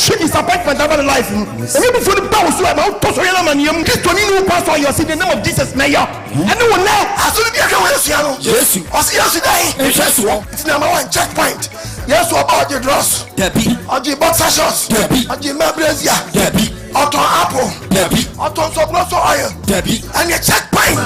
Ɔtwe disappointment aba ne life mu. Nyame abufuo no ba wo so a, ɛma wotɔ sɔhwɛ ne amaneɛ mu. Kristoni ne wo pastor yɛ ɔse in the name of Jesus mɛyɔ. Ɛne wo nɛ. Asɔre bi ahwɛ wɔ Yesu ano. Yesu. Ɔse Yesu dɛn? Nhwɛsoɔ. Nti number one check point. Yesu ɔba ɔgye drugs. Dabi. Ɔgye boxer shorts. Dabi. Ɔgye mmaa brazier. Dabi. Ɔtɔn apple. Dabi. Ɔtɔn nsɔborɔ so oil. Dabi. Ɛneɛ check point.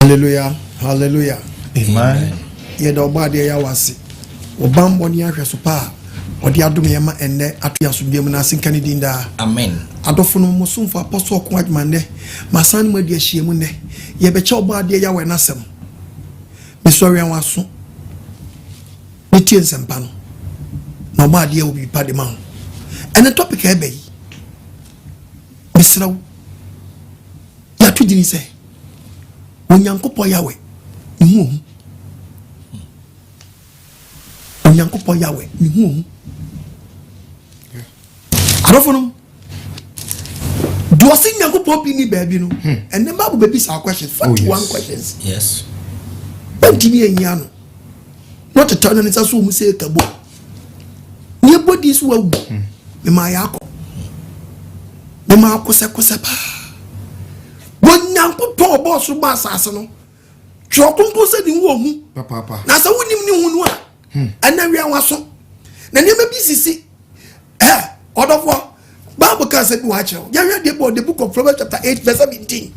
Hallelujah, hallelujah. Amen. Yɛda ɔbɔ adeɛ yɛ awase. Ɔbammɔ ne ahwɛso pa a ɔde adom yɛn ma ɛnnɛ ato yɛn asomdwoeɛ mu no ase nka ne din daa. Amen. Adɔfo no, mo somfo Apostle Ɔko Agyman nnɛ, masan ne mo adi ahyiam nnɛ. Yɛbɛkyɛ ɔbɔ adeɛ Yahweh n'asɛm. Mesrɛ wɛn w'aso na tie nsɛmpa no, na ɔbɔ adeɛ wɔ biribi pa de ma wo. Ɛnɛ topic a ɛbɛ yi, mesrɛ wo, yɛato gyini sɛ Onyankopɔn Yahweh ne ho ohu. Onyankopɔn Yahweh ne ho ohu. Adɔfo no, deɛ ɔse Nyankopɔn bi ni baabi no, ɛnɛ Bible bɛbi saa questions, 41 yes. questions. Yes. Bɛntumi anyi ano. Na ɔtetɛ no ne nsa so wɔ mu sɛ kabo. Ne ɛbɔ din so wawu. Memaa yɛ akɔ. Memaa kosɛkosɛ paa. Onyankopɔn ɔbɔɔ soro bɔɔ asase no, twerɛ kronkron sɛ ne ho ohu. Papaapa. Na sɛ wonim ne hu no a, ɛnɛ wia waso. Na nneɛma bi sisi. Ɛ ɔdɔfoɔ, Bible ka sɛ bi wɔ akyerɛ wo. Yɛhwɛ deɛ bɔ the book of Proverbs chapter 8 verse 17.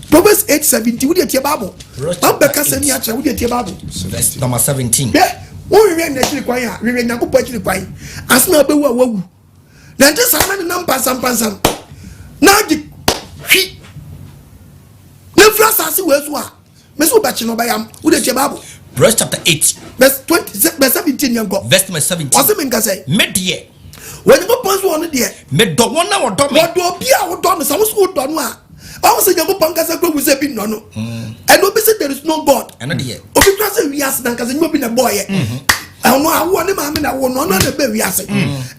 Proverbs 8 17, wodeɛ tie Bible. Proverbs Bible bɛka chapter sɛ ni 8. akyerɛ, wodeɛ tie Bible. Verse number 17. Hwɛ, wohwehwɛ n'akyiri kwan a, hwehwɛ Nyankopɔn akyiri kwan. Ansa na wobɛwu a woawu. Na nte saa na nenam pansampansam na agye hwi na firi asase wei so a, me so wobɛkye no ɔbɛyam. Wode tie Bible. Proverbs chapter 8. Verse 20, verse 17 yɛnkɔ. Verse number 17. Ɔse menka sɛ. Me deɛ. Onyankopɔn so ɔno deɛ. Medɔ wɔn a wɔdɔ me. Wɔdɔ obi a wodɔ no, sɛ wo so wodɔ no a, ɔho sɛ Nyankopɔn kasa kura wu sɛ bi nnɔ no. Ɛna obi sɛ there is no God. Ɛno deɛ. Obi kura sɛ wiase na nkasa nyɛ obi na ɛbɔɔyɛ. Ɛno awoɔ ne maame na awoɔ no, ɔno na ɛbɛ wiase.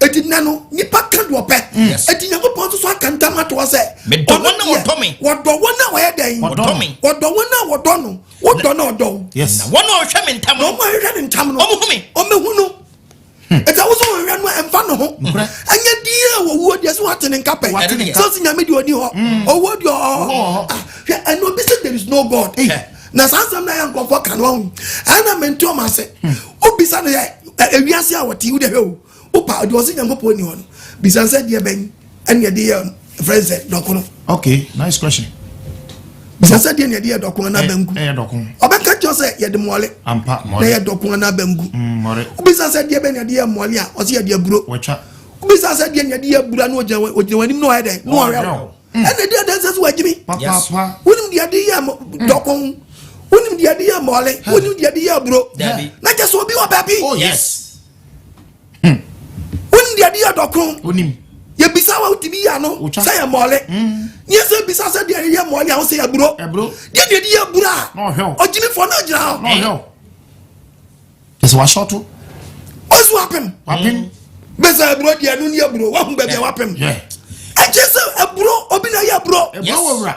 Eti nnɛ no, nipa ka deɛ ɔpɛ. Yes. Eti Nyankopɔn nso so aka ntam ato hɔ sɛ, Medɔ ɔno wɔn a deɛ, wɔdɔ me. Wɔdɔ wɔn a wɔyɛ dɛn? Wɔdɔ me. Wɔdɔ wɔn a wɔdɔ no. Wodɔ no ɔdɔ wo. Yes. Na wɔn a wɔhwɛ me ntam Na no. wɔn a wɔhwehwɛ ne ntam no. Wɔn hu me. Wɔn hu no. Ɛti awo sɛ wɔhwehwɛ no ɛmfa ne ho. Ɛnyɛ die a wɔwuo deɛ sɛ wɔate ne nka pɛ. Wate ne nka. Sɛ ɔsi nyame deɛ ɔni hɔ. Owuo deɛ ɔwɔ hɔ. Hwɛ ɛna obi sɛ there is no God. Na saa asɛm na yɛ nkurɔfoɔ ka no ɔho. Ɛna mente ɔmo ase. Wobisa no yɛ ewiase a wɔte wo deɛ hwɛ o. Wopa deɛ ɔsi Nyankopɔn ni hɔ no. Bisa sɛ deɛ bɛn ɛna yɛde yɛ frɛ sɛ dɔkono. Okay, nice question. Bisa sɛ deɛ na yɛde yɛ dɔkono anaa banku. Ɛyɛ dɔko. Ɔbɛka kyerɛ sɛ yɛde mɔle. Ampa Na mɔre. yɛ dɔkono anaa banku. Mɔre. Wobisa sɛ deɛ bɛn na yɛde yɛ mɔle a ɔsɛ yɛde aburo. Wɔtwa. Wobisa sɛ deɛ na yɛde yɛ aburo a na ogyina ogyina w'anim na ɔyɛ dɛn na ɔhwɛ wo. Ɛna deɛ dɛn sɛ sɛ wagyimi. Papaapa. Wonim deɛ yɛde yɛ dɔkon. Wonim deɛ yɛde yɛ mɔle. Wonim deɛ yɛde yɛ aburo. Dabi. Na kyɛ sɛ obi wɔ baabi. Oh yes. Wonim deɛ yɛde yɛ dɔkon. Onim. Yɛbisa wa wotumi yɛ ano Wotwa. sɛ yɛ mɔle. Nyɛ sɛ bisa sɛ deɛ yɛde yɛ mɔle a wo sɛ yɛ aburo. Aburo. Deɛ deɛ yɛde yɛ aburo a Na ɔhwɛ wo. ɔgyimifoɔ na ɔgyina hɔ. Na ɔhwɛ wo. Kyɛ sɛ wahyɔto. Ɔsi wapem. Wapem. Bɛsɛ aburo deɛ no ne aburo wahu baabi a wapem. Yeah. Ɛkyɛ sɛ aburo obi na yɛ aburo. Ɛburo wɔ wura.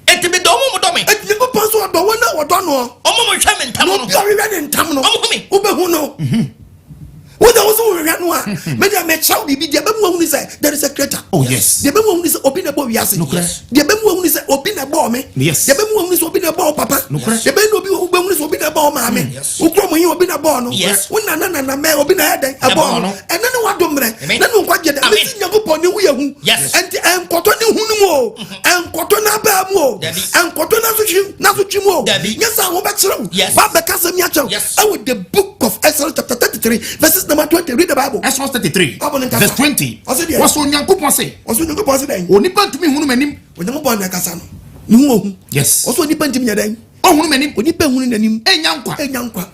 Eti medɔ wɔn a wɔdɔ me. Eti Nyankopɔn so ɔdɔ wɔn a wɔdɔ no. Wɔn a wɔhwɛ me ntam Na no. obi a ɔhwehwɛ ne ntam no. Wɔn hu me. Wobɛhu no. Wo deɛ wo sɛ wohwehwɛ no a, me deɛ mekyerɛ wo biribi deɛ ɛbɛmu ahunu sɛ there is a creator. Oh yes. Deɛ ɛbɛmu ahunu sɛ obi na ɛbɔ wiase. Nokorɛ. Deɛ ɛbɛmu ahunu sɛ obi na ɛbɔɔ me. Yes. Deɛ ɛbɛmu ahunu sɛ obi na ɛbɔɔ wo papa. Nokorɛ. Deɛ ɛbɛmu obi wobɛhunu sɛ obi na ɛbɔɔ wo maame. Yes. Wo kurom yi obi na ɛbɔɔ no. Yes. Wo nana nana mɛ obi na ɛyɛ dɛn ɛbɔɔ Ɛbɔɔ no. no. Ɛnɛ ne wadom mmerɛ. Amen. Na ne nkwagye dɛ. Amen. Mesi Nyankopɔn ne ho yɛ hu. Yes. Ɛnti ɛnkɔtɔ ne hu no mu o. Ɛnkɔtɔ n'abaa mu o. Dabi. Ɛnkɔtɔ n'asotwe mu o. Dabi. Nyɛ sɛ ahobɛkyerɛ wo. Yes. Wabɛka sɛm yi akyerɛ wo. Yes. Ɛwɔ the book of Exodus chapter 33 verses number 20. Read the Bible. Exodus 33 Bible ne nkasa. verse 20. Ɔse deɛ. Wɔsɔ Onyankopɔn se. Ɔsɛ Onyankopɔn se dɛn? Onipa ntumi nhunu m'anim. Onyankopɔn na ɛkasa no. Ne ho ohu. Yes. Ɔsɛ onipa ntumi nyɛ dɛn? Ɔhunu m'anim. Onipa nhunu n'anim. Enya nkwa. Enya nkwa.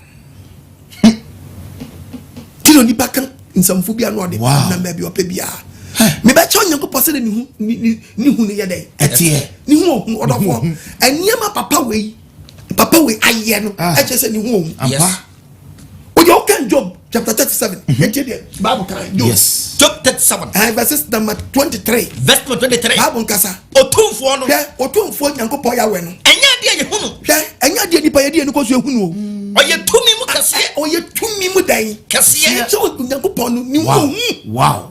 Ti na onipa ka nsɛmfo bi ano ɔde Wow. nam baabi ɔpɛ biara. Mebɛkyerɛ Yɛbɛkyɛ Onyankopɔn sɛdeɛ ne hu ne ne ne hu no yɛ dɛn? Ɛteɛ. Ne hu ohu ɔdɔfoɔ. Nneɛma papa wei papa wei ayɛ no Ah. ɛkyerɛ sɛ ne hu ohu. Ampa. Yes. Oye wokan Job chapter 37. Yɛntie deɛ Bible kan Job. Yes. Job 37. Verses number 23. Verse number 23. Bible nkasa. Otumfoɔ no. Hwɛ Otumfoɔ Nyankopɔn Yahweh no. Ɛnyɛ adeɛ a yɛhu no. Hwɛ ɛnyɛ adeɛ nipa yɛde yɛn ani kɔ so ehu no o. Ɔyɛ tumi mu kɛseɛ. Ɔyɛ tumi mu dɛn? Kɛseɛ. Sɛ Onyankopɔn no ne Wow. ho. Wow.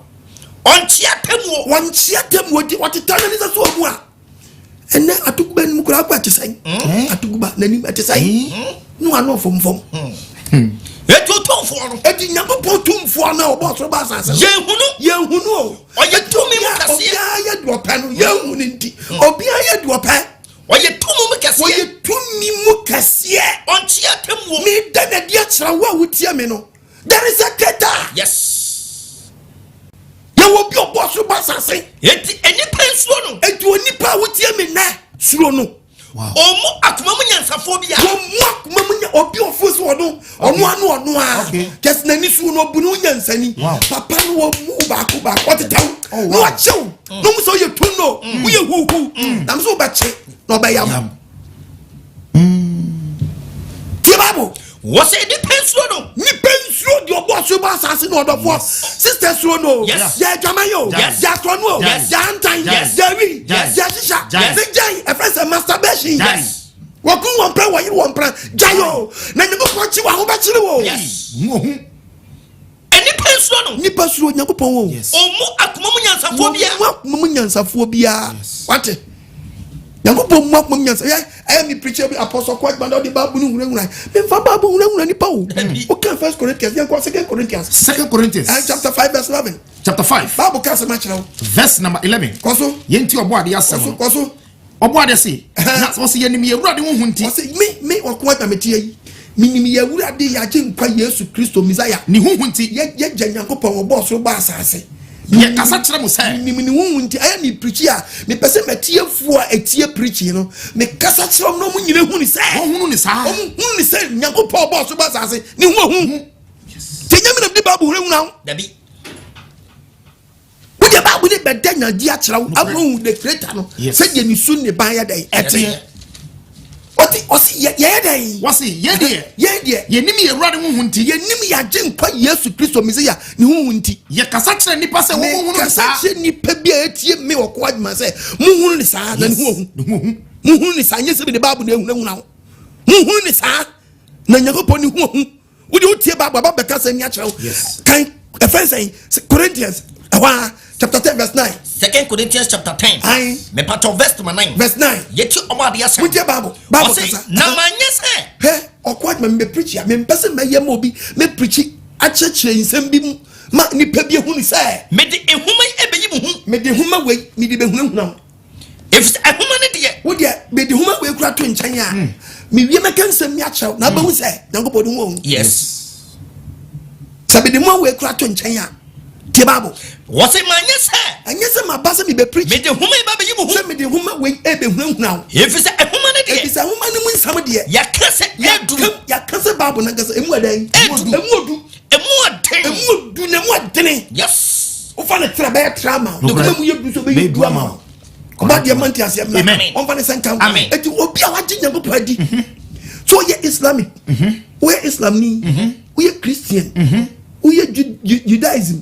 Ɔnkyea atemmuo. Wɔnkyea atemmuo nti ɔteta n'ani sɛ so ɔmu a. Ɛnɛ atoguba anim koraa akɔ ɛte sɛn? Eh? Atoguba n'anim ɛte sɛn? Eh? Ne wano fomfom. Eti otumfoɔ no. Eti Nyankopɔn tumfoɔ no a ɔbɔ ɔsoro bɔ asase no. Yɛnhunu. Yɛnhunu o. Ɔyɛ tumi mu kɛseɛ. Obiara yɛ deɛ ɔpɛ no yɛnhu no nti. Obiara yɛ deɛ ɔpɛ. Ɔyɛ tumi mu kɛseɛ. Ɔyɛ tumi mu kɛseɛ. Ɔnkyea atemmuo. Meda no adi akyerɛ wo a wotie me no. There is a creator. Yes. Yɛwɔ obi ɔbɔ ɔsoro bɔ asase. Enti nnipa nsuro no. Enti onipa a wotie me nnɛ suro no. Ɔmmu akoma mu nyansafoɔ biara. Ɔmmu akoma mu nya obi ɔfo so ɔno ɔno ano ɔno a. Kyɛsɛ n'ani so no ɔbu ne ho nyansani. Papa no ɔmmu baako baako ɔtetɛw Oh, na ɔkyew na ɔmu sɛ ɔyɛ tun no woyɛ huhu na mo sɛ wobɛkye na ɔbɛyam. Tie Bible. Wɔsɛ nipa nsuro no. Nipa nsuro deɛ ɔbɔ ɔsoro bɔ asase no ɔdɔfoɔ. Sister suro no. Yes. Yɛ adwaman yɛ o. Yes. Yɛ atorɔ no o. Yes. Yɛ antan. Yes. Yɛ wi. Yes. Yɛ hyehyɛ. Yes. Ne gyae ɛfrɛ sɛ masturbation. Yes. Wɔkun wɔn pɛ wɔyere wɔn pɛ gyae o. Na Nyankopɔn kyi wɔ ahobɛkyere o. Yes. Nnipa nsuro no. Nnipa suro Onyankopɔn o. Yes. Ɔmmu akoma mu nyansafoɔ biara. Wɔmmu akoma mu nyansafoɔ biara. Yes. Wate? Nyankopɔn mmu akoma mu nyansa. Yɛ ɛyɛ mi preacher bi apostle kɔ adwuma na ɔde baabu no hunahuna. Memfa baabu hunahuna nipa o. Woka First Corinthians, yɛnkɔ Second Corinthians. Second Corinthians. Chapter 5 verse 11. Chapter 5. Bible ka asɛm akyerɛ wo. Verse number 11. Kɔ so. Yɛnti ɔbɔ adeɛ asɛm no. Kɔ so. Ɔbɔ adeɛ se, na ɔse yɛnim yɛn Awurade ho hu nti. Ɔse me, me ɔko agya mete ayi, menim yɛn Awurade yɛn Agyenkwa Yesu Kristo Mesaia. Ne ho hu nti. Yɛ, yɛgya Nyankopɔn ɔbɔɔ soro bɔɔ asase. Yɛkasa kyerɛ mo sɛ. Menim ne ho hu nti, ɛyɛ me preachi a, mepɛ sɛ m'atiefoɔ a ɛtie preachi no, mekasa kyerɛ wɔn na wɔn nyina hu ne sɛ. Wɔn hunu ne saa. Wɔn hunu ne sɛ Nyankopɔn ɔbɔɔ soro bɔɔ asase, ne ho ahu. Nti ɛnyɛ me na mede Bible hunahuna wo. Dabi. Wode Bible ne bɛda nyadi akyerɛ wo ama hu the creator no sɛdeɛ ne su ne ban yɛ dɛn ɛteɛ. Ɔte ɔsi yɛ yɛyɛ dɛn? Wɔsi yɛ deɛ. Yɛ deɛ. Yɛnim yɛ Awurade ho hu nti. Yɛnim yɛ Agyenkwa Yesu Kristo Mesia ne ho hu nti. Yɛkasa kyerɛ nnipa sɛ wɔn hunu ne saa. Mekasa kyerɛ nnipa bi a ɛtie me wɔ kɔ adwuma sɛ mo hunu ne saa na ne ho ohu. Ne ho ohu. Mo hunu ne saa nyɛ sɛ mede Bible na ehunahuna wo. Mo hunu ne saa na Nyankopɔn ne ho ohu. Wode wotie Bible aba bɛka sɛ ni akyerɛ wo. Kan ɛfɛn sɛn Corinthians ɛhɔ a chapter 10 verse 9. Second Corinthians chapter 10. Ayi. Mepatɔ verse number 9. Verse 9. Yɛti ɔmo ade asɛm. Wotie Bible. Bible kasa. Na ma nyɛ sɛ. Hɛ ɔkɔ adwuma mi bɛ preach a mi mpɛ sɛ mɛyɛ ma obi mɛ preach akyerɛkyerɛ nsɛm bi mu ma nipa bi ehunu sɛ. Mede nhoma yi ebeyi mo ho. Mede nhoma wei mede behunahuna ho. Efisɛ nhoma no deɛ. Wo deɛ mede nhoma wei kura to nkyɛn a hmm. mewie mɛka nsɛm mi akyerɛw na abɛhu sɛ Nyankopɔn de ho ɔhu. Yes. Sɛ mede nhoma wei kura to nkyɛn a tie Bible. Wɔsɛ manyɛ sɛ. Ɛnyɛ sɛ maba sɛ mebɛ preach. Mede nhoma yi ba bɛyi mo ho. Sɛ mede nhoma wei ɛbɛhunahuna wo. Efisɛ nhoma no deɛ. Efisɛ nhoma no mu nsɛm deɛ. Yɛka sɛ ɛduru. Yɛka sɛ Bible nankasa emu ɛdɛn. Ɛduru. Emu odu. Emu ɔden. Emu odu na emu ɔdene. Yes. Wofa ne tra bɛyɛ tra ama wo. Ne mu yɛ du so bɛyɛ du ama wo. Ɔba deɛ mante aseɛ mma. Ɔmfa ne sɛ nka wo. Eti obi a wagye Nyankopɔn adi. Mhm. So woyɛ Islamic. Mhm. Woyɛ Islamni. Mhm. Woyɛ Christian. Woyɛ Judaism.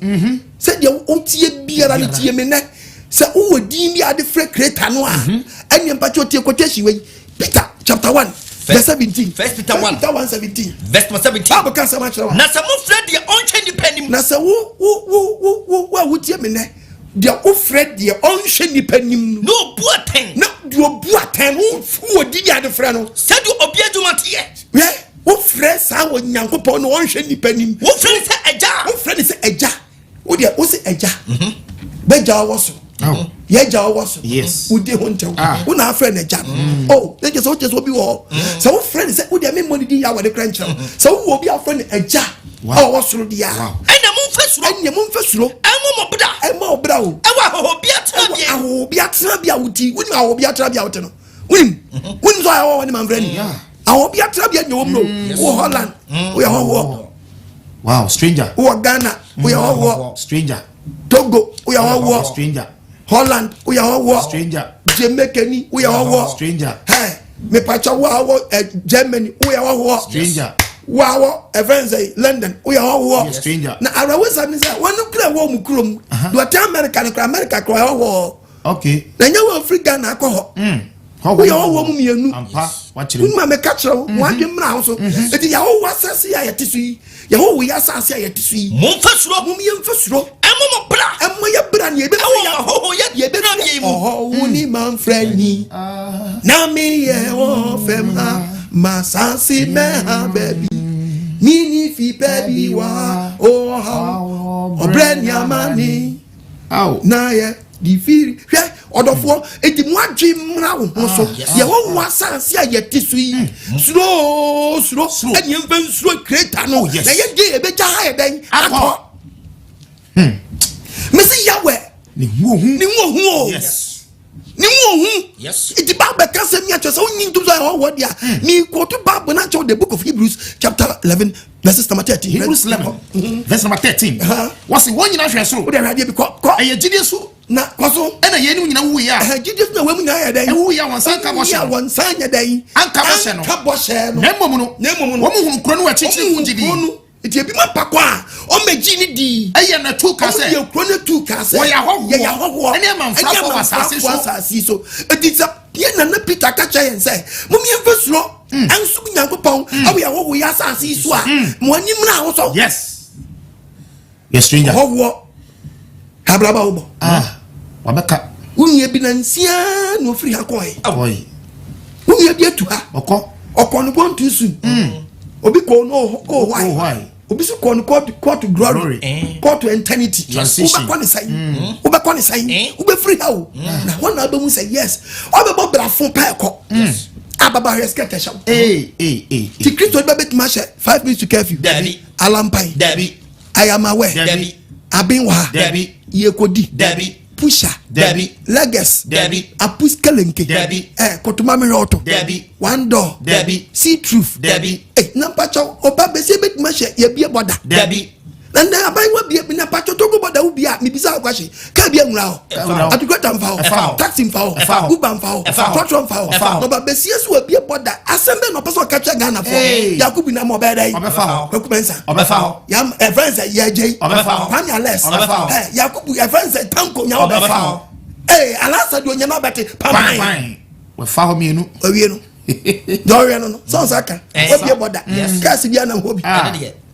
Sɛdeɛ wotie biara no tie me nɛ. Sɛ wowɔ din bi a de frɛ creator no a, ɛnneɛ mpakyɛ otie quotation wei. Peter chapter 1 verse 17. First Peter 1. Peter 1 17. Verse 17. Bible ka asɛm akyerɛ wa. Na sɛ mofrɛ deɛ ɔnhwɛ nipa anim. Na sɛ wo wo wo wo wo wo a wotie me nɛ deɛ wofrɛ deɛ ɔnhwɛ nipa anim no. Na obu atɛn. Na deɛ obu atɛn no wowɔ din a de frɛ no. Sɛdeɛ obi adwuma teɛ. Hwɛ wofrɛ saa wɔ Nyankopɔn no ɔnhwɛ nipa anim. Wofrɛ no sɛ agya. Wofrɛ no sɛ agya. Wo deɛ wose agya mhm. bɛgya ɔwɔ so yɛgya ɔwɔ so wodi ho ntɛw ah. wo na afrɛ no agya no mm. o oh, ne kyɛ sɛ wokyɛ sɛ obi wɔ hɔ mm. sɛ wofrɛ no sɛ wo deɛ memmɔ ne din yɛ awɔde kora nkyerɛ wo mm. sɛ wowɔ obi afrɛ no agya a ɔwɔ soro deɛ a ɛnna momfa suro ɛnna momfa suro ɛmmɔ mo bra ɛmmɔ wo bra o ɛwɔ ahɔhobea tenabea ɛwɔ ahɔhobea tenabea woti wonim ahɔhobea tenabea wote no wonim wonim sɛ ɔyɛ hɔhoɔ ne mamfrɛ ni ahɔhobea tenabea nyɛ wɔm no wɔ Holland woyɛ hɔhoɔ Wow, stranger. Wɔ Ghana, woyɛ hɔhoɔ. Stranger. Togo woyɛ hɔhoɔ. Stranger. Holland woyɛ hɔhoɔ. Stranger. Jamaica ni woyɛ hɔhoɔ. Stranger. Hɛ mepakyɛ wo a wɔ ɛ Germany woyɛ hɔhoɔ. Stranger. Wo a wɔ ɛfɛn sɛ London woyɛ hɔhoɔ. Yes, stranger. Na awerɛhosɛm ne sɛ wɔn kura wɔ mu kurom. Deɛ ɔte America no kura America kura hɔhoɔ. Okay. Na nyɛ wɔn firi Ghana akɔ hɔ. Hɔhoɔ. Woyɛ hɔhoɔ mu mmienu. Ampa. Wakyerɛ mu. Wonima meka kyerɛ wo, wɔn adwene mmra ho so. Eti yɛhoho asase a yɛte so yi, yɛhoho yɛ asase a yɛte so yi. Momfa suro. Mom yɛmfa suro. Ɛmo mo bra. Ɛmo yɛ bra ne yɛbɛfiri Ɛwɔ yɛ ahɔho yɛ tenabea yi mu. Ɔhɔho ni manfrɛ ni. Na meyɛ wɔ fam ha, masase mɛha baabi. Mini fi pɛ bi wa, ɔhaw, ɔbrɛ ni amane. Na yɛ de firi hwɛ ɔdɔfoɔ eti mu adwe mmra wo ho so yɛ wɔ wo asase a yɛte so yi suro suro ɛne yɛmfa nsuro kreta no na yɛ de yɛbɛgya ha yɛ dɛn akɔ mesi yawɛ ne ho ohu ne ho ohu o ne ho ohu eti Bible ka sɛ mi akyerɛ sɛ wonyi ntom sɛ ɛhɔ wɔ deɛ mi kɔto Bible na akyerɛw the book of Hebrews chapter 11 verses number 13. Hebrews 11 verse number 13. Wɔsi wɔn nyinaa hwɛ soro. O de awurade bi kɔ kɔ. Ɛyɛ gyidie so. Na kɔ so. Ɛna yɛn ni nyinaa wuyi a. Ɛhɛn gyidie so na wɔn mu nyinaa yɛ dɛn. Ɛwuyi a wɔn nsa nka bɔhyɛ no. Wɔn nsa nyɛ dɛn. Anka bɔhyɛ no. Anka bɔhyɛ no. Na mmom no. Na mmom no. Wɔn hunu kuro no wɔ akyirikyiri ho gyidie. Nti ebi ma pa kɔ a ɔmɛgye ne di. Ɛyɛ na tu ka sɛ. Ɔmo yɛ kuro ne tu ka sɛ. Wɔyɛ ahɔhoɔ. Yɛyɛ ahɔhoɔ. Ɛne amanfrafoɔ wɔ asase so. Asase so. Eti sɛ yɛn nana Peter ka kyerɛ yɛn sɛ mo yɛn fɛ suro. Ɛnso Nyankopɔn ɛwɔ yɛ ahɔhoɔ yɛ asase yi so a mo anim na ahosɔ. Yes. Yɛ stranger. Ahɔhoɔ. Abraba wobɔ. Ah. Wabɛka. Wo nua bi na nsia na ofiri ha kɔɛ. Kɔɛ. Wo nua bi atu ha. Ɔkɔ. Ɔkɔ no gone too soon. Obi kɔ no kɔ why? Obi so kɔ no kɔ to glory. Kɔ to eternity. Transition. Wobɛkɔ ne sɛn. Wobɛkɔ ne sɛn. Wobɛfiri ha o. Na hɔ na wobɛhu sɛ yes. Ɔbɛbɔ brafo pɛɛ kɔ. Ababa hwɛ skirt ɛhyɛ wo. Ee ee ee. Ti Kristo bɛ bɛtumi ahyɛ 5 minutes to curfew. Dabi. Alampan. Dabi. I am aware. Dabi. Aben wɔ ha. Dabi. Yekodi. Dabi. Pusha. Dabi. Leges. Dabi. Apus kelenke. Dabi. Kotuma mi hwɛ ɔtɔ. Dabi. One door. Dabi. See truth. Dabi. Na mpakyɛw ɔba bɛsi ebɛtumi ahyɛ yɛbie bɔda. Dabi. Na ndɛ aban wa bie na mpakyɛw Togo bɔda wo bia mibisa wo kwahye kaa bi anwura hɔ. Atukwata mfa hɔ. Taxi mfa hɔ. Uber mfa hɔ. Trɔtrɔ mfa hɔ. Na ɔba bɛsi esu wabie bɔda asɛm bɛ na ɔpɛ sɛ ɔka kyerɛ Ghana fo. Yakubu nam ɔbɛyɛ dɛ. Ɔbɛfa hɔ. Kwaku Mensah. Ɔbɛfa hɔ. Yam ɛfɛn sɛ yɛgye. Ɔbɛfa hɔ. Kwame Alex. Ɔbɛfa hɔ. Ɛ Yakubu ɛfɛn sɛ Tanko nya Ɔbɛfa hɔ. Ee Alasa di onyama bɛte pampan. Pampan. Wɔfa hɔ mmienu. Owie no. Deɛ ɔwɛ no no sɛ ɔnsa ka. Wabie bɔda. Kaasi bi anam hɔ bi.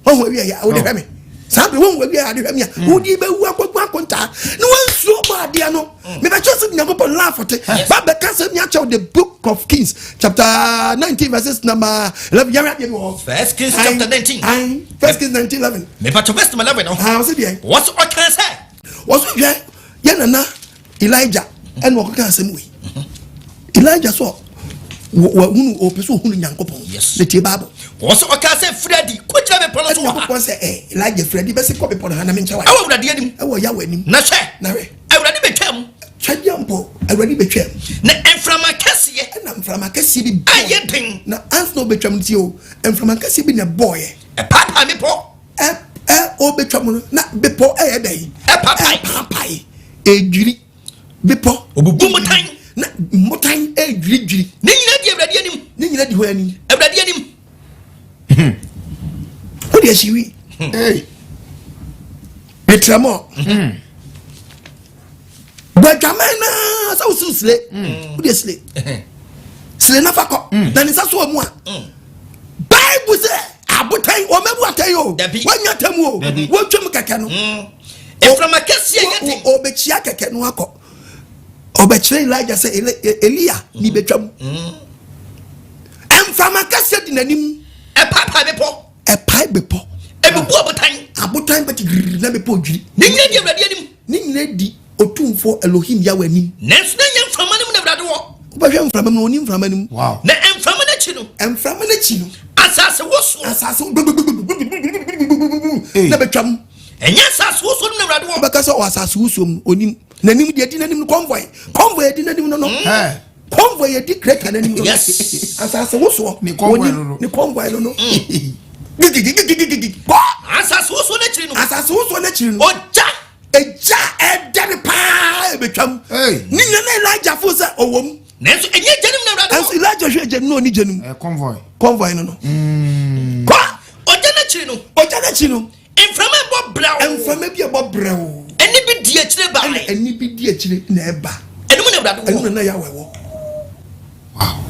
Wɔn ho awie yɛ awode hwɛ mi. Saa bere wɔn ho awie yɛ ade hwɛ mi a. Wodi bɛwu akɔgu akontaa. Ne wɔn nsuo bɔ adeɛ no. Mebɛkyɛ sɛ Nyankopɔn laafo te. Ba bɛka sɛ mi akyɛw the book of Kings chapter 19 verses number 11. Yɛn adeɛ bi wɔ hɔ. First Kings chapter 19. Ayi First Kings 19 11. Mepatɔ verse number 11 no. Ah, ɔsi deɛ. Wɔsi ɔkan sɛ. Wɔsi hwɛ yɛn nana Elijah ɛna ɔkɔka asɛm wei. Elijah sɔ wɔhunu ɔpɛ sɛ ɔhunu Nyankopɔn. Ne tie Bible. Wɔsi ɔkan sɛ firi adi kɔ gyina bepɔ no so wɔ ha. Nyankopɔn sɛ ɛ Elijah firi adi bɛsi kɔ bepɔ no ha na menkyɛ wa. Ɛwɔ Awurade anim. Ɛwɔ Yahweh anim. Na hwɛ. Na hwɛ. Awurade bɛtwa mu. Twɛdeɛ mpo Awurade bɛtwa mu. Na mframa kɛseɛ. Ɛna mframa kɛseɛ bi bɔ. Ayɛ den. Na ansa na ɔbɛtwa mu tie o mframa kɛseɛ bi na ɛbɔɔyɛ. Ɛpaapaa bepɔ. Ɛ ɛ ɔbɛtwa mu no na bepɔ ɛyɛ dɛn. Ɛpaapae. Ɛpaapae edwiri bepɔ. Obubu mmotan. Na mmotan edwiridwiri. Ne nyinaa di Awurade anim. Ne nyinaa di hɔ anim. Awurade anim. O de asi wi. Metrɛmɔ. Bɔ adwaman naa sɛ wosi sile. O de sile. Sile nafa kɔ. Na ne nsa so wɔ mu a. Bible sɛ abotan wɔn mɛbu atɛn o. Wɔnya tɛm o. Wɔtwam kɛkɛ no. Mframa kɛseɛ yɛ den. Ɔbɛkyia kɛkɛ no akɔ. Ɔbɛkyerɛ Elijah sɛ Elia ni bɛtwam. Mframa kɛseɛ di n'anim. Ɛpaepae bepɔ. Ɛpae bepɔ. Ebubu abotan. Abotan bɛti giriri na bepɔ dwiri. Ne nyinaa di Awurade anim. Ne nyinaa di Otumfoɔ Elohim Yahweh anim. Nanso na nyɛ mframa no mu na Awurade wɔ. Wobɛhwɛ mframa mu na ɔni mframa no mu. Wow. Na mframa no akyi no. Mframa no akyi no. Asase wosoɔ. Asase na bɛtwam. Ɛnyɛ asase wosoɔ no na Awurade wɔ. Wobɛka sɛ ɔwɔ asase wosoɔ mu onim. N'anim deɛ di n'anim no convoy. Convoy di n'anim no no. Convoy yɛ di kreta n'anim no. Yes. Asase wosoɔ. Ne convoy no no. Ne convoy no no. Gigigigigigigi. Kɔ. Asase wosoɔ n'akyiri no. Asase wosoɔ n'akyiri no. Ogya. Egya a ɛdɛre paa ebetwam. Ne nyina na Elijah fo sɛ ɔwɔ mu. Nanso ɛnyɛ gya no mu na Awurade wɔ. Nanso Elijah hwɛ gya no na ɔni gya no mu. Convoy. Convoy no no. Kɔ. Ɔgya n'akyiri no. Ɔgya n'akyi no. Mframa ɛbɔ brɛw. Mframa bi ɛbɔ brɛw. Ɛne bi di akyire ba. Ɛna ɛne bi di akyire na ɛba. Ɛno mu na Awurade wɔ. Ɛno na na Yahweh wɔ. Wow.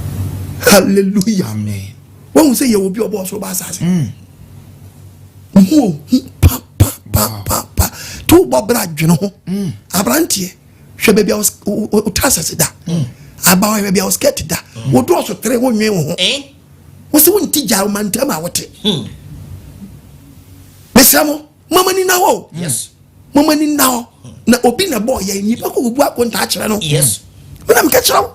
Hallelujah. Amen. Wɔn sɛ yɛ obi ɔbɔ ɔsoro ba asase. Ho ohu pa pa pa pa pa. To bɔ bra dwene ho. Aberanteɛ hwɛ baabi a wo trousers da. Abawa hwɛ baabi a wo skirt da. Wo dɔɔso tere wo nwen wo ho. Wo sɛ wo nti gya wo mantam a wote. Mesrɛ mo, mama ni na hɔ o. Yes. Mama ni na hɔ. Na obi na bɔɔ yɛn nipa kɔ obu akonta akyerɛ no. Yes. Mena meka kyerɛ wo.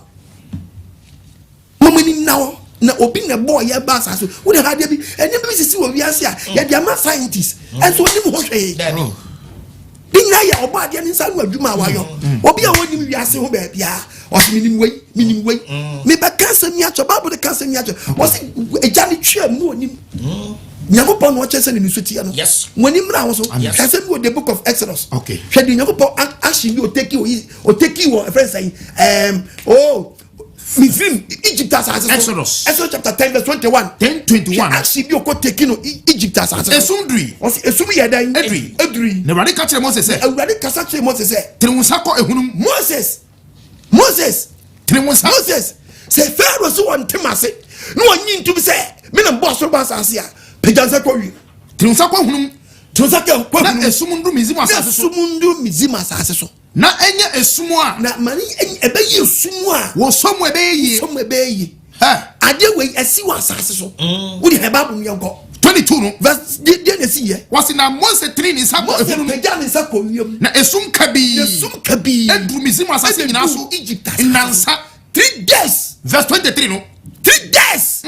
Mama ni nna hɔ na obi na ɛbɔɔ yɛ ba asase wo de ha adeɛ bi ɛnneɛma bi sisi wɔ wiase a yɛde ama scientist ɛnso onim ho hwee ne nyinaa yɛ ɔbɔ adeɛ ne nsa no adwuma a wayɔ obi a wɔnim wiase ho baabiara ɔsɛ menim wei menim wei mebɛka asɛm yi akyɛ bible de ka asɛm yi akyɛ ɔsɛ agya no twam ne ɔnim nyankopɔn na ɔkyɛ sɛ ne niso teɛ no wɔn ani mmra ho so hwɛ asɛm bi wɔ the book of Exodus hwɛ deɛ nyankopɔn action bi ɔteki ɔteki wɔ ɛfrɛ sɛ ɛɛm oh Misrim, Egypt asase so. Exodus. Exodus chapter 10 verse 21. 10 21. Action bi okɔ teki no Egypt asase so. Esum duri. Ɔsi esum yɛ dɛn? Eduri. Eduri. Na Awurade ka kyerɛ Mose sɛ. Awurade kasa kyerɛ Mose sɛ. Tene wo nsa kɔ ehunum. Moses. Moses. Tene wo nsa. Moses. Sɛ Pharaoh so wɔn ntem ase na wɔn nyi ntum sɛ me na mbɔ soro bɔ asase a pagya nsa kɔ wiem. Tene wo nsa kɔ ehunum. Tene wo nsa kɔ ehunum. Na esum nduru Misrim asase so. Na esum nduru Misrim asase so. Na ɛnyɛ esum a. Na ma ne ɛbɛyɛ esum a. Wɔsɔ mu ɛbɛyɛ yie. Wɔsɔ mu ɛbɛyɛ yie. Adeɛ wei ɛsi wɔ asase so. Wode hɛ Bible mu yɛn kɔ. 22 no. Verse deɛ deɛ na ɛsi yɛ. Wɔsi na Mose tene ne nsa kɔ ehunu no. Mose pagya ne nsa kɔ wiem. Na esum kabii. Na esum kabii. Eduru Misrim asase nyinaa so. Egypt asase. Nnansa. 3 days. Verse 23 no. 3 days.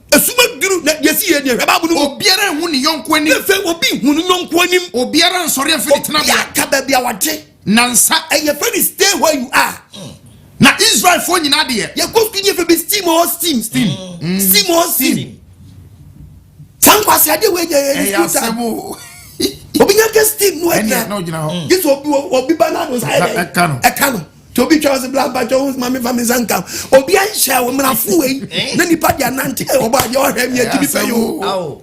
Esum aduru na deɛ ɛsi yɛ deɛ hwɛ Bible no mu. Obiara nhu ne yɔnko anim. Efe obi nhu ne yɔnko anim. Obiara nsɔre mfi ne tenabea. Obiara ka baabi a wate. Nansa. Ɛyɛ fɛ ni stay where you are. Na Israelfoɔ nyinaa deɛ. Yɛ kɔ sukuu ni efe bi steam or steam. Steam. Steam or steam. Saa nkwasi adeɛ wei nyɛ yɛ Ɛyɛ asɛm o. Obi nya kɛ steam no ɛgyina. Ɛnna ɔgyina hɔ. Gye sɛ obi obi ba n'ano sa yɛ dɛ. Ɛka no. Ɛka no. Tí obi twɛ ɔsɛ bla mpatsɔ ohun maame fa mi nsa nka obi anhyɛ wo mmerafo wei na nipa de anante ɛ ɔbɔ adeɛ ɔhwɛ mi akyi bi pɛ yi o.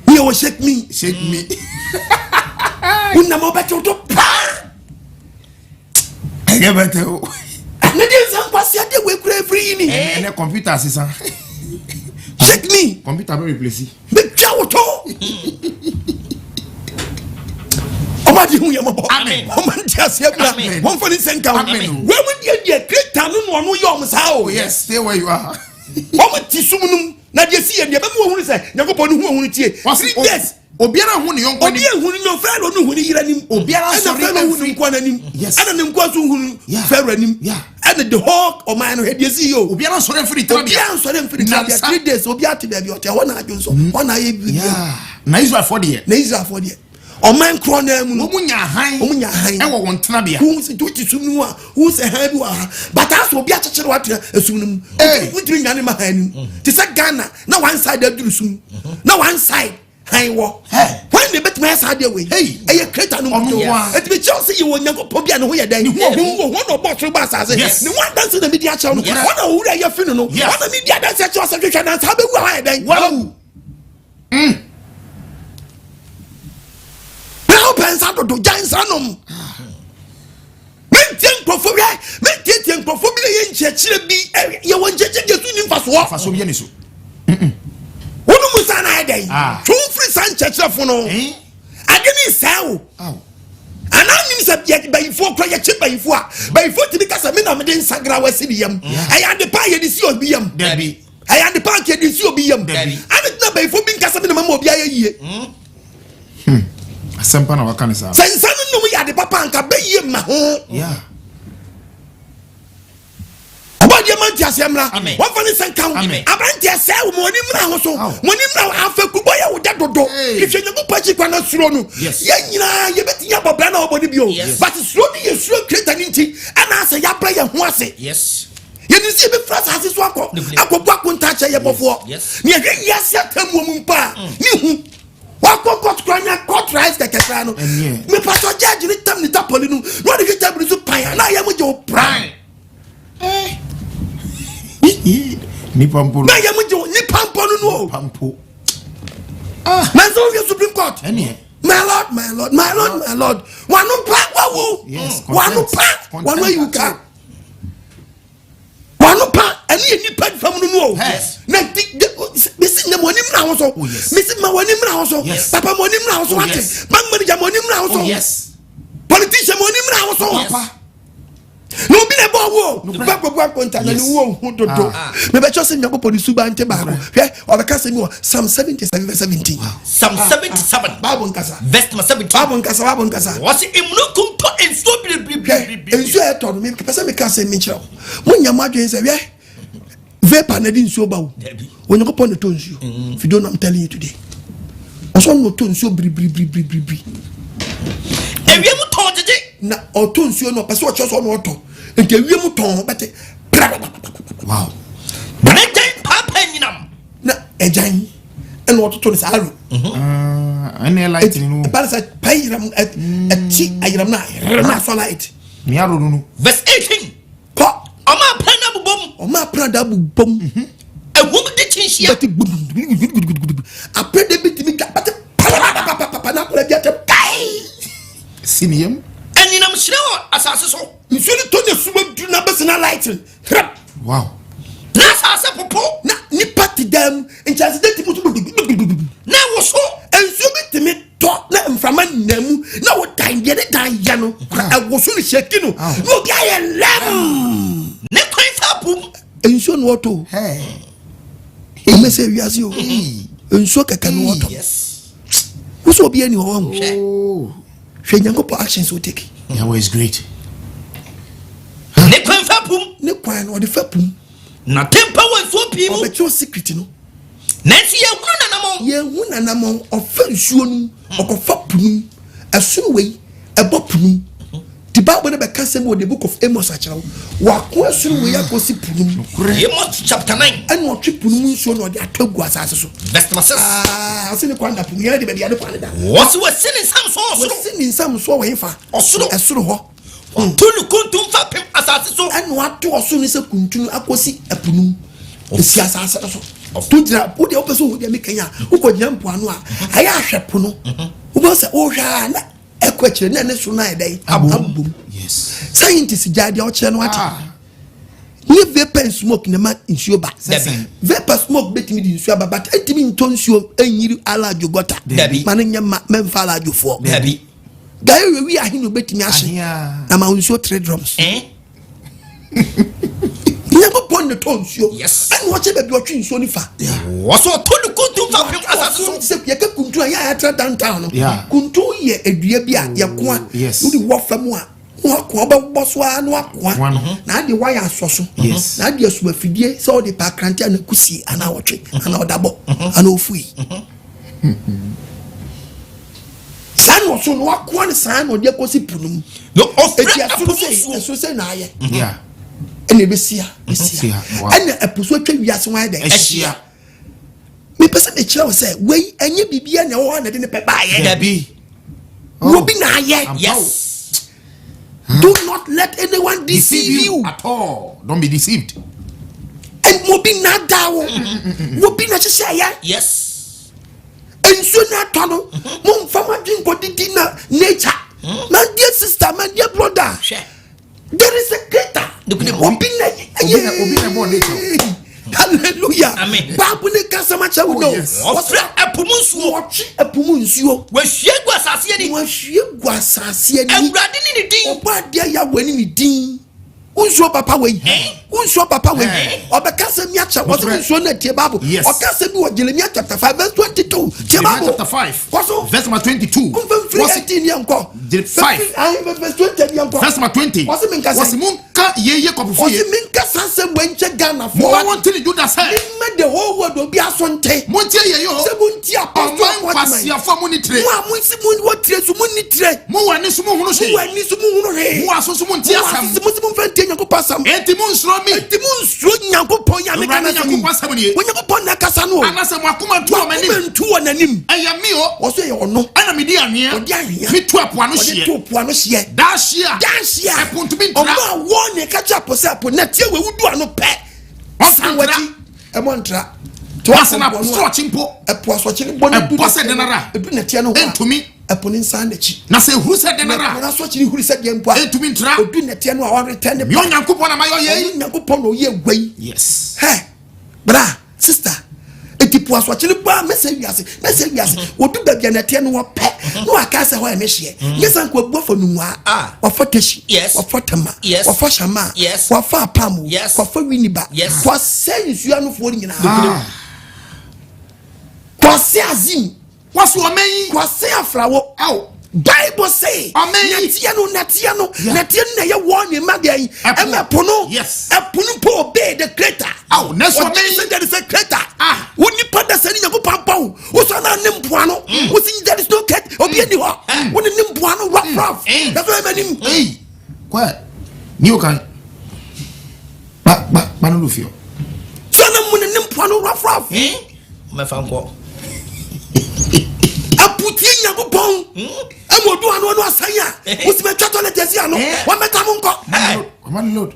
Mi yɛ wɔ shake me. Shake me. Wonam ɔbɛtɛ to paa. Ɛyɛ bɛtɛ o. Ne deɛ nsa nkwasi adeɛ wei kura efiri yi ni. Ɛnɛ kɔmputa sisan. Shake me. Kɔmputa bɛ replace. Bɛtwa wo to. Ɔmo adi hu yɛ mɔbɔ. Ɔmo nti aseɛ bra. Wɔn fɔ ne nsɛn ka ho. Wɔn mu deɛ deɛ kreta no na ɔno yɛ ɔmo saa o. Yes, stay where you are. Wɔn ti sum num na deɛ si yɛ deɛ bɛmu ohun sɛ Nyankopɔn ne hu ohun tie. 3 days. Obiara hu ne yɔnko anim. Obiara hu ne yɔnko Fɛlɔ no hu ne yere anim. Obiara sɔre ɛna Fɛlɔ hu ne nkoa n'anim. Yes. Ɛna ne nkoa nso hu Fɛlɔ anim. Yeah. Ɛna the whole ɔman no hwɛ si yie o. Obiara nsɔre mfiri tenabea. Obiara nsɔre mfiri tenabea. 3 days obiara te baabi ɔte ɛhɔ na adwo nso. Hɔ na ayɛ biribi. Na Israelfoɔ deɛ. Na Israelfoɔ deɛ. Ɔman korɔ naa mu no. Wɔn nya ahan. Wɔn nya ahan. Ɛwɔ wɔn tenabea. Wɔn sɛ wote sum no mu a wɔn sɛ han bi wɔ ha bata asɔ obi akyekyere watena esum no mu. Wontumi nwane ma han no mu. Te sɛ Ghana na one side aduru sum na one side han wɔ. Wɔn na ebetumi ayɛ saa adeɛ wei. Ɛyɛ kreta no mu. Etumi kyerɛw sɛ yɛwɔ Nyankopɔn bi a ne ho yɛ dɛn. Ne ho wɔ hɔ na ɔbɔ soro bɔ asase. Ne ho adanse na mi di akyerɛw no. Wɔn na owura yɛ fi no no. Wɔn na mi di adanse akyerɛw sɛ hwehwɛ nansa abɛwu a wɔayɛ dɛn. Wawu. Na wopɛ nsa dodo gya nsa nom. Mentie nkurɔfoɔ bi mentietie nkurɔfoɔ bi na yɛ nkyerɛkyerɛ bi yɛwɔ nkyerɛkyerɛ deɛ so nni mfasoɔ. Mfasoɔ bi yɛ ne so. Wɔn mu nsa na ayɛ dɛn? Twe wo firi saa nkyerɛkyerɛfo no. Ade ne nsɛe wo. Anaa nim sɛ yɛ bayifoɔ kora yɛkye bayifoɔ a bayifoɔ tumi ka sɛ me na mede nsa grawa si ne yam. Ɛyɛ ade pa a yɛde si obi yam. Ɛyɛ ade pa a nka yɛde si obi yam. Ade tena bayifoɔ bi nka sɛ me na mama obi ayɛ yie. Asɛmpa na waka ne saa. Sɛ nsa no nom yɛ ade papa anka bɛyie ma ho. Ɔbɔ adeɛ ma nteaseɛ mmra. Wɔmfa ne nsa nka ho. Aberanteɛ sɛe wo ma w'ani mmra ho so. Ma w'ani mmra ho. Afakubɔ yɛ wo dɛ dodo. Hwehwɛ Nyankopɔn akyi kwan na suro no. Yɛn nyinaa yɛbɛtumi abɔ bra na wɔbɔ no bio. But suro no yɛ suro creator no nti ɛna asɛ yɛabrɛ yɛn ho ase. Yɛnim sɛ yɛbɛfiri asase so akɔ akɔbu akonta akyerɛ yɛn bɔfoɔ. Na yɛhwɛ wiase atemmuo mu mpo a, ne hu. Wakɔ court kura nya court rice kɛkɛ kura no. Mepatɔ judge ne tam ne tapoli no na ɔde hwɛ table so pan na ayɛ mo gye o pran. Eh. Nipa mpo no. Na ayɛ mo gye o nipa mpo no no o. Nipa mpo. Ah. Na nso wohwɛ Supreme Court. My lord, my lord, my lord, my lord. Wano pa wawu. Wano pa wano ayi ka. Wano pa ɛne yɛ nipa fam no no o. Na ti mesi na mo anim na ho so. Oh, mesi ma wɔn anim na ho so. Papa mo anim na ho so oh, ate. Bank manager mo anim na ho so. Oh, Politician mo anim na ho so. Na obi na ɛbɔ wo bɛ gbogbo akonta na ne wo ho dodo. Ah. Mebɛkyɛ sɛ Nyankopɔn ne suban nte baako. Hwɛ ɔbɛka sɛ mi wɔ Psalm 77 verse 17. Psalm 77. Bible nkasa. Verse number 17. Bible nkasa, Bible nkasa. Wɔsi emununkum tɔ nsuo biribiribiri. Hwɛ nsuo a ɛtɔ no mepɛ sɛ meka asɛm mi kyerɛ wo. Mo nya mo adwene sɛ hwɛ vapor na ɛde nsuo ba o. Onyankopɔn na ɛtɔ nsuo. If you don't know, I'm telling you today. Ɔsɔ na ɔtɔ nsuo biribiribiribiri. Ewiem tɔn gyegye. Na ɔtɔ nsuo no ɔpɛ sɛ ɔkyerɛ sɛ ɔna ɔtɔ. Nti ewiem tɔn bɛte. Wow. Ne gyan paapaa nyinam. Na ɛgyan ɛna ɔtoto no saa aro. Ɛna light ni no. Ɛba sɛ pa ayiram ɛti ayiram na ayerɛ na asɔ light. Ni aro no no. Verse 18. Kɔ. Ɔmo apra na bobom. Ɔmo apra da bobom. Ehum di kyinhyia. Bɛti gudugudugudugudugudu. Apra de bi tumi twa bɛti palapapapapa na akɔla bi atɛm kai. Si ni yam. Ɛnyinam hyerɛn wɔ asase so. Nsuo ni tɔ ne suma du na bɛsi na light. Hɛrɛ. Wow. Na asase popo. Na nipa ti dan mu nkyɛnse de ti mu so gudugudugudugudu. Na ɛwoso. Nsuo bi tumi tɔ na mframa nna mu na wo dan deɛ ne dan yɛ no ɛwoso no hyɛki no na obi ayɛ lɛm. Ne kwan fa po mu. Nsuo na ɔtɔ o. Ɛmɛ sɛ wiase o. Nsuo kɛkɛ na ɔtɔ. Wosɛ obi ani hɔ wahu. Hwɛ Nyankopɔn actions o take. Yahweh is great. Ne kwan fa po mu. Ne kwan no ɔde fa po mu. Na tempa wɔ nsuo pii mu. Ɔbɛkyerɛ secret no. Nanso yɛhunu nanamɔn. Yɛhu nanamɔn ɔfa nsuo no mu ɔkɔfa po no mu ɛsono wei ɛbɔ po no mu ti Bible no bɛka sɛm wɔ the book of Amos akyerɛ wo wako ɛsono wei akɔsi po no mu. Amos chapter 9. Ɛna ɔtwe po no mu nsuo na ɔde atɔ agu asase so. Verse number 6. Aa ɔsi ne kwan da po mu yɛn de baabi a ne kwan da. Wɔsi wɔsi ne nsam so ɔsoro. Wɔsi ne nsam so wɔ hefa. Ɔsoro. Ɛsoro hɔ. Wato ne kuntu mfa pem asase so. Ɛna wato ɔsoro ne sɛ kuntunu akɔsi ɛpo no mu. Esi asase no so. To gyina wo deɛ wopɛ sɛ wohu deɛ meka yi a wokɔ gyina mpoano a ayɛ ahwɛ po no. Wobɛhu sɛ wohwɛ a na ɛkɔ akyire na ɛne soro no ayɛ dɛn abom. Scientist gyae deɛ ɔkyerɛ no ate. Nye vapor and smoke na ɛma nsuo ba. Vapor smoke bɛtumi de nsuo aba but ɛntumi ntɔ nsuo ɛnyiri alaadwo gɔta. Ma no nyɛ ma mɛmfa alaadwofoɔ. Gayo yɛ wi ahe na obetumi ahye na ma nsuo three drums. Eh? Nyankopɔn na tɔ nsuo. Yes. Ɛna ɔkyɛ baabi ɔtwe nsuo no fa. Wɔsɔ ɔtɔ ne kuntu fa pem asase so. Sɛ yɛka kuntu a yɛ a yɛatra downtown no. Yeah. Kuntu yɛ adua bi a yɛkoa. Oh, yes. Wode wɔ fam a na wakoa wobɛbɔ so ara na wakoa. Koa no. Na ade wayɛ asɔ so. Yes. Na ade asu afidie sɛ wode pa akrante anaa kusie anaa ɔtwe anaa ɔdabɔ anaa ofui. Saa na ɔso no wakoa no saa na ɔde akɔsi po no mu. Na ɔfrɛ Eti ɛpo ɛso mu sɛ nsuo. ɛso sɛ na ayɛ. Yeah. Ɛna ebesi ha besi Si ha. ha, wow. Ɛna ɛpo so atwa wiase ho ayɛ dɛ. Ahyia. Mepɛ sɛ mekyerɛ wo sɛ wei ɛnyɛ biribiara na ɛwɔ hɔ a na ɛde ne pɛ baayɛ. Dabi. Obi na ayɛ. Ampa o. Yes. Do not let anyone deceive you. at all. Don't be deceived. And obi na ada wo. Obi na hyehyɛ yɛ. Yes. Nsuo no atɔ no. Momfa mo adwene nkɔdidi na nature. My dear sister, my dear brother. Hwɛ. There is a creator. Obi na Obi na ɛbɔɔ nature. Hallelujah. Amen. Bible ne kasa ma kyerɛ wo Oh, no. yes. Ɔfrɛ ɛpo mu nsuo. Wɔtwe ɛpo mu nsuo. Wɔahwie gu asase ani. Wɔahwie gu asase ani. Awurade ne ne din. Ɔbɔ adeɛ yɛ awɔ ne ne din. Nsuo papa wei. Nsuo papa wei. Ɔbɛka sɛ mi akyɛ wɔsɛ nsuo na tie Bible. Yes. Ɔka sɛ bi wɔ Jeremiah chapter 5 verse 22. Tie Jeremiah Bible. chapter 5. Kɔ so. Verse number 22. Nfɛnfiri Wɔsi- 18 yɛn kɔ. Jer- 5. Ayi verse 20 yɛn kɔ. Verse number 20. Wɔsi mi nkasa. Wɔsi monka yei Yakob fie. Wɔsi mi nkasa sɛ wɔn nkyɛn Ghana fo. Momma wɔnte ne Juda sɛ. Mma the whole world obi aso nte. Montie yei o. Sɛ montie apostol Ɔman Kwatman. nkwasiafoɔ a monni tire. Mo a mo si mo wɔ tire so mo nni tire. Mowɔ ani so monhunu hwee. Mo wɔ ani so monhunu hwee. Mowɔ aso so monte Mo wɔ asɛm. aso so mo si mo mfa ntie Nyankopɔn asɛm. Enti monnsuro me. Enti monnsuro Nyankopɔn yi a meka Awurade ne Awurade Nyankopɔn asɛm nie. Onyankopɔn na ɛkasa no o. Anaasɛ mo akoma ntu wɔ m'anim. Wakoma ntu wɔ n'anim. Ɛyɛ me o. Wɔso ɛyɛ ɔno. Ɛna mede anwea. Ɔde anwea. Metu ɛpo ano Ɔde hyeɛ. to po ano hyeɛ. Daa hyeɛ a. Daa hyeɛ a. Ɛpo ntumi ntra. Ɔmo a wɔn ne ɛka kyerɛ po sɛ po na tie wɔ ewudu ano pɛ. Ɔnsa San ntra. w'akyi. Ɛmɔ ntra. Wɔse na asorɔkye mpo. Ɛpo asorɔkye no bɔ ne du Ɛbɔ sɛ dɛn ara. Edu nɛteɛ no ho a. Ɛntumi. Ɛpo ne nsan n'akyi. Na sɛ ehuru sɛ dɛn ara. Na ɛpo n'asorɔkye no huri sɛ deɛ mpo a. Ɛntumi ntra. Odu nɛteɛ no a ɔretɛn ne ba. Me Onyankopɔn na mayɔ yei. Ɔno Nyankopɔn na ɔyɛ wei. Yes. Hɛ, bra, sister. Eti po asorɔkye no bɔ a mɛsɛ wiase, mɛsɛ wiase. Odu baabi a nɛteɛ no wɔ pɛ. Na waka sɛ hɔ yɛ ne hyeɛ. Nyɛ sɛ nka wabu afa nungua. Ah. Wafa Teshie. Yes. Wafa Tema. Yes. Wafa Shama. Yes. Wafa Apam. Yes. Wafa Winneba. Yes. Kwasɛ nsuo anofoɔ no nyinaa. Kwasɛ Azim. Wɔsi ɔmɛ yi. Kwasɛ Afrawo. Aw. Bible say. Ɔmɛ yi. Nɛteɛ no nɛteɛ no nɛteɛ no na ɛyɛ wɔn ne mma deɛ yi. Ɛpo. Ɛmɛ po no. Yes. Ɛpo no po obey the creator. Aw, nanso ɔmɛ yi. Ɔgye sɛ there is a creator. Ah. Wo nipa da sɛ ne Nyankopɔn abɔ wo. Wo sɔ na ne mpoano. Wo si there is no creator. Obi ani hɔ. Wo ne ne mpoano rough rough. Mm. That's why ɛmɛ nim. Ei. Kɔ ni o kan. Ba ba ba no do fi o. Sɔ na mu ne ne mpoano rough rough. Mɛfa nkɔ. Aputie Nyankopɔn. Ɛmu odu ano ano asan a. Wosi bɛ twa toilet asi ano. Wɔn bɛ ta mo nkɔ. Command load.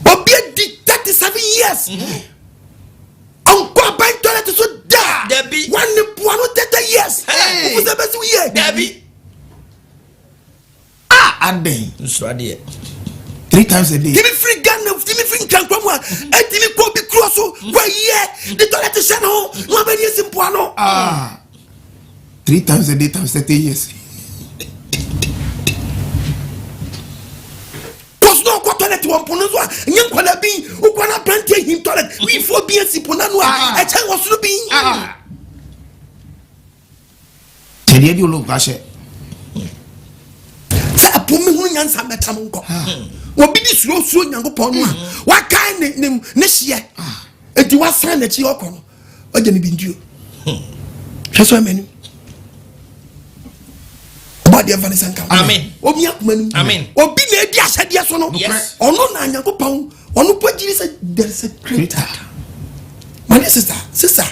Obi adi 37 years. Ɔnkɔ aban toilet so da. Dabi. Wɔn ne boa no 30 years. Hey. Wofu sɛ bɛsi wo yie. Dabi. Ah, aden. Nsura deɛ. Three times a day. Timi firi Ghana, timi firi nkrankwa mu a, ɛtimi kɔ obi kuro so, wɔyɛ, de toilet hyɛ ne ho, na wabɛni esi mpoano. Ah. Three times a day times 30 years. Kɔsu na ɔkɔ toilet wɔ mpono so a, nye nkwadaa bi, wokɔ na aberanteɛ him toilet, wiifoɔ bi esi po n'ano a, Ah. ɛkyɛn wɔ soro bi. Ah. Tẹ̀lé di olóògùn ahyẹ. Sɛ ɛpo mi hunu nyansa mɛta mo nkɔ. Obi di suro suro Nyankopɔn no a, wakae ne ne ne hyeɛ. Eti wasan n'akyi ɔkɔ no, ɔgye ne bi ntuo. Hwɛ so ɛmɛ nim. Ɔbɔ adeɛ nfa ne nsa nka. Amen. Omi akoma nim. Amen. Obi na edi ahyɛdeɛ so no. Yes. Ɔno na Nyankopɔn ɔno po gyiri sɛ there is a creator. My dear sister, sister,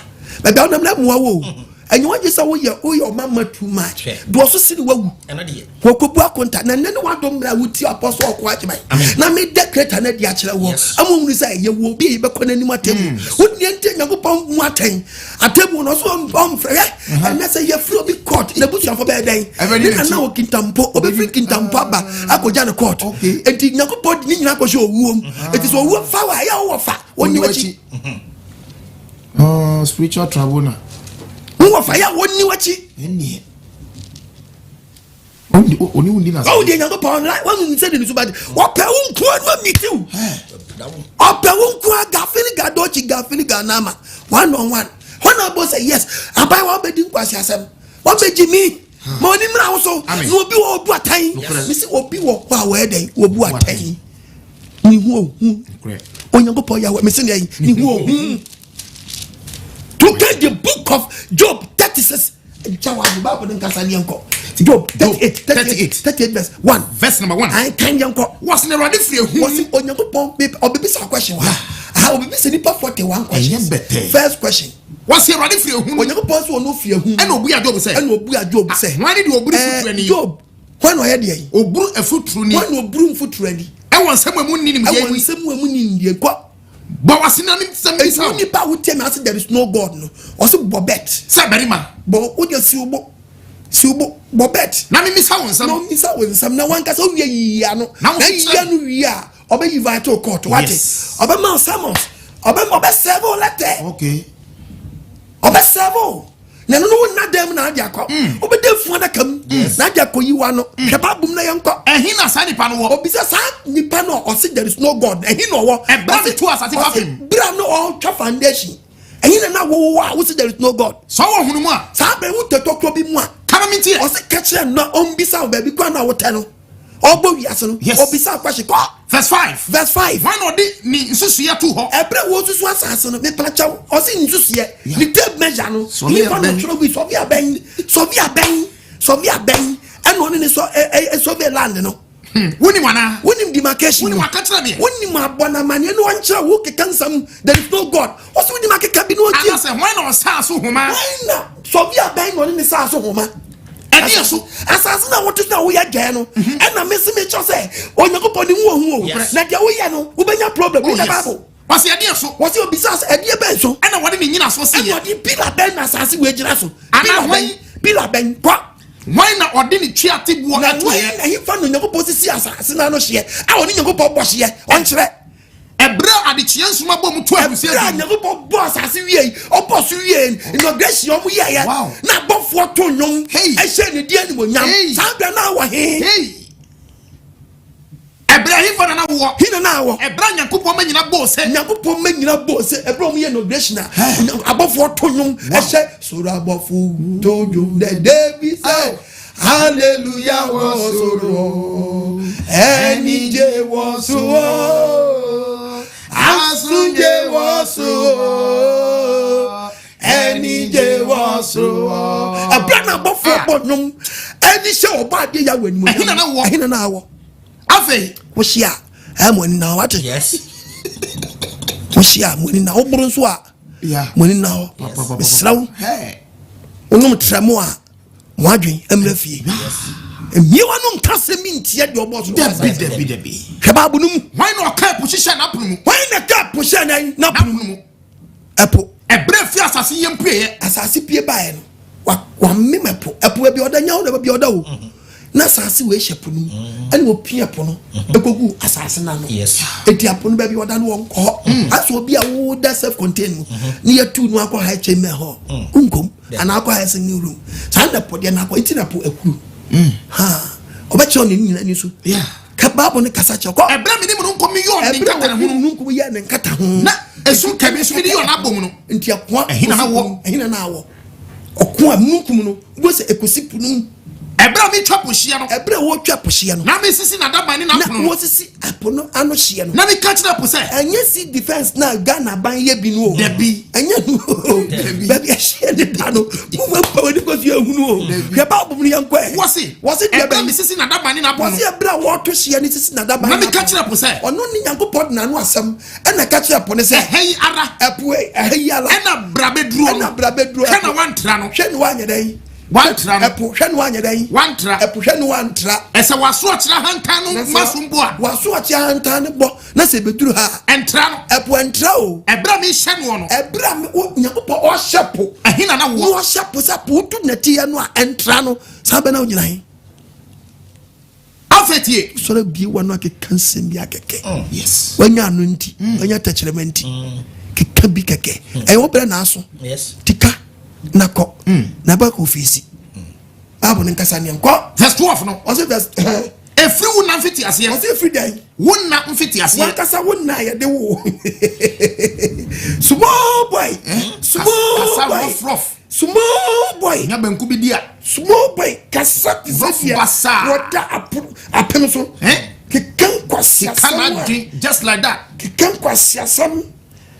baabi a wonam na mmoa wo o. Ɛnyɛ wɔn gye sɛ woyɛ woyɛ ɔmama too much. Hwɛ. Deɛ ɔso si ne wawu. Ɛno deɛ. Wɔkɔbu akonta na nnɛ ne wadom mmerɛ a wotie apɔsɔ ɔko agyeman na meda kreta no adi akyerɛ wɔ Yes. ama hunu sɛ yɛwɔ obi a yɛbɛkɔ n'anim atemmu wodeɛ nti Nyankopɔn mu atɛn atemmu no ɔso ɔmfrɛ hwɛ ɛnɛ sɛ yɛfrɛ obi court na abusuafo bɛyɛ dɛn Ɛbɛdi ne n'akyi. nana wɔ kintampo ɔbɛfiri kintampo aba akɔgya ne court Okay. enti Nyankopɔn de ne nyinaa kɔhyɛ owuom enti sɛ owuo fa wɔ a ɛyɛ a wowɔ fa wɔnni w'akyi Oh, spiritual tribunal. wowɔ fa yɛ a wɔnni w'akyi Ẹni ẹ. Oni wundi na. Ɔwɔ deɛ Nyankopɔn la wɔn sɛ de ne so ba de ɔpɛ wo nkoa no amitiw ɔpɛ wo nkoa gafini gadochi gafini ganama one on one hɔn na ɔbɔ sɛ yes aban wa ɔbɛdi nkwasi asɛm ɔbɛgyi mi ma ɔni mìíràn ahosuo Amen. na obi wɔ obu atɛn Nokorɛ. misi obi wɔ hɔ a wɔyɛ dɛn obu atɛn ne ho ohu Nokorɛ. Onyankopɔn Yahweh misi ne yɛn ne ho ohu to get the book of Job 36 nkyɛn wa Bible ne nkasa ne yɛn kɔ Job 38 38 38 verse 1 Verse number 1. ayi kan yɛn kɔ Wɔsi na Awurade firi ehu. wɔsi Onyankopɔn bi ɔbibisa question wa aha ɔbibisa nipa 41 questions Ɛyɛ bɛtɛ. first question Wɔsi Awurade firi ehu. Onyankopɔn sɛ ɔno fi ehu Ɛna obu ya Job sɛ. ɛna obu a Job sɛ Wɔn ani de oburu futuro ani. Job wɔn na ɔyɛ deɛ yi Oburu efuturo ni. wɔn na oburu mfuturo ani Ɛwɔ nsɛm a emu nni nimdeɛ ɛwɔ mu. nsɛm mu emu ni nimdeɛ kɔ Bɔ wasi na ne nsɛm etu bisa o. nipa a wotie mi ase there is no God no ɔsi bɔ bet Sɛ barima. bɔ o de si o bo si o bo bɔ bet Na mi misa wo na nsɛm. ɔmisa wo nsɛm na wankasa owie yiyia no Na wo na so yiyia no wie a ɔbɛ invite wo court wate Yes. ɔbɛ ma wo summons ɔbɛ ɔbɛ serve wo letter Okay. ɔbɛ serve wo na ɛno no wo nna dan mu na ade akɔ wobɛda funu adaka mu na ade akɔ yi wa no hwɛ baabu mu na yɛnkɔ Ɛhin na saa nipa no wɔ. obisa saa nipa no a ɔse there is no God ɛhin na ɔwɔ Ɛbra ne Ɔse- to asase ɔse fapem. bra no ɔtwa foundation ɛhin na na wowɔ a wose there is no God Sɛ ɔwɔ hunu mu a. saa bɛn wotɛ tɔkorɔ bi mu a Kama mi tiɛ. ɔse kɛkyerɛ no na ɔmbisa wo baabi kora na wotɛ no ɔbɔ wiase no Yes. ɔbisa question kɔ Verse 5. verse 5 Wɔn na ɔde ne nsusuiɛ to hɔ. ɛbrɛ wo susu asase no mepa kyɛw ɔse nsusuɛ ne tape measure no Sɔre nipa no abɛn. twerɛ gu sɔve abɛn sɔve abɛn sɔve abɛn ɛna ɔne ne sɔ ɛ ɛ survey land no. Wonim anaa? Wonim demarcation Wonim no? aka kyerɛ meɛ? Wonim abɔ no amaneɛ na ɔnkyerɛ wo keka nsɛm there is no God. Wɔsɛ wonim akeka bi na ɔntie. Anasɛ hwan na ɔsaa so homa? Hwan na sɔbi abɛn na ɔne ne saa so homa? Ɛdeɛ so? Asase na wote so na woyɛ dwɛɛ no mhm. ɛna mese mekyerɛ sɛ Onyankopɔn ne ho ɔhu o na deɛ woyɛ no wobɛnya problem. Read the oh, Bible. Wɔsi ɛdeɛ so. Wɔsi obisa sɛ ɛdeɛ bɛn so. Ɛna wɔde ne nyina so si yɛ. Ɛna wɔde pila bɛn na asase wɔ egyina so. Pila bɛn pila bɛn kɔ. Wɔn na ɔde ne tua te boɔ ɛto yɛ. Na wɔn na hefa na Onyankopɔn sisi asase n'ano hyeɛ a ɔne Nyankopɔn bɔ hyeɛ ɔnkyerɛ. Ɛbrɛ adekyeɛ nsoma bɔ mu to ahurusi adu. Ɛbrɛ a Nyankopɔn bɔ asase wie yi ɔbɔ so wie inauguration ɔmo yɛ yɛ na abɔfoɔ to nnwom ɛhyɛ ne di animonyam saa bɛ na awɔ he. Ɛberɛ hefa na na wowɔ? He na na awɔ? Ɛberɛ a Nyankopɔn mma nyina bɔɔ se. Nyankopɔn mma nyina bɔɔ se. Ɛberɛ a wɔyɛ inauguration a, abɔfoɔ to nnwom ɛhyɛ soro abɔfo to nnwom dɛdɛ bi sɛ hallelujah wɔ soro, anigye wɔ soro, asomdwe wɔ soro, anigye wɔ soro. Ɛberɛ na abɔfoɔ bɔ nnwom ɛne hyɛ ɔbɔ adeɛ yɛ wɔ animuonyam. Ɛhe na na wowɔ? Ɛhe na na awɔ? Afei. Wohyia a, ɛyɛ mo ani na hɔ wate. Yes. Wohyia a, mo ani na hɔ. Woboro nso a, mo ani na hɔ. Mesrɛ wo, wonom trɛ mo a, mo adwen mmra fie. Mmie w'ano nka asɛm bi ntia deɛ ɔbɔ so. Dabi, dabi, dabi. Hwɛ Bible no mu. Hwan na ɔka ɛpo hyehyɛ n'apono mu? Hwan na ɛka ɛpo hyɛ n'apono mu? Ɛpo. Ɛberɛ fi asase yam pueɛ. Asase pue baeɛ no, wamem ɛpo. Ɛpo baabi ɔda nya hɔ na baabi ɔda o. Mhm. Na asase wei hyɛ po no mu. Mhm. Ɛna opia po no mhm. ekogu asase n'ano. Eti apo no baabi ɔda no wɔnkɔ hɔ. Mm. Asɛ obi a woda self contained mu ne yɛtu no akɔ high chamber hɔ. Mm. Nkom anaa akɔ high single room. Saa na po deɛ na akɔ eti na po akuru. Mm. Ha ɔbɛkyerɛ ne nyina ni so. Yeah. Ka Bible no kasa kyerɛ kɔ. Ɛberɛ a mede mununkum yɔɔ ne Ɛberɛ a wɔde nkataho no. mununkum yɛɛ ne nkataho. Na esum kabii nso mede yɔɔ n'abom no. Nti ɛkoa Ɛhe na na wɔ? Ɛhe na na awɔ? Ɔko a mununkum no wobɛhu sɛ ɛkɔsi po no mu. Ɛberɛ a meretwa po hyeɛ no. Ɛberɛ a wɔretwa po hyeɛ no. Na mesisi n'adaban ne Na n'apono no. wɔsisi ɛpo no ano hyeɛ no. Na meka kyerɛ po sɛ. Ɛnyɛ sea defence na Ghana aban yɛ bi no o. Dabi. Ɛnyɛ no o. Dabi. Baabi ɛhyeɛ ne da no. Mo mo mpa w'ani kɔ so yɛhunu o. Hwɛ Bible mu no yɛnkɔ ɛ. Wɔse. Wɔse deɛ Ɛberɛ a bɛn? mesisi n'adaban ne n'apono Wɔse no. ɛberɛ a wɔreto hyeɛ ne sisi n'adaban Na ne meka n'apono. kyerɛ po sɛ. Ɔno ne Nyankopɔn de n'ano asɛm ɛna ɛka kyerɛ po no sɛ. Ɛha yi ara. Ɛpo ei, ɛha yi ara. Ɛna bra bɛduro no. Ɛna bra bɛduro Hwɛ ɛpo. na woantra no. Hwɛ na woanyɛ dɛn? Woantra no. Ɛpo, hwɛ na woanyɛ dɛn? Woantra. Ɛpo, hwɛ na woantra. Ɛsɛ w'asorɔkye ahantan no Na ma sɛ so mpo a. W'asorɔkye ahantan no bɔ na sɛ ɛbɛduru ha a. Ɛntra no. Ɛpo ɛntra o. Ɛberɛ a mehyɛ noɔ no. Ɛberɛ a me, wo, Nyankopɔn ɔhyɛ po. Ɛhe na na wowɔ? Na ɔhyɛ po sɛ po wotu nɛteɛ no a ɛntra no. Saa bɛ na wogyina he? Afei tie. Sɔrɔ bie w'ano akeka nsɛm bi akɛkɛ. Mm, yes. Wanya ano nti, mm. wanya tɛkyerɛma nti. Mm. Keka bi kɛkɛ. Ɛyɛ wo brɛ n'aso. Yes. Tika na kɔ. Na bɛ kɔ ofeesi. Baabu ne nkasa neɛ nkɔ. Verse 12 no. Ɔsɛ verse. Efiri wo nna mfiti aseɛ. Ɔsɛ efiri dɛn? Wo nna mfiti aseɛ. Wankasa wo nna yɛde wo. Small boy. Eh? Small boy. Kasa rough rough. Small boy. Nya banku bi di a. Small boy kasa te sɛ deɛ wɔda apem so. Eh? Keka nkwasiasɛm a. Keka just like that. Keka nkwasiasɛm.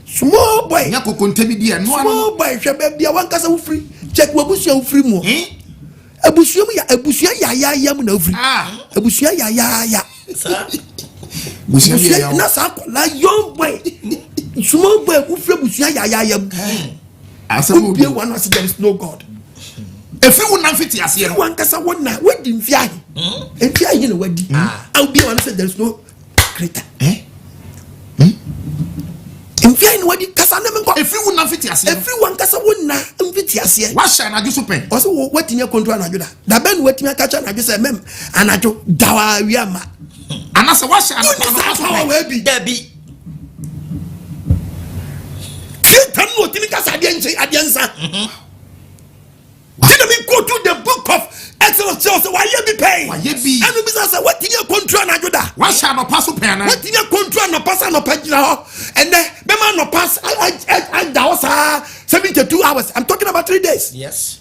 Small boy. Nya kokonte bi di a. Small boy hwɛ baabi a wankasa wofiri. Check w'abusua wofiri mu. Eh? Abusua mu ya abusua yayaaya mu na wofiri. Ah. Abusua yayaaya. Abusua na saa akwadaa young boy. Small boy wofiri abusua yayaaya mu. Asɛm Wobie w'ano ase there is no God. Efiri wo nan fiti aseɛ no. Efiri wankasa wo na wadi mfe ahe. Hmm? Mfe ahe na wadi. Hmm? A wobie w'ano sɛ there is no creator. Eh? Hmm? Mfe ahe na wadi kasa ne menkɔ. Efiri wo nan fiti aseɛ. Efiri wankasa wo na mfiti aseɛ. Wahyɛ anadwo so pɛn. Ɔsɛ wo watumi akonto anadwo da. Da bɛn na watumi aka kyerɛ anadwo sɛ mɛm anadwo dawa awia ma. Anasɛ wahyɛ anadwo so pɛn. Dabi. Creator no otimi kasa adeɛ nkye adeɛ nsa. Ti na mi go to the book of Exodus kyerɛ sɛ wayɛ bi pɛn. Wayɛ bi. Ɛnu bisa sɛ watumi akontu anadwo da. Wahyɛ anɔpa so pɛn anan. Watumi akontu anɔpa sɛ anɔpa gyina hɔ. Ɛnɛ bɛma anɔpa ada hɔ saa 72 hours. I'm talking about 3 days. Yes.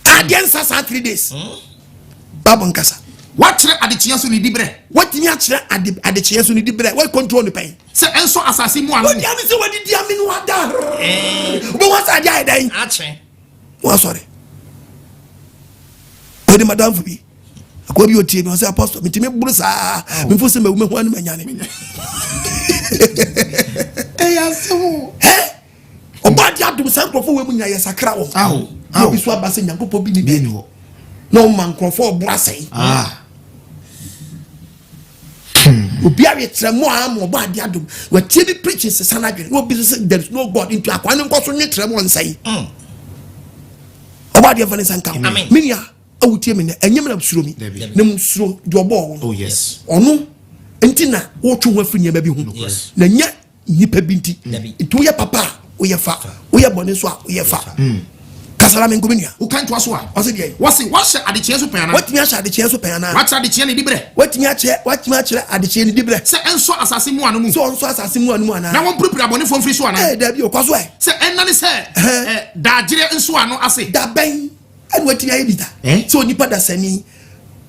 Adeɛ nsa saa 3 days. Bible nkasa. Wakyerɛ adekyeɛ so ne diberɛ. Watumi akyerɛ ade adekyeɛ so ne diberɛ. Wɔyɛ control ne pɛn. Sɛ ɛnsɔ asase mu ano. Wodi ano sɛ wadidi amene wada. Wobɛhu asɛ adeɛ ayɛ dɛn. Akye. Wasɔre. Wɔde madamfo bi. Akoa bi otie mi ɔsɛ apostle metumi boro saa mefo sɛ mawu mɛho anom anyane. Ɛyɛ asɛm o. Ɔbɔ ade adom saa nkurɔfoɔ wɔ mu nyina yɛsakra wɔn. Na obi so aba sɛ Nyankopɔn bi ni baabi hɔ. Na ɔma nkurɔfoɔ ɔbo asɛe. Ah. Obi awe kyerɛ mo a ma ɔbɔ ade adom. Watie bi preaching sesa n'adwene. Na obi so sɛ there is no God nti akoa no nkɔ so nwe kyerɛ mo nsɛe. Ɔbɔ adeɛ mfa ne nsa nka ho. Me nua a wotie me nnɛ ɛnyɛ me na suro mi na mu suro deɛ ɔbɔɔ wo no. Oh, Ɔno nti na wotwe ho afiri nneɛma bi ho na nyɛ nnipa bi nti. Nti woyɛ papa a woyɛ fa, woyɛ bɔne nso a woyɛ fa. Hmm. Kasa na menko me nua. Woka ntoa so a. Ɔse deɛ. Wɔse wɔahyɛ adekyeɛ so pɛn anaa? Watumi ahyɛ adekyeɛ so pɛn anaa? Wakyerɛ adekyeɛ ne diberɛ. Watumi akyerɛ watumi akyerɛ adekyeɛ ne diberɛ. Sɛ ɛnsɔ asase mu ano mu. Sɛ ɔnsɔ asase mu ano mu anaa? Na wɔmpirepire abɔnefoɔ mfiri so anaa? Ee dabi o, kɔ so ɛ. Sɛ ɛnnane sɛ ɛ daagyereɛ nsɔano ase. Da bɛn ɛna watumi ayɛ bi da? Sɛ onipa dasani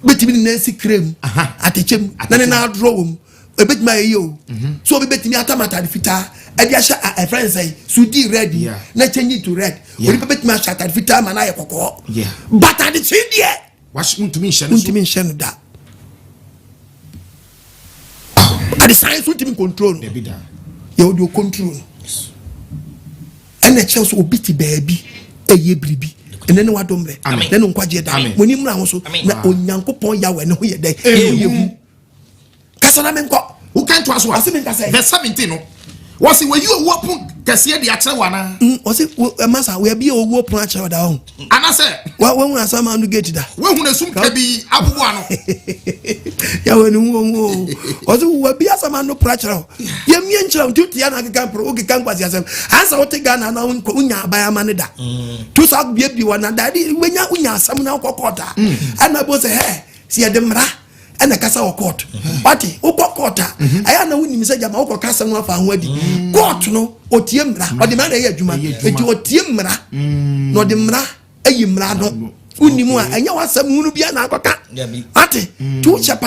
bɛtumi ne nan si kra mu, atɛkyɛ mu, na ne nan adorɔ wɔ mu. Ebetumi ayɛ yie o. Mhm. So obi betumi atam atade fitaa ɛde ahyɛ ɛfrɛ ne sɛn sudi red yi na change it to red. Onipa betumi ahyɛ atade fitaa ma no ayɛ kɔkɔɔ. But adekyee deɛ. Wontumi nhyɛ no so. Wontumi nhyɛ no da. Adesan nso ntumi control no. Yɛ ɔde o control no. Ɛna ɛkyerɛ sɛ obi te baabi ɛyɛ biribi. Ɛnɛ ne wadom mmerɛ. Ɛnɛ ne nkwagyeɛ da. Mo ani mmra ho so. Na Onyankopɔn Yahweh ne ho yɛ dɛ. Ɛyɛ hu. Kasa na menkɔ. Woka ntoa so a. Ɔse menka sɛ. Verse 17 no. Wɔse wɔyi owuo pon kɛseɛ de akyerɛ wo anaa? Mm, ɔse ɛma sa wɔabie owuo pon akyerɛ wo da ɔho. Anasɛ. Wɔahunu asama no gate da. Woahunu esum kabii abobo ano. Yɛwɔ ne ho ɔho o. Ɔse wɔabie asama no pono akyerɛ wo. Yɛmie nkyerɛ wo nti wote ana akeka mporo wokeka nkwasi asɛm. Ansa wote Ghana na wonya aban ama ne da. Mm. To sa biebie wɔ na da de wobɛnya wonya asɛm na wokɔ court a. Mm. Ɛna bo sɛ hɛ sɛ yɛde mmara ɛna kasa wɔ court wate wokɔ court a mhm. ɛyɛ na wonim sɛ gyama wokɔ kasa no afa ho adi mm. court no ɔtie mmara ɔde mmara na ɛyɛ adwuma enti ɔtie mmara mm. na ɔde mmara ayi mmara no wonim a ɛnyɛ w'asɛm hunu bia na akɔka wate mm. nti wohyɛ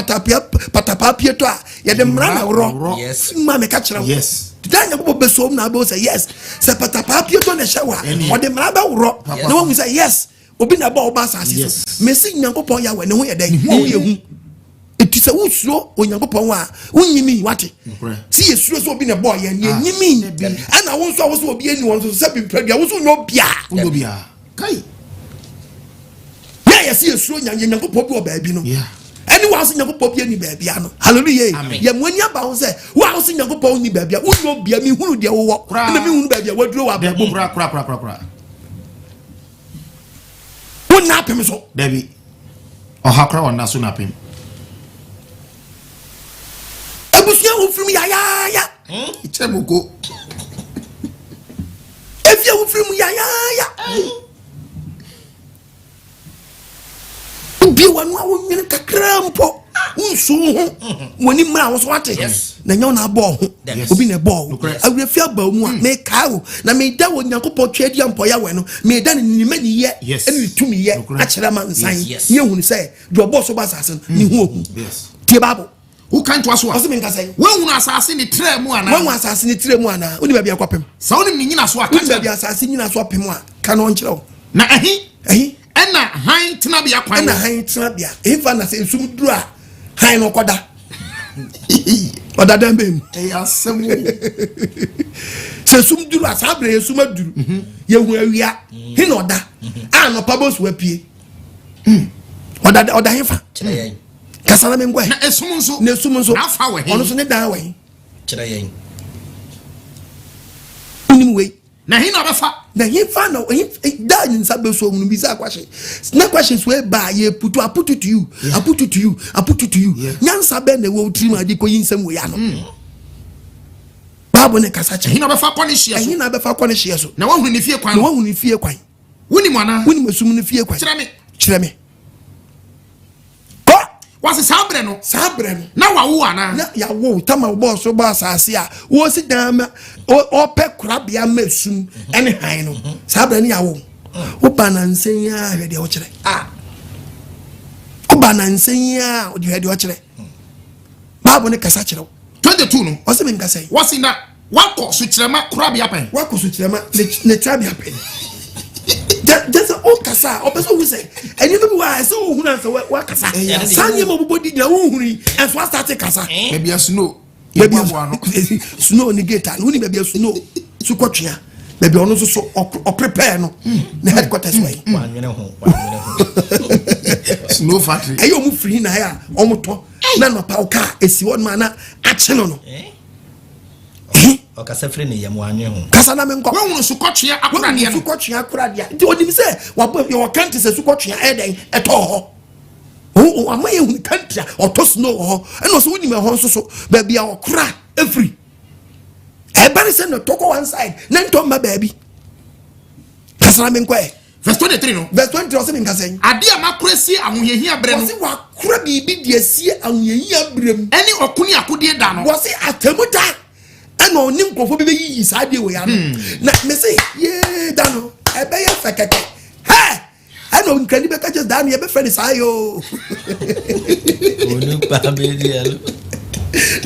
patapaa pie tɔ a yɛde mmara na worɔ ma meka kyerɛ wo da nyankopɔn bɛsom na abɛwo sɛ yes sɛ patapaa pie tɔ na ɛhyɛ wo a ɔde mmara bɛworɔ na wahu sɛ yes Obi na ɛbɔ ɔba asase so. Mesi Nyankopɔn Yahweh ne ho yɛ dɛn? Ne ho yɛ hu. Eti sɛ wosuro Onyankopɔn a, wonyimi wate. Si yɛ suro sɛ obi na ɛbɔ yɛn, yɛ nyimi. Ɛna wo nso a wo sɛ obi ani wɔn nso sɛ bi mpɛ dua, wo nso nyɛ obia. Nyɛ obia. Kai. Yɛ yɛ si yɛ suro nya Nyankopɔn bi wɔ baabi no. Ɛne wɔn nso Nyankopɔn bi ani baabi ano. Hallelujah. Yɛ mo ani aba ho sɛ wo a wo sɛ Nyankopɔn ni baabi a wonyɛ obia mi hunu deɛ wowɔ. Ɛna mi hunu baabi a waduro wɔ abrabɔ mu. Kura kura kura kura. Wonna apem so. Dabi. Ɔha kora wɔnna so na apem. Abusua wo firim yayaaya. Hmm? Kyɛ mu ko. Efie wo firim yayaaya. Wobie w'ano a wonwene kakra mpo. Wonsu wo ho. W'ani mmra wo so ate. Na nyɛ wo na abɔɔ ho. Obi na ɛbɔɔ wo. Awerɛfi aba wo mu a, hmm. mekae wo. Na meda wɔ Onyankopɔn tweadia mpɔyawɛ no, meda ne ne maniyɛ ne ne tumiyɛ akyerɛ ma nsan. Ne ehunu sɛ deɛ ɔbɔɔ so ba asase no, ne ho ohu. Tie Bible. Woka ntoa so a. Ɔse menka sɛn? Woahunu asase ne trɛ mu anaa? Woahu asase ne trɛ mu anaa? Wonim baabi akɔpem? Sɛ wonim ne nyinaso a, ka kyerɛ. Wonim baabi asase nyinaso apem a, ka na ɔnkyerɛ wo. Na ɛhe? Ɛhe? Ɛna hann tenabea kwan wɔ. Ɛna hann tenabea. Ɛhefa na sɛ esum duru a, hann no ɔkɔda? Ɔda dan bɛn mu? Ɛyɛ asɛm o. Sɛ esum duru a, saa berɛ esum aduru. Mhm. Yɛhu awia. He na ɔda? Mhm. A anɔpa bɔ so apue. Hmm. Ɔda ɔda hefa? Kyerɛ yɛn. Kasa na menkɔ Na esum nso. Na esum nso. N'afa wɔ he? Ɔno nso ne dan wɔ he? Kyerɛ yɛn. Wonim wei? Na he na ɔbɛfa? Na hefa na he da ne nsa bɛsɔ mu no bisa kwahye. Na kwahye so eba yɛ putu aputu to you. Yeah. Aputu to you. Aputu to you. Yeah. Nyansa bɛn na ɛwɔ wo tirim ade kɔyi nsɛm wei ano. Mm. Bible ne kasa kyerɛ. Ɛhe na ɔbɛfa kɔ ne hyeɛ so? Ɛhe na ɔbɛfa kɔ ne hyeɛ so? Na wahunu ne fie kwan. Na wahunu ne fie kwan. Wonim anaa? Wonim esum no fie kwan. Kyerɛ me. Kyerɛ me. Kɔ. Wɔsi saa berɛ no. Saa berɛ no. Na wawo anaa? Na yawo tama wɔbɔɔ so bɔ asase a wɔsi dan ma ɔpɛ korabea ma esum ɛne han no. Saa berɛ no yawo. Woba nansa yi a hwɛ deɛ ɔkyerɛ. Woba nansa yi a hwɛ deɛ ɔkyerɛ. Baabu ne kasa kyerɛ wo. 22 no. Ɔsi mi nkasa yi. Wɔsi na wakɔ sukyerɛma korabea pɛn. Wakɔ sukyerɛma ne ne trabea pɛn. Gyɛ sɛ ɔkasa a ɔpɛ sɛ ohu sɛ nneɛma bi wɔ a ɛsɛ ohun ansa wakasa. Saa nneɛma ɔbobɔ di nyina wohunu yi ɛnso asate kasa. Baabi a snow. Baabi a snow ne gate ano woni baabi a snow sukɔtwea baabi a ɔno nso so ɔprepare no ne headquarters wɔ yi. Snow factory. Ɛyɛ ɔmo firi na ɛyɛ a ɔmo tɔ na nɔpa ɔka esi hɔ nom a na akye no no. Ɔkasa firi ne yam wanwe ho. Kasa na menkɔ. Wahunu sukɔtwea akoradeɛ no. Sukɔtwea akoradeɛ. Nti onim sɛ wabɔ yɛwɔ kante sɛ sukɔtwea ɛyɛ dɛn ɛtɔ hɔ. Ama yɛ hunu kante a ɔtɔ snow wɔ hɔ. Ɛna ɔsɛ wonim ɛhɔ nso so baabi a ɔkora efiri. Ɛba ne sɛ na ɛtɔ kɔ one side na ntɔ mma baabi. Kasa na menkɔ ɛ. Verse 23 no. Verse 23 ɔsɛ menka sɛn. Adeɛ a makora sie ahohiahia berɛ no. Wɔsi wakora biribi de asie ahohiahia berɛ mu. Ɛne ɔko ne akodeɛ da no. Wɔsi atemu da ɛna ɔne nkurɔfoɔ bi bɛyiyi saa adeɛ wɔ ya no. Na mese yee da no ɛbɛyɛ fɛ kɛkɛ. Hɛ! Ɛna nkrani bɛka kyɛ daa no yɛbɛfrɛ no saa yoo. Onipa bɛdi ɛlo.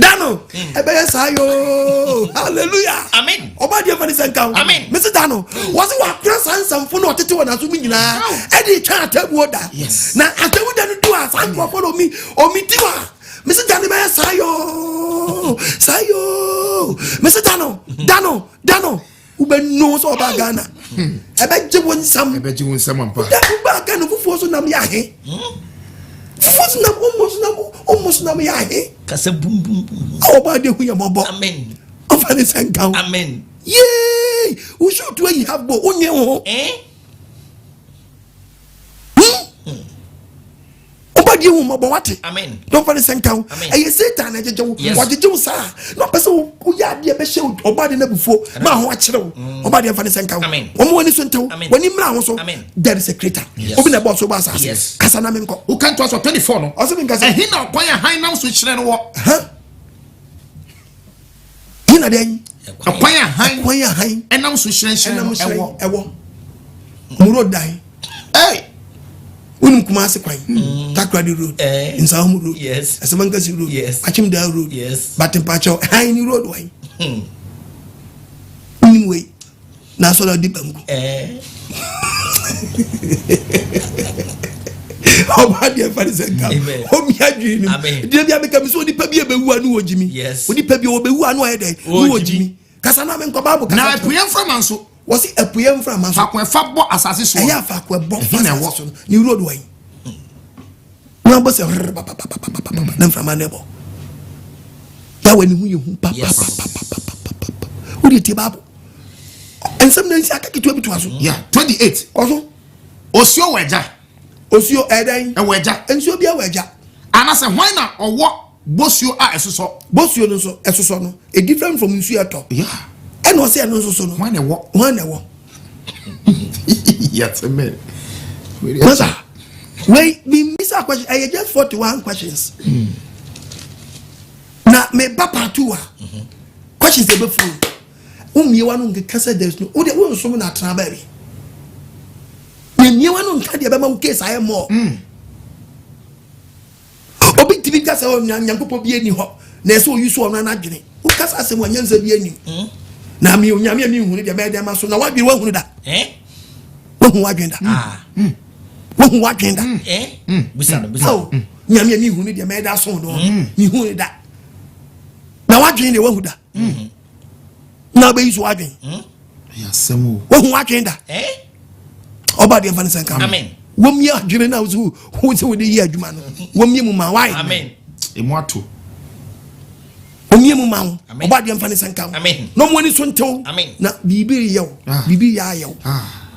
Da no ɛbɛyɛ saa yoo. Hallelujah. Amen. Ɔba deɛ fa ne sɛ nka ho. Amen. Mese da no wɔse wakora saa nsɛmfo no ɔtete wɔ n'aso mu nyinaa ɛde twɛn atemmuo da. Na atemmuo da no du a saa nkurɔfoɔ no omi omi di hɔ a mese da no bɛyɛ saa yoo saa yoo. Mese da no da no da no wobɛnu sɛ ɔbaa Ghana ɛbɛgye wo nsam. Ɛbɛgye wo nsam ampa. Da wobaa Ghana fufuo so nam yɛ ahe. Fufuo so nam ɔmo so nam ɔmo so nam yɛ ahe. Kasa bum bum bum. A ɔbaa de hu yɛ mɔbɔ. Amen. Ɔfa ne sɛ nka ho. Amen. Yee! Wosu tu ayi have bo wonye wo ho. Eh? Ɔba deɛ hu mɔbɔ wate. Amen. Dɔnfa ne sɛ nka ho. Amen. Ɛyɛ Satan na ɛgyegye wo. Yes. Wɔgyegye wo saa. Na ɔpɛ sɛ woyɛ adeɛ bɛhyɛ ɔba de no abufuo ma ho akyerɛ wo. Ɔba deɛ mfa ne sɛ nka ho. Amen. Wɔn ani so ntew. Amen. Wɔn ani mmra ho so. Amen. There is a creator. Yes. Obi na ɛbɔ ɔso bɔ asase. Yes. Kasa na menkɔ. Woka ntoa so 24 no. Ɔsɛ menka sɛ. Ɛhe na ɔkwan a hann nam so hyerɛn no wɔ? Huh? He na dɛn? Ɛkwan a hann Ɛkwan a hann ɛnam so hyerɛnhyerɛn ɛnam no hyerɛn ɛwɔ. ɛwɔ. Muro dan. Hey! Wonim Kumasi kwan. Takoradi road. Eh. Nsahom road. Yes. Asamankasi road. Yes. Akyemdaa road. Yes. But mpakyɛw hann ni road wɔn. Wonim wei. Na asɔre ɔdi banku. Eh. Ɔba deɛ fa ne sɛ nka. Amen. Omi adwene nim. Amen. Deɛ bi abɛka mi sɛ onipa bi ebewu a ne wɔ gyimi. Yes. Onipa bi ɔbɛwu a ne ɔyɛ dɛ. Ne Wɔ wɔ gyimi. gyimi. Kasa na menkɔ Bible kasa. Na apueɛ mframa nso. Wɔsi apueɛ mframa nso. Faako ɛfa bɔ asase soɔ. Ɛyɛ afaako ɛbɔ fa Ɛhe na asase ɛwɔ? so no. Ne road wɔ yi. Na abɔ sɛ rrr papapapapapa na mframa no ɛbɔ. Yahweh ne ho yɛ hu papapapapapapa. Wode tie Bible. Nsɛm na nsi aka ketewa bi to aso. Yeah, 28. Kɔ so. Osuo wɔ agya. Osuo ɛdɛn? Ɛwɔ agya. Nsuo bi ɛwɔ agya. Anasɛ hwan na ɔwɔ bosuo a ɛsosɔ? Bosuo no nso ɛsosɔ no. E different from nsuo ɛtɔ. Yeah. Ɛna ɔsɛ ɛno nso so no. Hwan na ɛwɔ? Hwan na ɛwɔ? Yɛte mɛ. Masa, wei mi misa question ɛyɛ just 41 questions. Na me ba part 2 a questions ebe furu. Wo wa no nkeka sɛ there is no wo de wo nsom na atena baabi. Na mmie wa no nka deɛ bɛma wo case ayɛ more. Obi ntumi nka sɛ ɔnya Nyankopɔn bi ani hɔ na ɛsɛ oyi so ɔno anadwene. Wo kasa asɛm a nyansa bi anim. Na mi onyame a mi nhunu deɛ mɛyɛ deɛ ma so na wadwene wahunu da. Eh? Wahu wadwene da. Ah. Wahu wadwene da. Eh? Busa no, busa. Oh, nyame a mi nhunu deɛ mɛyɛ da so no. Mi nhunu da. Na wadwene deɛ wahu da. Na wobɛyi so wadwene. Wahu wadwene da. Eh? Ɔba deɛ mfa ne sɛ nka. Amen. Wɔmie adwene na wo sɛ wode yɛ adwuma no. Wɔmie mu ma wae. Amen. Emu ato. Wɔmie mu ma wo. Amen. Ɔba deɛ mfa ne sɛ nka wo. Amen. Na ɔmo ani so ntew. Amen. Na biribi reyɛ wo. Ah. Biribi yɛ ayɛ wo. Ah.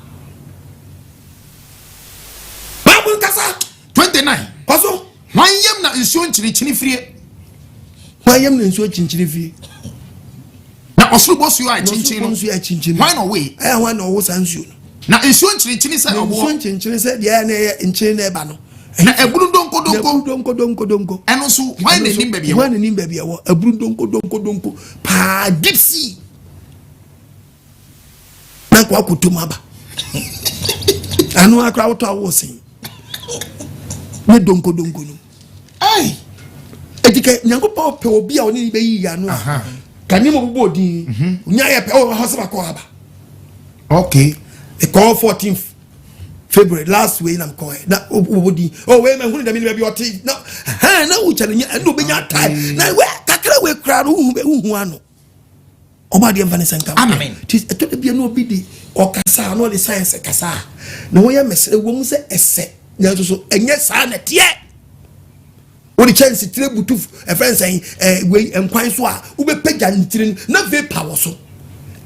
Bible kasa. 29. Kɔ so. Hwan yam na nsuo nkyinikyini firie? Hwan yam na nsuo kyinkyini fie? Na ɔsoro bosuo a ɛkyinkyin no. Nsuo akyinkyin. Hwan na ɔwoe? Ɛyɛ hwan na ɔwo saa nsuo no? Na nsuo nkyinikyini sɛ Na nsuo ɔboɔ. nkyinkyini sɛ deɛ ɛyɛ na ɛyɛ nkyini na ɛba no. Na ebunu donko Na donko. eburu donko donko donko. Ɛno nso hwan na enim baabi Hwan ɛwɔ? na enim baabi ɛwɔ? Eburu donko donko donko paa deep sea. Na nkɔ akoto mu aba. Ano akora wotɔ awo sen. Ne donko donko no. Hey! Eti kɛ Nyankopɔn pɛ obi a ɔne ne bɛyi yi ano a. Ka ne mu bobɔ odin. Onya yɛ pɛ ɔwɔ hɔ sɛ bakɔ aba. Okay. Mekɔɔ 14th. February last wei na mekɔɛ na wobɔ din oh wei mahunu dɛm ne baabi ɔte na hɛn na wo challenge ɛna obɛnya time na wei kakra wei koraa no wohu wohu ano. Ɔba adeɛ mfa ne nsa nka. Amen. Ti ɛtɔ da bi na obi di ɔkasa na ɔde science kasa na wɔyɛ mɛsɛ ɛwɔ mu sɛ ɛsɛ nanso so ɛnyɛ saa na ɛteɛ. Wode kyɛnse tire butu ɛfɛn sɛn ɛɛ wei nkwan so a wobɛpagya ne tiri no na vapor wɔ so.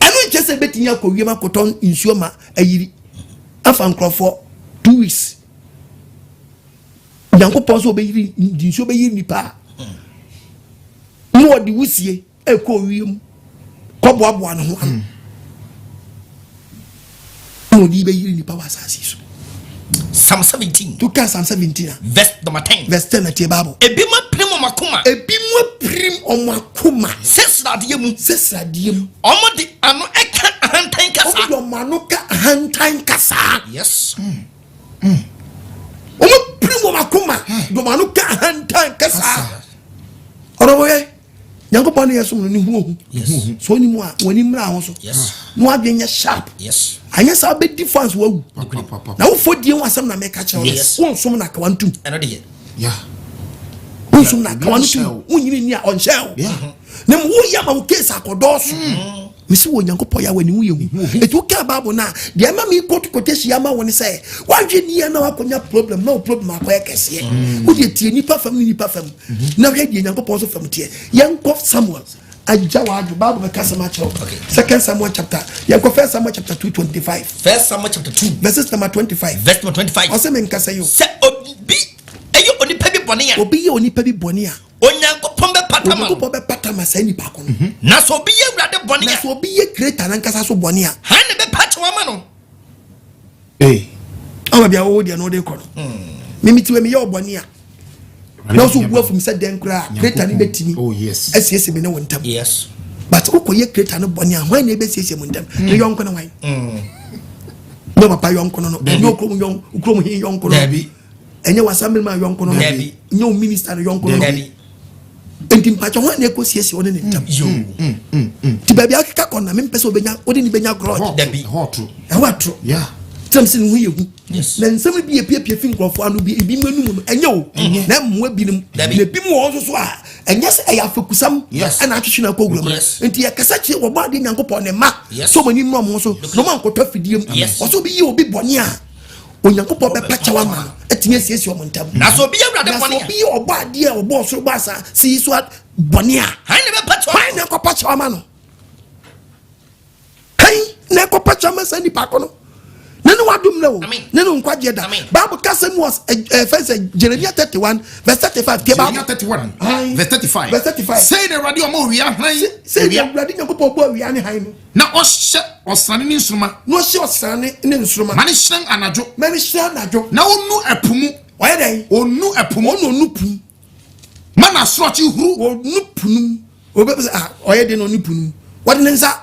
Ɛno nkyɛ sɛ ebɛtumi akɔ wiem akɔtɔ nsuo ma ayiri afa nkurɔfoɔ 2 weeks. Nyankopɔn sɛ ɔbɛyiri nsuo bɛyiri nipa a na ɔde wusie ɛkɔ wiem kɔboaboa ne ho ano na ɔde bɛyiri nipa wɔ asase so. Psalm 17. To ka Psalm 17 a. Verse number 10. Verse 10 na tie Bible. Ebi mu apirim ɔmo akoma. Ebi mu apirim ɔmo akoma. Sɛ sradeɛ mu. Sɛ sradeɛ mu. Ɔmo de ano ɛka ahantan kasa. Ɔmo de ɔmo ano ka ahantan kasa. Ɔmo pirim ɔmo akoma de ɔmo ano ka ahantan kasa. Ɔdɔbɔ yɛ Nyankopɔn ne yɛ som no ne hu ohu. So onim a wɔn ani mmra ho so. Na wadwen nyɛ sharp. Anyɛ saa bɛdi fans wawu. Na wofɔ die ho asɛm na mɛka kyerɛ wo. Wonsom na akawa ntum. Ɛno deɛ. Wonsom na akawa ntum. Wonyini ni a ɔnhyɛ wo. Na mu woyɛ ama wo case akɔdɔɔso. Mesi wɔ Nyankopɔn yɛ wɔ ne ho yɛ hu. Eti woka Bible na deɛ ɛma mi kɔ quotation ama wo ne sɛ wadwe ni yɛ na wakɔnya problem na wo problem akɔyɛ kɛseɛ. Wode tie nipa fam ne nipa fam. Na hwɛ deɛ Nyankopɔn nso fam teɛ. Yɛnkɔ Samuel agya w'adwo Bible bɛka sɛm akyerɛ wo. Second Samuel chapter yɛnkɔ First Samuel chapter 2:25. First Samuel chapter 2. Verses number 25. Verse number 25. Ɔsɛ mi nkasa yi o. Sɛ obi ɛyɛ onipa bi bɔne a. Obi yɛ onipa bi bɔne a. Onyankopɔn bɛpata ma no. Onyankopɔn bɛpata ma saa nipa ko no. Na sɛ obi yɛ Awurade bɔne a. Na sɛ obi yɛ creator nankasa so bɔne a. Han na bɛpa kyɛw ama no. Ee. Ɔba bi a wɔwɔ deɛ na ɔde kɔ no. Mimi ti wɛ mi yɛ ɔbɔne a. Na ɔso bu afum sɛ dɛn koraa creator no bɛtumi asiesie mi ne wo ntam. Yes. But wokɔ yɛ creator no bɔne a hwan na ɛbɛsiesie mu ntam? Ne yɔnko no hwan? Ne papa yɔnko no no. Ne okurom yɔnko okurom he yɔnko no. Ɛnyɛ wasambilima yɔnko no no. Nyɛ o minister no yɔnko no no. Nti mpakyɛ hwan na ɛkɔ siesie ɔne ne ntam? Nti baabi akeka kɔ na mempɛ sɛ wobɛnya wode ne bɛnya grudge. Ɛhɔ atoro. Kyerɛ sɛ ne ho yɛ hu. Na nsɛm bi epiepie fi nkurɔfoɔ ano bi ebi mu anum no ɛnyɛ o. Na mmoa binom. Na ebi mu wɔ nso so a ɛnyɛ sɛ ɛyɛ afɛkusam ɛna atwetwe no akɔ wura mu. Nti yɛkasa kyerɛ wɔbɔ adeɛ Nyankopɔn ne mma sɛ ɔmo ani mmra ɔmo so na ɔmo ankɔtɔ afidie mu. Ɔsɛ obi yɛ obi bɔne a Onyankopɔn bɛpa kyɛw ama no atumi asiesie ɔmo ntam. Na sɛ obi yɛ Awurade bɔne a. Na sɛ obi yɛ ɔbɔ adeɛ a ɔbɔ ɔsoro bɔ asa si yi so bɔne a. Hwan na ɛbɛpa kyɛw ama no? Hwan na ɛkɔpa kyɛw ama no? Hwan na ɛkɔpa kyɛw ama saa nipa ko no? Ne ne wadom na o. Ne ne nkwagyeɛ da. Bible kasa mu wɔ ɛfɛn sɛ Jeremiah 31 verse 35. Tie Bible. Jeremiah 31 verse 35. Verse 35. Sɛ na Awurade ɔma owia hann. Sɛ na Awurade Nyankopɔn bɔ owia ne hann no. Na ɔhyɛ ɔsrane ne nsoromma. Na ɔhyɛ ɔsrane ne nsoromma. Ma ne hyerɛn anadwo. Ma ne hyerɛn anadwo. Na ɔnu ɛpo mu. Ɔyɛ dɛn? Ɔnu ɛpo mu. Ɔnu ɔnu po mu. Ma n'asorɔkye huru. Ɔnu po no mu. Ɔbɛ sɛ ah ɔyɛ den na ɔnu po no mu. Wɔde ne nsa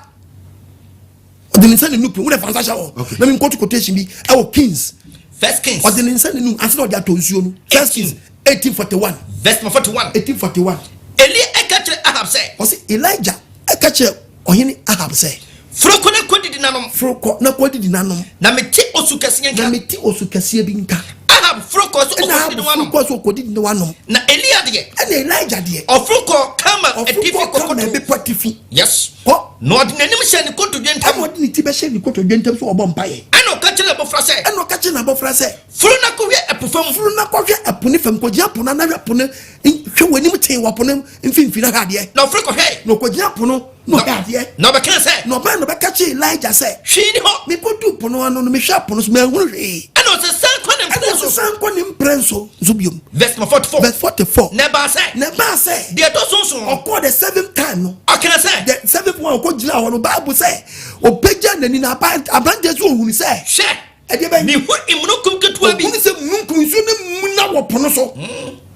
ɔde ne nsa na nu po mu. Wode fa nsa hyɛ hɔ. Na mi nkɔto quotation bi ɛwɔ Kings. First Kings. Ɔde ne nsa na nu ansa na ɔde atɔ nsuo no. First Kings 1841. Verse number 41. 1841. Elia ɛka kyerɛ Ahab sɛ. Ɔsɛ Elijah ɛka kyerɛ ɔhene Ahab sɛ. Foro kɔ na kɔdidi nanom. Foro kɔ na kɔdidi nanom. Na mete osu kɛseɛ nka. Na mete osu kɛseɛ bi nka. Ahab foro kɔ so ɔkɔdidi ne wanom. Ahab foro kɔ so ɔkɔdidi ne wanom. Na Elia deɛ. Ɛna Elijah deɛ. Ɔforo kɔ Karmel atifi kɔkoto. Ɔforo kɔ Karmel bepɔ atifi. Yes. Kɔ. Na ɔde n'anim hyɛ ne kotodwe ntam. Ɛna ɔde ne ti bɛhyɛ ne kotodwe ntam so ɔbɔ mpaeɛ. Ɛna ɔka kyerɛ n'abɔfra sɛ. Ɛna ɔka kyerɛ n'abɔfra sɛ. Foro na kɔhwɛ ɛpo fam. Foro na kɔhwɛ ɛpo ne fam kɔgyina po no anahwɛ po no hwɛ w'anim tee wɔ po no mfimfini ahwɛ adeɛ. Na ɔforo kɔhwɛe. Na ɔkɔgyina po no na ɔhwɛ adeɛ. Na ɔbɛka sɛ. Na ɔbɛn na ɔbɛka kyerɛ Elijah sɛ. Hwee ni hɔ. Mekɔduu po no ano no mehwɛ po no so manhunu hwee. Ɛna ɔsɛ san kɔ ne mprɛ so. Ɛna ɔsɛ san kɔ ne mprɛ so nso biom. Verse number 44. Verse 44. Na ɛbaa sɛ. Na ɛbaa sɛ. Deɛ ɛtɔ so nson. Ɔkɔɔ the seventh time no. Ɔka sɛ. The seventh one ɔkɔ gyina hɔ no Bible sɛ ɔpagya n'ani na aberanteɛ so ohunu sɛ. Hwɛ. Ɛdeɛ bɛn. Mehu mununkum ketewa bi. Ohunu sɛ mununkum nsuo ne muna wɔ po no so.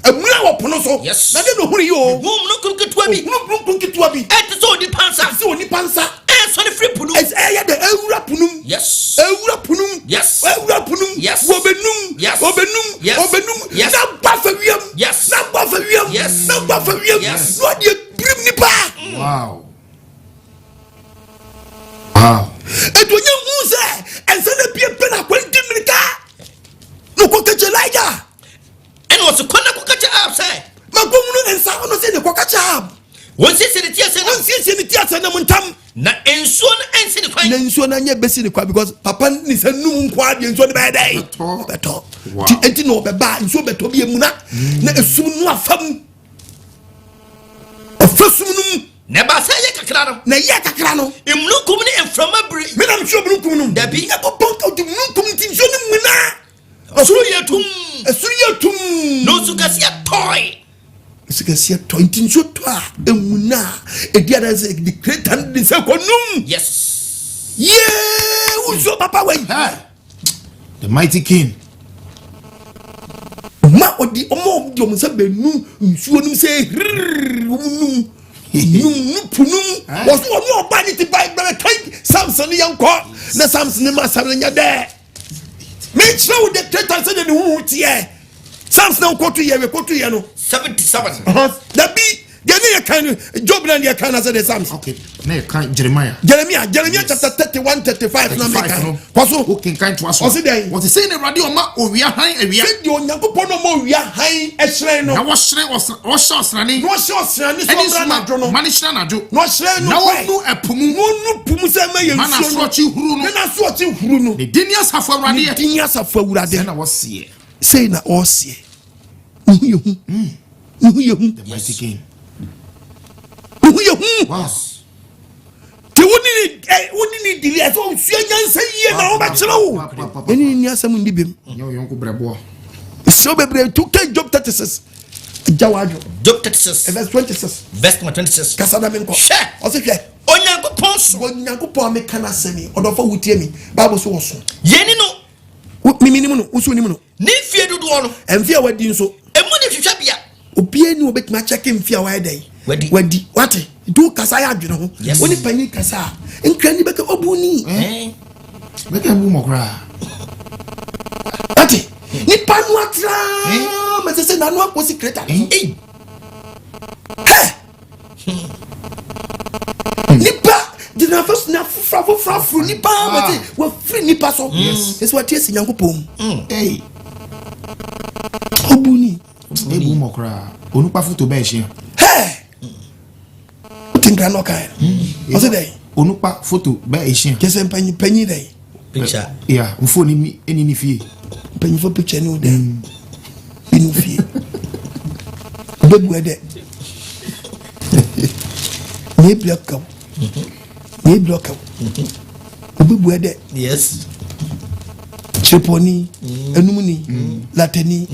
Emuna wɔ po no so. Yes. Na de na ohunu yi o. Mehu mununkum ketewa bi. Ohunu mununkum ketewa bi. Ɛte sɛ onipa nsa. Ɛte sɛ onipa nsa. Ɛsɔre firi po no mu. Ɛyɛ dɛ ewura po no mu. Yes. Ewura po no mu. Yes. Ewura po no mu. Yes. Wɔbɛnum. Yes. Wɔbɛnum. Yes. Wɔbɛnum. Yes. Na bɔ afa wiem. Yes. Na bɔ afa wiem. Yes. Na bɔ afa wiem. Yes. Na ɔde ebirim nipa. Wow. Wow. Etu onye hu sɛ ɛnsa na bie pɛ na akwa ndi mirika. Ɔno sɛ ne kɔka kyɛ Ahab. Wɔnsiesie ne teaseɛnam. Wɔnsiesie ne teaseɛnam ntam. Na nsuo no ansi ne kwan. Na nsuo no anyɛ bɛsi ne kwan because papa ne sɛ num nko adeɛ nsuo no bɛyɛ dɛ. Bɛtɔ. Ti eti na ɔbɛba nsuo bɛtɔ bi emuna na esum no afa mu. Ɔfa sum no mu. Na ɛbaa sɛ ɛyɛ kakra no. Na ɛyɛ kakra no. Mununkum ne mframa biri. Me na mehwɛ mununkum no. Dabi. Nyankopɔn ka ɔde mununkum nti nsuo no muna. Ɛsoro yɛ tum. Ɛsoro yɛ tum. Na osu kɛseɛ tɔe. Osu kɛseɛ tɔe nti nsuo tɔ a emuna a edi adanse the creator no de nsa kɔ num. Yes. Yee nsuo papa wei. The mighty king. Ma ɔdi ɔmo ɔmo di ɔmo nsa bɛnu nsuo num sɛ hirrrr ɔmo num num nu pu num wɔso ɔmo ɔba ne ti ba bɛrɛ kan Samson yɛn kɔ na Samson ne ma Samson nyɛ dɛ. Mekyerɛ wo the traitor sɛdeɛ ne huhu teɛ. Psalms na wokɔto yɛ wekɔto yɛ no. 77. Dabi deɛ ne yɛ kan no Job na deɛ kan na sɛ de Psalms. Okay na yɛ kan Jeremiah. Jeremiah Jeremiah chapter 31 35 na me kan. Kɔ so. O kenkan to aso. Ɔsi dɛn. Wɔte sɛ na Awurade ɔma owia han awia. Sɛ deɛ Onyankopɔn na ɔma owia han ɛhyerɛn no. Na wɔhyerɛn ɔsra ɔhyɛ ɔsrane. Na ɔhyɛ ɔsrane sɛ ɔmmra anadwo no. Ma ne hyerɛn anadwo. Na ɔhyerɛn no Na ɔnu ɛpo mu. Na ɔnu po mu sɛ ɛma yɛ nsuo no. Ma n'asorɔkye huru no. Na n'asorɔkye huru no. Ne din ne asafo awurade. Ne din ne asafo awurade. Sɛ na wɔseɛ. Sei na ɔseɛ. Ne ho yɛ hu. Ne ho yɛ hu. The mighty king. Ne ho yɛ hu. Wow. Te wo ne ne ɛ wo ne ne dili ɛsɛ osua nyansa yie na ɔbɛkyerɛ wo. Ɛne ne ni asɛm ndi bem. Nyɛ ɔyɔnko brɛboɔ. Mesrɛ bebree to kɛ Job 36. Gya w'adwo. Job 36. Verse 26. Verse number 26. Kasa na menkɔ. Hwɛ. Ɔse hwɛ. Onyankopɔn so. Onyankopɔn a meka n'asɛm yi, ɔdɔfo wotie mi. Bible so wɔ so. Yɛni no. Miminim no, woso nim no. Ne mfie dodoɔ no. Mfie a wadi nso. Emu ne hwehwɛbea. Obiara ni obetumi akyɛke mfie a wayɛ dɛn. Wadi. Wadi. Wate. Nti wo kasa yɛ adwene ho. Yes. Wo ne panyin kasa a, nkrani bɛka obu ni. Eh. Bɛka bu mɔ koraa. Wate. Nipa no atra ma sɛ sɛ n'ano akɔsi kreta no so. Ei. Hɛ! Nipa de n'afɛ n'afoforo afoforo aforo nipa ma sɛ wafiri nipa so. Ɛsɛ wate asi Nyankopɔn mu. Ei. Obu ni. Ebu mɔ koraa. Onukpa foto bɛɛ hyia. Hɛ! Wote nkra na ɔkae no. Ɔsɛ dɛn? Onukpa foto bɛɛ hyia. Kyɛ sɛ mpanyin panyin dɛn? Picture. Yeah, mfoni ni ɛni ne fie. Mpanyinfo picture ni o dɛn? Bi ne fie. Obebu ɛdɛ. Na ebi ɔkaw. Na ebi ɔkaw. Obebu ɛdɛ. Yes. Kyerepɔni, enumni, latani,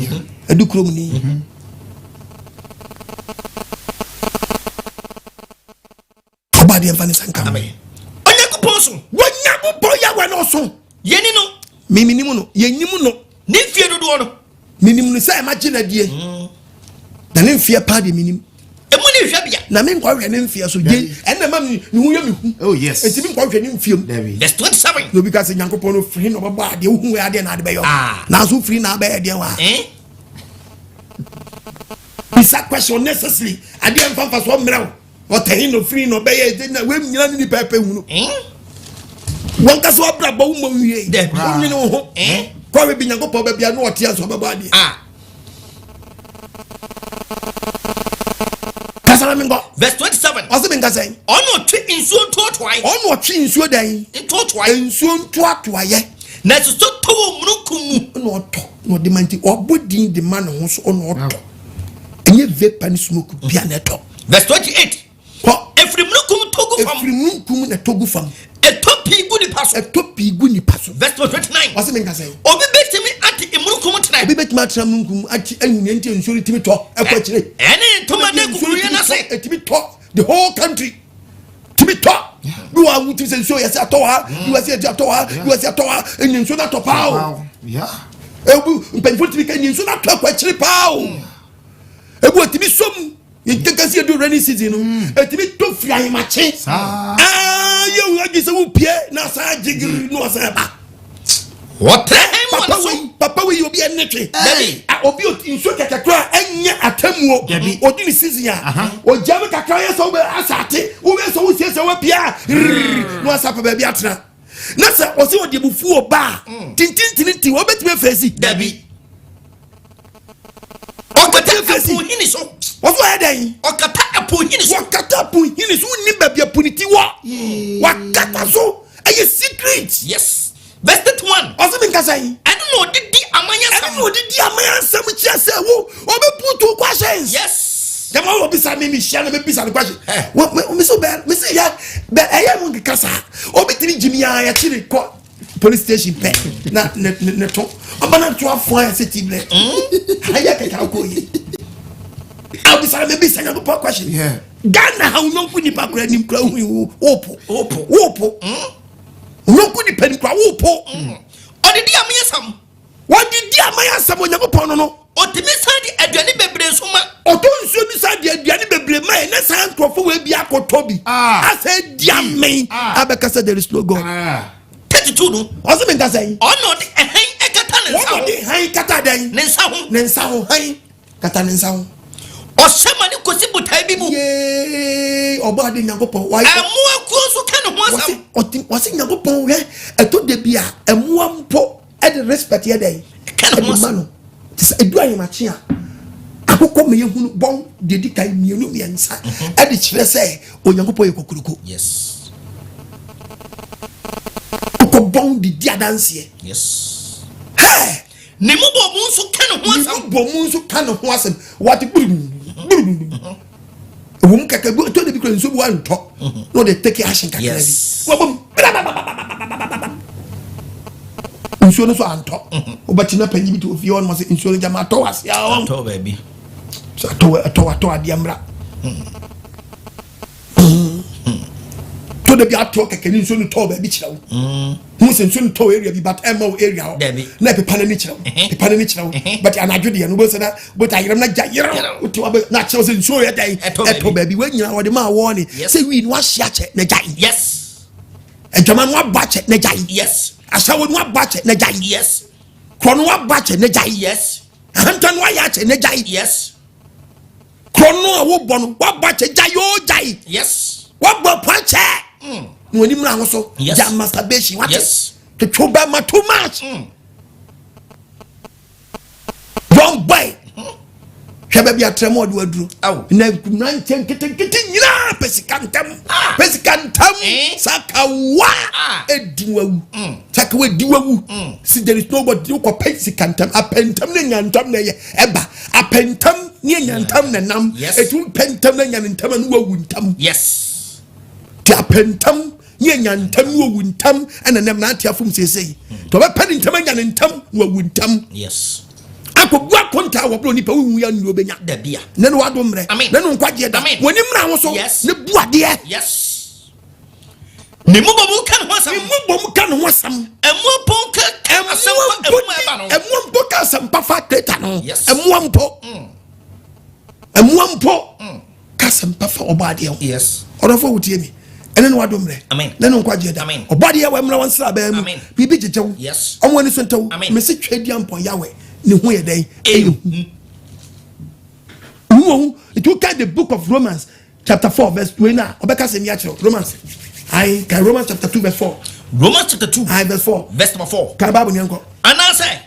adukuromni. Ɔba adeɛ mfa ne nsa nka. Amen. Onyankopɔn so. Onyankopɔn Yahweh no so. Yɛni no. Miminim no. Yɛnim no. Ne mfie dodoɔ no. Menim no sɛ magye no adie. Na ne mfeɛ paa deɛ menim. Emu ne hwɛbea. Na me nkɔhwɛ ne mfeɛ so. Gye ɛnna ma ne ho yɛ me hu. Oh yes. Enti me nkɔhwɛ ne mfeɛ mu. Dabi. Verse 27. Na obi ka sɛ Nyankopɔn no firi na ɔbɛbɔ adeɛ wohu wɔ adeɛ na ade bɛyɔ. Ah. Nanso firi na abɛyɛ deɛ wa. Eh? Bisa question unnecessarily. Adeɛ mfa mfa so mmerɛ wo. Ɔtɛn na ofiri na ɔbɛyɛ ɛdɛ na wei nyina ne nipa ɛpɛ hunu. Wɔn kasa wabrabɔ wo mmɔ nwie. Wonwene wo ho. Kɔwe bi Nyankopɔn baabi a na ɔte ase ɔbɛbɔ adeɛ. Ah. Kasa na menkɔ. Verse 27. Ɔse menka sɛn? Ɔno ɔtwe nsuo ntoatoae. Ɔno ɔtwe nsuo dɛn? Ntoatoae. Nsuo ntoatoaeɛ. Na ɛsosɔ tɔ wɔ mununkum mu. Ɔna ɔtɔ na ɔde ma nti ɔbɔ din de ma ne ho so ɔna ɔtɔ. Ɛnyɛ vapor ne smoke bia na ɛtɔ. Verse 28. Kɔ. Ɛfiri mununkum tɔ gu fam. Ɛfiri mununkum na ɛtɔ gu fam. Ɛtɔ pii gu nipa so. Ɛtɔ pii gu nipa so. Verse 29. Ɔse menka sɛn? Obi bɛtumi ate mununkum tena. Obi bɛtumi atena mununkum ate ahu nea nti nsuo no tumi tɔ ɛkɔ akyire. Ɛne ntoma de kukuruiɛ no ase. Ɛtumi tɔ the whole country. Tumi tɔ. Bi wɔ ahu tumi sɛ nsuo yɛsɛ atɔ wɔ ha. Bi wɔ sɛ yɛsɛ atɔ wɔ ha. Bi wɔ sɛ atɔ wɔ ha. Ɛnyɛ nsuo no atɔ paa o. Ebu mpanyinfoɔ tumi ka ɛnyɛ nsuo no atɔ akɔ akyire paa o. Ebu otumi som yɛkeka si edu rainy season no etumi tɔ firi ahemakye. Aa yɛ wo agye sɛ wo pie na asan agye giri na wasan ba. Wɔtrɛ hɛn mu Papa wɔ ne so. wei papa wei obi ɛne twe. Dabi. A, obi nsuo kɛkɛ kora ɛnyɛ atemmuo. Dabi. Odi ne season a. Ogya no kakra yɛ sɛ wobɛ asate wobɛ sɛ wosiesie wapia na wasa pɛ baabi atena. Na sɛ ɔsɛ ɔde abufuo ba a tintintinti wɔbɛtumi afɛsi. Dabi. Ɔkata apohini so. Wɔso ɔyɛ dɛn? Ɔkata ɛpo hini so. Wɔkata po hini so. Wonni baabi a po ne ti wɔ. Wakata so. Ɛyɛ secret. Yes. Verse 31. Ɔse mi nkasa yi. Ɛno na ɔde di aman Ɛno asɛm. na ɔde di aman asɛm kyerɛ sɛ wo ɔbɛbu to questions. Yes. Dɛm awo bisa mi mi hyia na mi bisa no question. Eh. Wɔ mi mi so bɛ mi si yɛ bɛ ɛyɛ mu nkeka saa. Obi tiri gyimi ya yɛkyi ne kɔ police station pɛ na ne ne ne to ɔba na to afɔ ayɛ sɛ ti bilɛ. Ayɛ kɛkɛ akɔ yi. Abisa mi bisa Nyankopɔn question. Yeah. Ghana ha onyɔnko nipa kura nim kura hu wo wopo. Wopo. Wopo. Onyɔnko nipa nim kura wopo. Ɔde di aman asɛm. Wɔde di aman asɛm Onyankopɔn no no. Ɔtumi san de aduane bebree so ma. Ɔtɔ nsuo bi sa de aduane bebree ma yɛ ne saa nkurɔfo wɔ ebi akɔtɔ bi. Ah. Asɛ di amen. Ah. Abɛka sɛ there is no God. Ah. 32 no. Ɔsɛ mi nkasa yi. Ɔna ɔde ɛhɛn ɛkata ne nsa Wɔn ho. ɔde han kata dɛn. Ne nsa ho. Ne nsa ho han kata ne nsa ho. Ɔhyɛ ma ne kɔsi botae bi mu. Yee ɔbɔ ade Nyankopɔn. Wayɛ Ɛmmoa kuo nso ka ne ho wɔsi asɛm. ɔti wɔsi Nyankopɔn hwɛ ɛtɔ de bi a ɛmoa mpo ɛde respect yɛ dɛn. Ɛka ne ho Ɛde ma asɛm. no. Te sɛ edu ahemakye a akokɔ meyɛ hunu bɔn deɛ di kan mmienu mmiɛnsa ɛde kyerɛ sɛ Onyankopɔn yɛ kokoroko. Yes. Akokɔ bɔn de di adanseɛ. Yes. Hɛɛ. Ne mu bɔ mu nso ka ne ho Ne asɛm. mu bɔ mu nso ka ne ho asɛm wate gburu gburu ɛwɔ mu kɛkɛ bi tɔ de bi kura nsuo bi wa ntɔ na ɔde take action kakra bi Yes. wɔbɔ mu brababababababa nsuo no so antɔ wobɛkyi na panyin bi te ofie hɔ nom sɛ nsuo no gyama atɔ wɔ ase awɔ Atɔ baabi. sɛ atɔ atɔ atɔ adeɛ mmra tɔ de bi atɔ kɛkɛ ne nsuo no tɔ baabi kyerɛ wo hu sɛ nsuo no tɔ area bi but ɛmma wo area hɔ Dabi. na ɛpepa n'ani kyerɛ wo pepa n'ani kyerɛ wo but anadwo deɛ no wobɛsɛ na wobɛta ayerɛm na gya yerɛ wote wabɛ na akyerɛ wo sɛ nsuo yɛ dɛn Ɛtɔ ɛtɔ baabi wɔn nyinaa wɔde maa wɔɔ ne Yes. sɛ wii no wahyɛ akyɛ na gyae Yes. adwama no wabɔ akyɛ na gyae Yes. ahyɛwo no wabɔ akyɛ na gyae Yes. korɔ no wabɔ akyɛ na gyae Yes. ahanta no wayɛ akyɛ na gyae Yes. korɔ no a wobɔ no wabɔ akyɛ gyae oo gyae Yes. wabɔ po akyɛ na wɔn anim na ahosuo Yes. gya masturbation wate Yes. twetwe bɛma too much young boy hwɛ baabi atrɛ mu ɔde waduro Aw. na mmeranteɛ nketenkete nyinaa pɛ sika ntɛm Ah. pɛ sika ntɛm Eh. sakawa Ah. edi wawu sakawa edi wawu si there is nobody wokɔ pɛ sika ntɛm apɛ ntɛm ne nya ntɛm na ɛyɛ ɛba apɛ ntɛm ne nya ntɛm na nam Yes. etu mpɛ ntɛm na nya ne ntɛm na wawu ntɛm Yes. ti apɛ ntɛm ne anya ntɛm ne wawu ntɛm ɛna nam n'ate afom seesei nti ɔbɛpɛ ne ntɛm anya ne ntɛm na wawu ntɛm Yes. akɔbu akonta a wɔbrɛ onipa wowu ya nnuro bɛnya Dabi a. ne ne wado mmerɛ Amen. ne ne nkwagyeɛ da Amen. wɔni mmra ho so Yes. ne bu adeɛ Yes. Ne mu bɔ mu ka ne ho asɛm. ne mu bɔ mu ka ne ho asɛm Ɛmoa pɔn ka asɛm fa ɛmoa ɛmu ɛba no. mpo mpo ka asɛmpa fa kreta no Yes. ɛmoa mpo ɛmoa mpo ka asɛmpa fa ɔbɔ adeɛ ho Yes. ɔdɔfo wotie mi ɛne ne wado mmerɛ Amen. ne ne nkwagyeɛ da Amen. ɔbɔ adeɛ wɔ mmra wɔn nsra bɛɛ mu Amen. biribi gyegye wo Yes. ɔmo ani so ntɛw Amen. mesi twɛ di ampɔn yawɛ ne ho yɛ dɛn ɛyɛ Ehu. hu wɔn nti woka the book of Romans chapter 4 verse 2 na ɔbɛka sɛ mi akyerɛw Romans ayi ka Romans chapter 2 verse 4 Romans chapter 2 ayi verse 4 verse number 4. ka Bible ni nkɔ Anaasɛ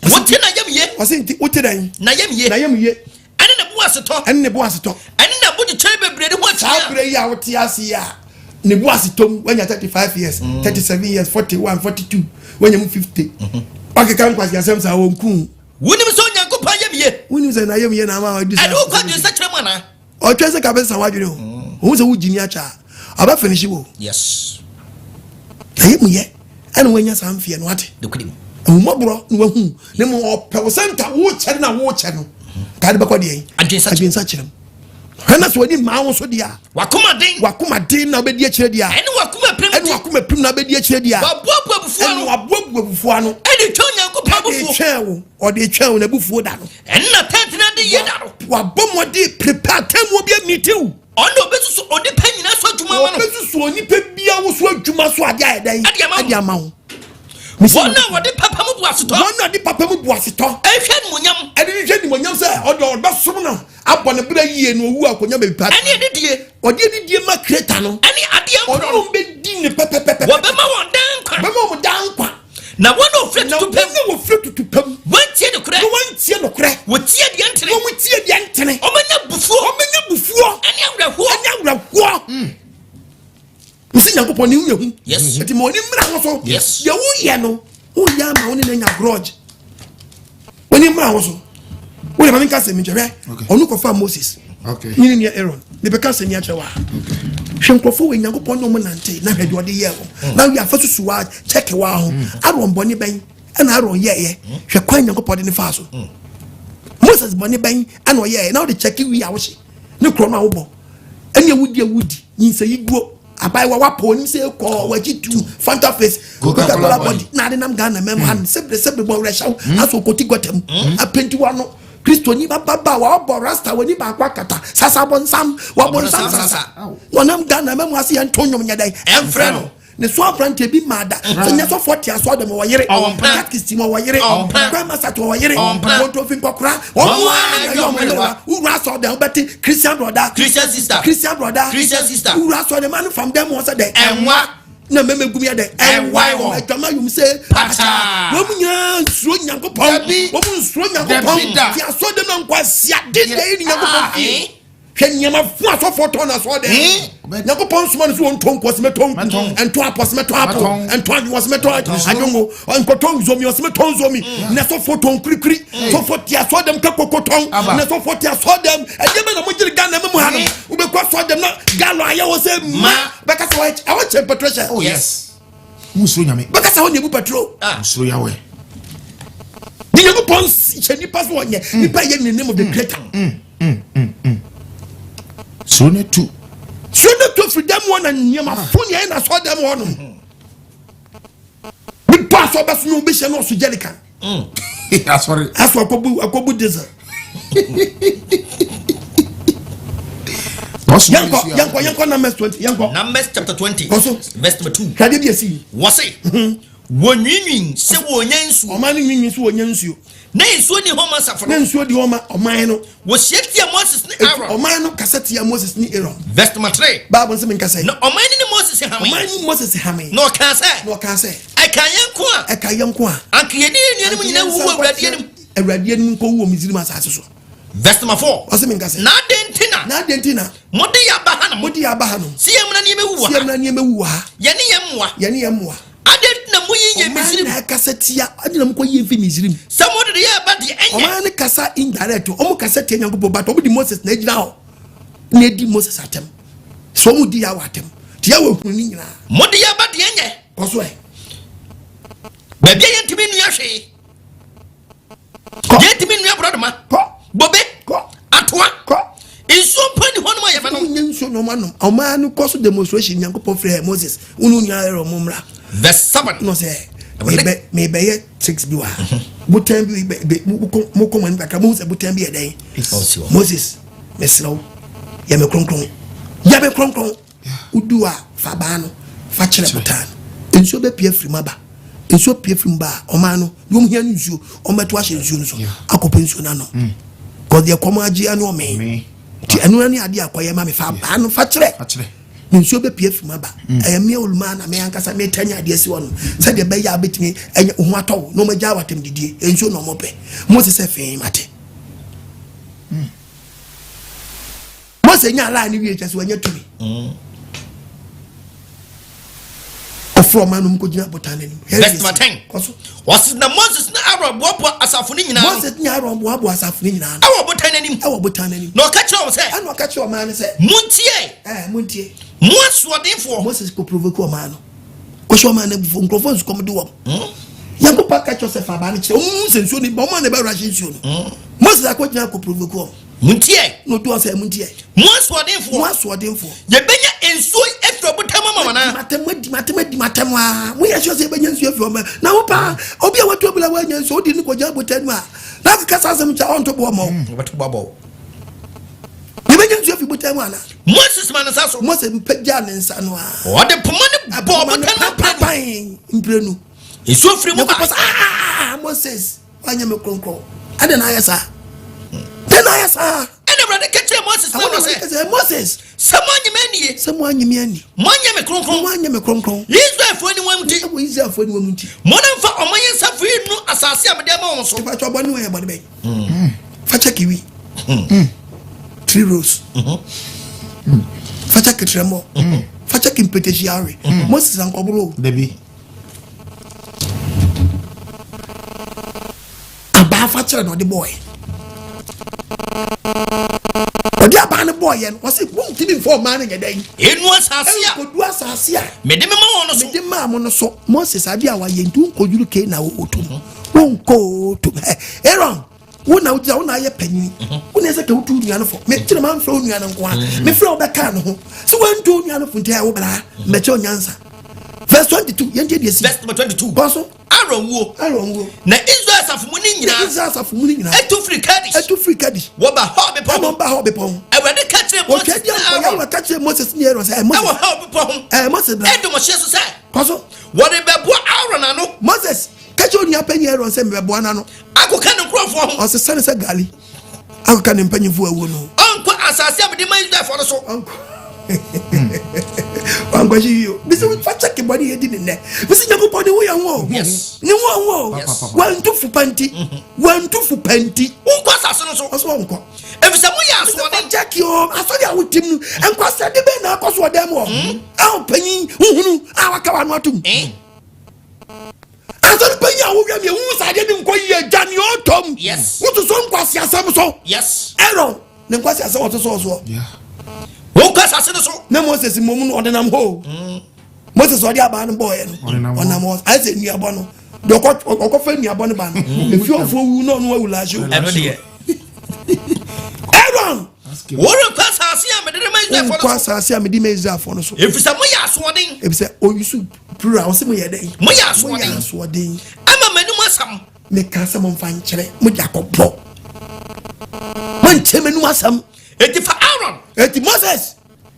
wote na yam ye ɔsi nti wote dɛn na yam ye na yam ye ɛne ne bo asetɔ ɛne ne bo asetɔ ɛne ne bo kyekyere bebree ne ho saa akyia. abere yi a wote ase yi a ne bo asetɔ mu wanya 35 years 37 years 41 42 wanya mu 50 wakeka nkwasi asɛm saa wɔn kun Wonim sɛ Onyankopɔn yam ye wonim sɛ na yam ye na ama ɔdi ɛne saa wo kɔ adwensa kyerɛ mu anaa? ɔtwɛn sɛ kabɛ sa wadwene o ohun sɛ wogyi ni akyɛ a ɔbɛ finish wo Yes. na yam yɛ ɛna wanya saa mfeɛ no wate Nokorɛ. ahumɔborɔ na wahu ne mu ɔpɛ wo sɛ nka wokyɛ no na wokyɛ no ka de bɛkɔ deɛ Adwensakyerɛ. adwensakyerɛ mu hwɛ na sɛ w'ani maa wo so deɛ a Wakoma den wakoma den na wobɛdi akyirɛ deɛ a ɛne wakoma pirim ɛne ti wakoma pirim na wobɛdi akyirɛ deɛ a waboaboa abufuo ɛne ano waboaboa abufuo ano ɛde twa Onyankopɔn ɔde abufuo twɛn wo ɔde twɛn wo n'abufuo da no ɛne na tɛntena de yie da no wabɔ mmɔden prepare tɛmuo bi amitiw ɔno ɔbɛsusu onipa nyinaa so adwuma ama no ɔbɛsusu onipa bia wo so adwuma so adeɛ ayɛ dɛn Ɛde ama wo. ɛde ama wo wɔn a wɔde papa mu bu asetɔ wɔn a de papa mu bu asetɔ ɛhwɛ animuonyam ɛde ne hwɛ nimonyam sɛ ɔde ɔbɛsom no abɔ ne berɛ yie na owu akɔnya baabi pa ɛne anidie ɔde anidie ma kreta no ɛne adeɛ ɔne mporɔ wɔn bɛdi ne pɛpɛpɛpɛ wɔbɛma wɔn dan nkwa bɛma wɔn daa nkwa. Na wɔn a wɔfiri Na tutu pam. wɔn a wɔfiri tutu pam. Wɔntie nokorɛ. Na wɔntie nokorɛ. Wɔtie deɛ ntene. Wɔn tie deɛ ntene. Wɔmanya bufuo. Wɔmanya bufuo. Ɛne awerɛhoɔ. Ɛne awerɛhoɔ. Mesi Nyankopɔn ne ho yɛ hu. Yes. Nti ma ɔni mmra ho so. Yes. Deɛ woyɛ no, woyɛ ama wo ne no anya grudge. Wɔni mmra ho so. Wode ma menka sɛ menkyɛ hwɛ. Ɔno kɔfa Moses. Okay. Ne ne nua Aaron. Mebɛka sɛ ni akyerɛ wa. Hwɛ nkurɔfoɔ wɔ Nyankopɔn ne ɔmo nante na hwɛ deɛ ɔde yɛɛ wɔn. Na wie afa susu wa kyɛke wa ho. Aaron bɔne bɛn ɛna Aaron yɛɛyɛ. Hwɛ kwan Nyankopɔn de ne faa so. Moses bɔne bɛn ɛna ɔyɛɛyɛ na ɔde kyɛke wie a wohye ne korɔ no a wobɔ ɛne awudi awudi nyinsɛyi guo abaayewa wapɔ onim sɛ kɔɔ wakyi tu fanta face coca-cola body na ade nam Ghana mɛmu ha no sɛbere sɛbere bɔ werɛhyɛw aso okoti gɔta mu apenti wano kristoni bababa wa ɔbɔ rasta wani baako akata sasa bɔnsam wabɔnsam sasa wɔnam Ghana mɛmu ase yɛn to nnwom nyɛ dɛn ɛmfrɛ no ne so aberanteɛ bi maa da sɛ nyɛ sɔfoɔ te asɔ dɛm wɔ yere katkisi wɔ yere kwamasa te wɔ yere wɔntɔfi nkɔkora wɔn mu a na ɛyɛ ɔmo yere wa wura asɔ dɛm wobɛte christian brother Christian sister. christian brother Christian sister. wura asɔ dɛm anu fam dɛm wɔ sɛ dɛ Ɛnwa. na mɛmɛ gumi yɛ dɛ Ɛnwae wɔn. adwama yom sɛ Pataa. wɔn mu nyinaa nsuro nyankopɔn Dabi. wɔn mu nsuro nyankopɔn Dabi da. te asɔ dɛm na nkwasi ade deɛ yi ni nyankopɔn fie Eh? hwɛ nneɛma fún asɔfoɔ tɔn na asɔ dɛm Eh? nyankopɔn soma no so wɔntɔ nku ɔsɛ mɛtɔ nku Mɛtɔn. ɛntɔ apɔ ɔsɛ mɛtɔ apɔ Mɛtɔn. ɛntɔ adwo ɔsɛ mɛtɔ adwongo nkɔtɔ nzomi ɔsɛ mɛtɔ nzomi na sɔfoɔ tɔn kurikuri sɔfoɔ te asɔ dɛm ka koko tɔn Aba. na sɔfoɔ te asɔ dɛm ɛdeɛ bɛ na mo gyere Ghana mu ha no wobɛkɔ asɔ dɛm na gallon ayɛ wɔ sɛ ma bɛka sɛ ɛwɔ kyɛn petrol hyɛ Oh yes. Musuro nyame. bɛka sɛ hɔ na ebu petrol Musuro Yahweh. de nyankopɔn hyɛ nipa so ɔnyɛ nipa yɛ in the name of the creator Suro ne tu. suro ne to firi dɛm hɔ na nneɛma fo nea ɛyɛ na asɔ dɛm hɔ nom nipa asɔ bɛso ne wobɛhyɛ no ɔso jerrycan Asɔre. asɔ akɔbu akɔbu diesel yɛnkɔ yɛnkɔ yɛnkɔ Numbers 20 yɛnkɔ Numbers chapter 20. Kɔ so. Verse number 2. hwɛ adeɛ bi esi yi Wɔse. Wɔnwiinwii sɛ wɔnya nsuo. ɔman no nwiinwii so wɔnya nsuo Na nsuo ni hɔ ma asafo na no. nsuo di hɔ ma ɔman no Wɔhyia tia Moses ne Eti Aaron. ɔman no kasa tia Moses ne Aaron Verse number 3. Bible nsɛm nkasa yi Na ɔman no ne Moses hamee. ɔman ne Moses hamee Na ɔkaa sɛ. na ɔkaa sɛ Ɛka yɛn nko a. ɛka yɛn nko a Anka yɛne yɛn nuanom nyinaa wuwu wɔ Awurade anim. Awurade anim nkɔ wu wɔ Misrim asase so Verse number 4. ɔsɛ mi nkasa yi Na adɛn nti na. na adɛn nti na Mode yɛn aba ha nom. mode yɛn aba ha nom Sɛ yɛn mmra ne yɛmmɛwu wɔ sɛ ha. yɛn mmra ne yɛmmɛwu wɔ ha Yɛne yɛn mmoa. yɛne yɛn mmoa Adɛn nti na moyi yɛn ɔman Misrim. na ɛkasa tia adɛn na mokɔ yɛn fi Misrim Sɛ mode de yɛn ba deɛ ɛnyɛ. ɔman no kasa indirect ɔmo kasa tia Nyankopɔn but ɔmo de Moses na egyina hɔ na edi Moses atɛm so ɔmo di Yahweh atɛm ti Yahweh hunu ne nyinaa Mode yɛn ba deɛ ɛnyɛ. kɔ so ɛ Baabi a yɛntumi nnua hwee. Kɔ. Yɛntumi nnua borɔdoma. Kɔ. Bobe. Kɔ. Atoa. Kɔ. Nsuo mpo nni hɔnom a yɛbɛnom. Ɔmo nyɛ nsuo na ɔmo anom ɔman no kɔ so demonstration Nyankopɔn frɛ Moses wo ne wo nua Aaron mo mmra Verse 7. na ɔsɛ mebɛyɛ tricks bi wɔ ha botan bi bɛ bɛ mokɔ mokɔ mo anim kakra mohu sɛ botan bi yɛ dɛn Moses mesrɛ wo yɛ me kronkron yɛ me kronkron wodu a fa baa no fa kyerɛ botan no nsuo bɛpie afiri mu aba nsuo pie firi mu ba a ɔman no deɛ ɔmo hia no nsuo ɔmo bɛto ahyɛ nsuo no so akɔpɛ nsuo no anom kɔ deɛ kɔm agye ano ɔmee nti ɛno ne adeɛ akɔyɛ ma me fa baa no fa kyerɛ ne nsuo bɛpie firi mu aba ɛyɛ mmea oluma na me ankasa metɛ ne adeɛ si hɔ no sɛdeɛ ɛbɛyɛ a bɛtumi ɛnyɛ ho atɔ wo na ɔmo agya watam didie nsuo na ɔmo pɛ Mose sɛ fee mate Mose nya ala ne wie kyɛ sɛ wanya tumi ɔfrɛ ɔman no mu kɔgyina botan no anim Verse number 10. kɔ so Wɔse na Moses ne Aaron boaboa asafo no nyinaa ano. Moses ne Aaron boaboa asafo no nyinaa ano. Ɛwɔ botan no anim. Ɛwɔ botan no anim. Na ɔka kyerɛ wɔn sɛ. Ɛna ɔka kyerɛ ɔman no sɛ. Montie. Ɛɛ montie. Mo asoɔdenfoɔ. Moses kɔ provoke ɔman no. Kɔhyɛ ɔman no abufuo nkurɔfoɔ nsukɔm de wɔn. Nyankopɔn aka kyerɛ sɛ fa abaa no kyerɛ wɔn mu sɛ nsuo no ba wɔn a na ɛbɛwura hyɛ nsuo no. Moses akɔgyina akɔ provoke wɔn. Montie. Na ɔdu hɔ sɛ montie. Mo asoɔdenfoɔ. Mo asoɔdenfoɔ. Yɛbɛnya nsuo yi afiri ɔbotan mu ama mo anaa? Matam adi matam adi matam aa. Moyɛ sure sɛ yɛbɛnya nsuo afiri ɔman na wo paa obi a watu abura wanya nsuo wode no kɔgya abotan mu a na akeka saa asɛm kyɛ ɔnto boɔ ma wo. Ɔbɛto boɔ abɔ wo. Yɛbɛnya nsuo afiri botan mu anaa? Moses ma ne nsa so. Mose mpagyaa ne nsa no a. Ɔde poma no bɔɔ ɔbotan no mprenu. Mprenu. Nsuo firi mu ba. Nyankopɔn sɛ ah Moses. Wanyɛ me kronkron. Adɛn na ayɛ saa? Dɛn na ayɛ saa? Ɛna Awurade ka kyerɛɛ Moses na Ɛhɔ na sɛ, Awurade ka sɛ, Moses, sɛ moannye me annie. Sɛ moannye me anni. Moanyɛ me kronkron. Na moanyɛ me kronkron. Israelfoɔ aniwa nti. Wɔ Israelfoɔ aniwa mu nti. Mommfa ɔman yi asafo yi nnu asase a mede ama wɔn so. Mepakyɛw, bɔne wei yɛ bɔne bɛn? Fa kyɛ kiwi. Tree rose. Fa kyɛ ketrɛmɔ. Fa kyɛ kimpetehyi awe. Moses ankɔboro o. Dabi. Abaa fa kyerɛ na ɔde bɔɔɛ. Ɔde abaa no bɔɔyɛ no, ɔse wontumi mfa ɔman no nyɛ dɛn? Enu asase a. Nkodu asase a. Mede mema wɔn no so. Mede maa mo no so. Moses adeɛ a wayɛ nti wonkɔduru Canaan wɔtom. Wonkɔ tom. Aaron, wo na wogyina wo na ayɛ panyin. Wo na ɛsɛ ka wotu wo nua no fo. Me kyerɛ ma mfrɛ wo nua no nko a. Mefrɛ wo bɛkaa ne ho. Sɛ woantu wo nua no fo nti ɛyɛ wo bra. Mmɛkyɛ wo nyansa. Verse 22, yɛntie deɛ si. Verse number 22. Kɔ so. Aaron wuo. Aaron wuo. Na Israel asafo mu no nyinaa. Na Israel asafo mu no nyinaa. Etu firi Kadesh. Etu firi Kadesh. Wɔba Hor bepɔ ho. Ɛna wɔba Hor bepɔ ho. Awurade ka kyerɛɛ Moses ne Aaron. Wɔtwa di akɔ Yahweh ka kyerɛɛ Moses ne Aaron sɛ. Ɛ Moses. Ɛwɔ Hor bepɔ ho. Ɛ Moses bra. Edom hyeɛ so sɛ. Kɔ so. Wɔde bɛboa Aaron ano. Moses ka kyerɛ onua panyin Aaron sɛ mebɛboa n'ano. Akɔka ne nkurɔfoɔ ho. Ɔsesa ne sɛ gali. Akɔka ne mpanyinfoɔ awuo no ho. Ɔnkɔ asase a mede ma Israelfoɔ no so. Ɔnkɔ. Wankɔhye yie o. Bisi fa kyɛke bɔne yɛdi ne nnɛ. Bisi Nyankopɔn ne ho yɛ ho o. Yes. Ne ho ho o. Yes. Wantu fo pa nti. Wantu fo pa nti. Wonkɔ asase no so. Ɔsɛ ɔnkɔ. Efisɛ moyɛ asoɔden. Fa kyɛke o. Asɔre a wotim no. Nkwasɛde bɛn na akɔ so wɔ dan mu hɔ? A ɔpanyin huhunu a waka w'ano atom. Eh? Asɔre panyin a wowia mi ehu sɛ adeɛ ne nkɔ yie gya nea ɔtɔm. Yes. Wososo nkwasi asɛm so. Yes. Aaron ne nkwasi asɛm ɔsosɔ soɔ. Wonkɔ asase no so. Na Moses mmom no ɔdenam hɔ o. Mm. Moses ɔde abaa no bɔɔyɛ no ɔnam hɔ ayɛ sɛ nnuabɔ no deɛ ɔkɔfa nnuabɔ no ba no mm. efi ɔfoɔ wu na ɔno awu laahye o. Ɛno deɛ. Aaron. Worenkɔ asase a mede ma Israelfoɔ no so. Wonkɔ asase a mede ma Israelfoɔ no so. Efisɛ moyɛ asoɔden. Efisɛ oyusu plural ɔsɛ moyɛ dɛn? Moyɛ asoɔden. Moyɛ asoɔden. Ama m'anim asɛm. Meka sɛ momfa nkyerɛ mode akɔbɔ. Moankyerɛ m'anim asɛm. Enti fa Aaron. Enti Moses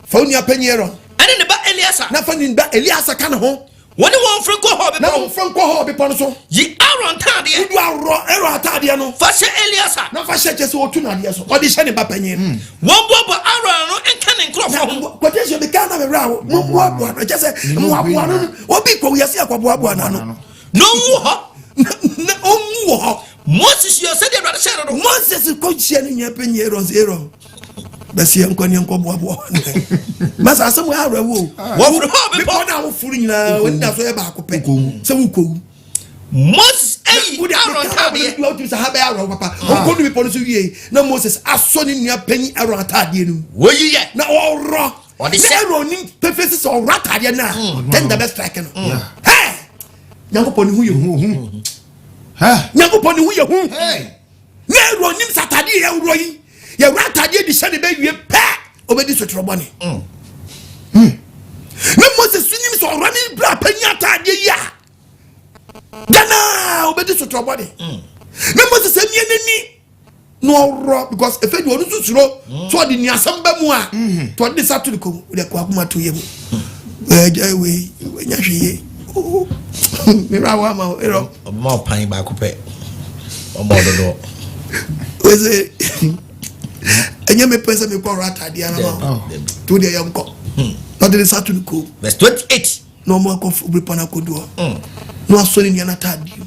fa wo nua panyin Aaron. Ɛne ne ba Eleasa. Na fa ne ba Eleasa ka ne ho. Wɔne wɔn mforo nkɔ Hor bepɔ. Na wɔn mforo nkɔ Hor bepɔ no so. Yi Aaron ntaadeɛ. Wodu aworɔ Aaron ataadeɛ no. Fa hyɛ Eleasa. Na fa hyɛ kyɛ sɛ ɔtu n'adeɛ so. Ɔde hyɛ ne ba panyin no. Hmm. Wɔn boaboa Aaron ano nka ne nkurɔfoɔ ho. Quotation bi kaa na me werɛ aho. Mo boaboa no kyɛ sɛ mmoaboa no obi kɔ wiase akɔboaboa n'ano. Na ɔnwu hɔ. Na ɔnwu wɔ hɔ. Moses yɛ sɛdeɛ Awurade hyɛɛ no no. Moses kɔ hyia ne nua panyin Aaron sɛ Aaron bɛsi yɛn nkɔ ne yɛn nkɔ boaboa masa asɛm wɔ awerɛwo o. Wɔfiri hɔ bepɔ. Bepɔ no a woforo nyinaa wɔn nyinaa so yɛ baako pɛ sɛ wokɔwu. Moses ayi Aaron ataadeɛ. Wotumi sɛ ha bɛyɛ awerɛho papa. Ɔkɔ no bepɔ no so wie na Moses asɔ ne nua panyin Aaron ataadeɛ no mu. Wɔyi yɛ. Na ɔworɔ. Ɔde Na hyɛ. Aaron nim pefee sɛ ɔworɔ ataadeɛ no a tɛnda bɛ strike no. Hey! Nyankopɔn ne ho yɛ hu. Nyankopɔn ne ho yɛ hu. Na Aaron nim sɛ ataadeɛ yɛ worɔ yi yɛworɔ ataadeɛ de hyɛ ne bɛwie pɛ ɔbɛdi sotorɔ bɔne. Mm. Hmm. Na Moses so nim sɛ ɔworɔ ne bra panyin ataadeɛ yi a dana ɔbɛdi sotorɔ bɔne. Mm. Na Moses amia n'ani na ɔworɔ because efe deɛ ɔno nso suro mm. so ɔde nuasɛm ba mu a mm-hmm. to ɔde ne nsa to ne kɔn mu ɔde akɔ akoma to yɛ mu ɛɛ wei nya hwee yie mewura wɔ ama erɔ. ɔbɛma ɔpan baako pɛ ɔma ɔdodoɔ. wese ɛnyɛ me pɛ sɛ mekɔ ɔrɔ ataadeɛ anama o to deɛ yɛ nkɔ na ɔde ne nsa to ne kɔn mu. Verse 28. na wɔn akɔ bepɔ no akɔdu hɔ mm. na wasɔ ne nua no ataadeɛ mu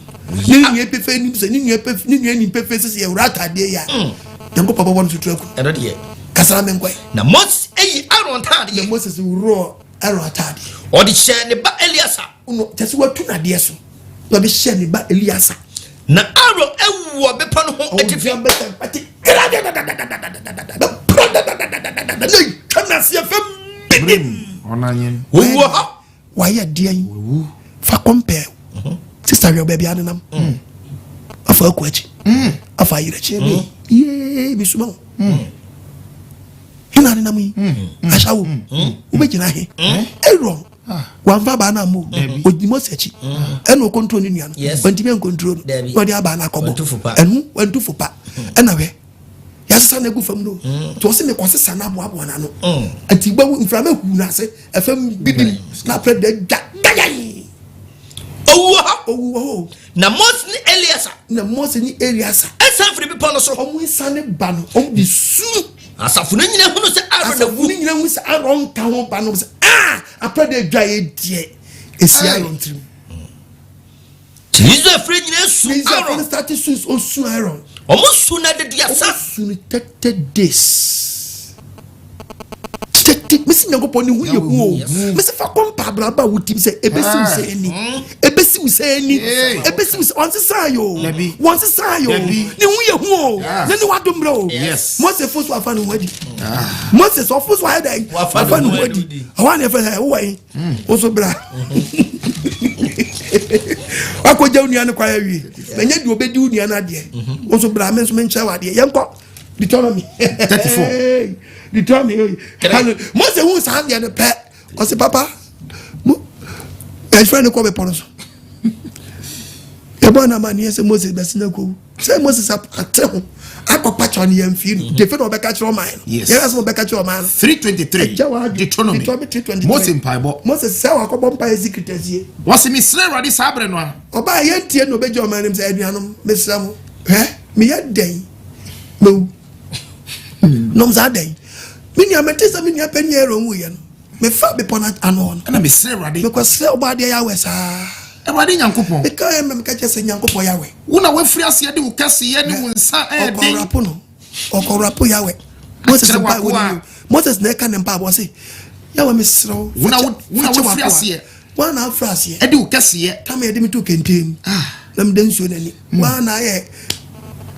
ne nua pefe nim sɛ ne nua pefe ne nua nim pefe sɛ yɛwura ataadeɛ yi a mm. Nyankopɔn bɛbɔ no tutu aku ɛno deɛ kasa na menkɔe na Moses ayi Aaron ataadeɛ na Moses worɔ Aaron ataadeɛ ɔde hyɛɛ ne ba Eleasa no kyɛ sɛ watu n'adeɛ so na ɔde hyɛɛ ne ba Eleasa na Aaron awu wɔ bepɔ no ho atifi na twa n'aseɛ fam bidim Owu wɔ hɔ. Wayɛ deɛn? Fa compare. Mhm. Sista hwɛ baabi anenam. Mm. Afa aku akyi. Mm. Afa ayerɛ akyi. Mm. Yee mesuma wo. Hena anenam yi? Ahyɛ wo. Wobɛgyina he? Aaron ah. wamfa abaa no ammɔ ɔdi Mose akyi ɛna ɔkɔntro ne nua no wantumi ankontro no na ɔde abaa no akɔbɔ ɛno wantu fo pa ɛna hwɛ yɛasesa no agu fam no mm. nti ɔse mekɔsesa no aboaboa no ano mm. nti wobɛwu mframa hu no ase ɛfam bidim na aprɛ da dwa dayan owu wɔ hɔ owu wɔ hɔ na Mose ne Eliasa na Mose ne Eliasa ɛsan firi bepɔ no so ɔmo nsane ba no ɔmo de su. Asafo no nyina hunu sɛ Aaron Asafo awu. no nyina hu sɛ Aaron nka ho ba no sɛ ah apɛ de adwa yɛ deɛ esi Aaron tirim. Nti Israelfoɔ nyinaa su Israelfoɔ no Aaron. start su osu Aaron. Wɔn su no adaduasa. Wɔn su no 30 days. 30 mesi Nyankopɔn ne ho yɛ hu o. Mesi fa kɔ mpa abraba a wotim sɛ ebesi wo sɛ ani. Ebesi wo sɛ ani. Ebesi wo sɛ wɔn sesa yo. Dabi. Wɔn sesa yo. Dabi. Ne ho yɛ hu o. Ah. Ne ne wadom brɛ o. Yes. Mose fo so afa ne ho adi. Moses ɔfo so ayɛ dɛ. Wafa ne ho adi. Ɔwɔ ne fɛ sɛ wowɔ yi. Wo so bra. Wakɔgya wo nua no kwan awie. Mɛnyɛ deɛ obɛdi wo nua no adeɛ. Wo so bra me nso menkyerɛ wo adeɛ. Yɛnkɔ Deuteronomy. 34. Deuteronomy. Mose hu saa adeɛ no pɛ. Ɔse papa mo yɛfrɛ no kɔ bepɔ no so. Yɛbɔ no amanneɛ sɛ Moses bɛsena kɔwu. Sɛ Moses ate ho akɔpa kyɛw no yɛmfii no. Defe na ɔbɛka kyerɛ ɔman no. Yes. Yɛhwɛ sɛ ɔbɛka kyerɛ ɔman no. 323 Ɛgya w'adwene. Deuteronomy. Deuteronomy 3:23. Mose mpaebɔ. Moses sɛ wakɔbɔ mpaeɛ secret asie. Wɔsi mesrɛ Awurade saa berɛ no a. Ɔbaa yɛntie na ɔbɛgya ɔman no mu sɛ anuanom mesrɛ mo hwɛ meyɛ dɛn mewu nom saa dɛn me nua mete sɛ me nua panyin Aaron wuyɛ no mefa bepɔ no ano hɔ no Ɛna mesrɛ Awurade. mekɔsrɛ ɔbɔ adeɛ Yahweh saa Awurade Nyankopɔn. meka ɛ meka kyerɛ sɛ Nyankopɔn Yahweh Wo na woafiri aseɛ de wo kɛseyɛ ne wo nsa ɛyɛ den. ɔkɔrapo no ɔkɔrapo Yahweh Moses Akyerɛ mpa w'akoa. wɔ ne Moses na ɛka ne mpa abɔ se Yahweh mesrɛ wo Wo na wo- wo na fakyɛ woafiri w'akoa. aseɛ. Wo na afiri aseɛ Ɛde wo kɛseyɛ tama yɛde me to kɛntɛn mu na meda nsuo n'ani woa na ayɛ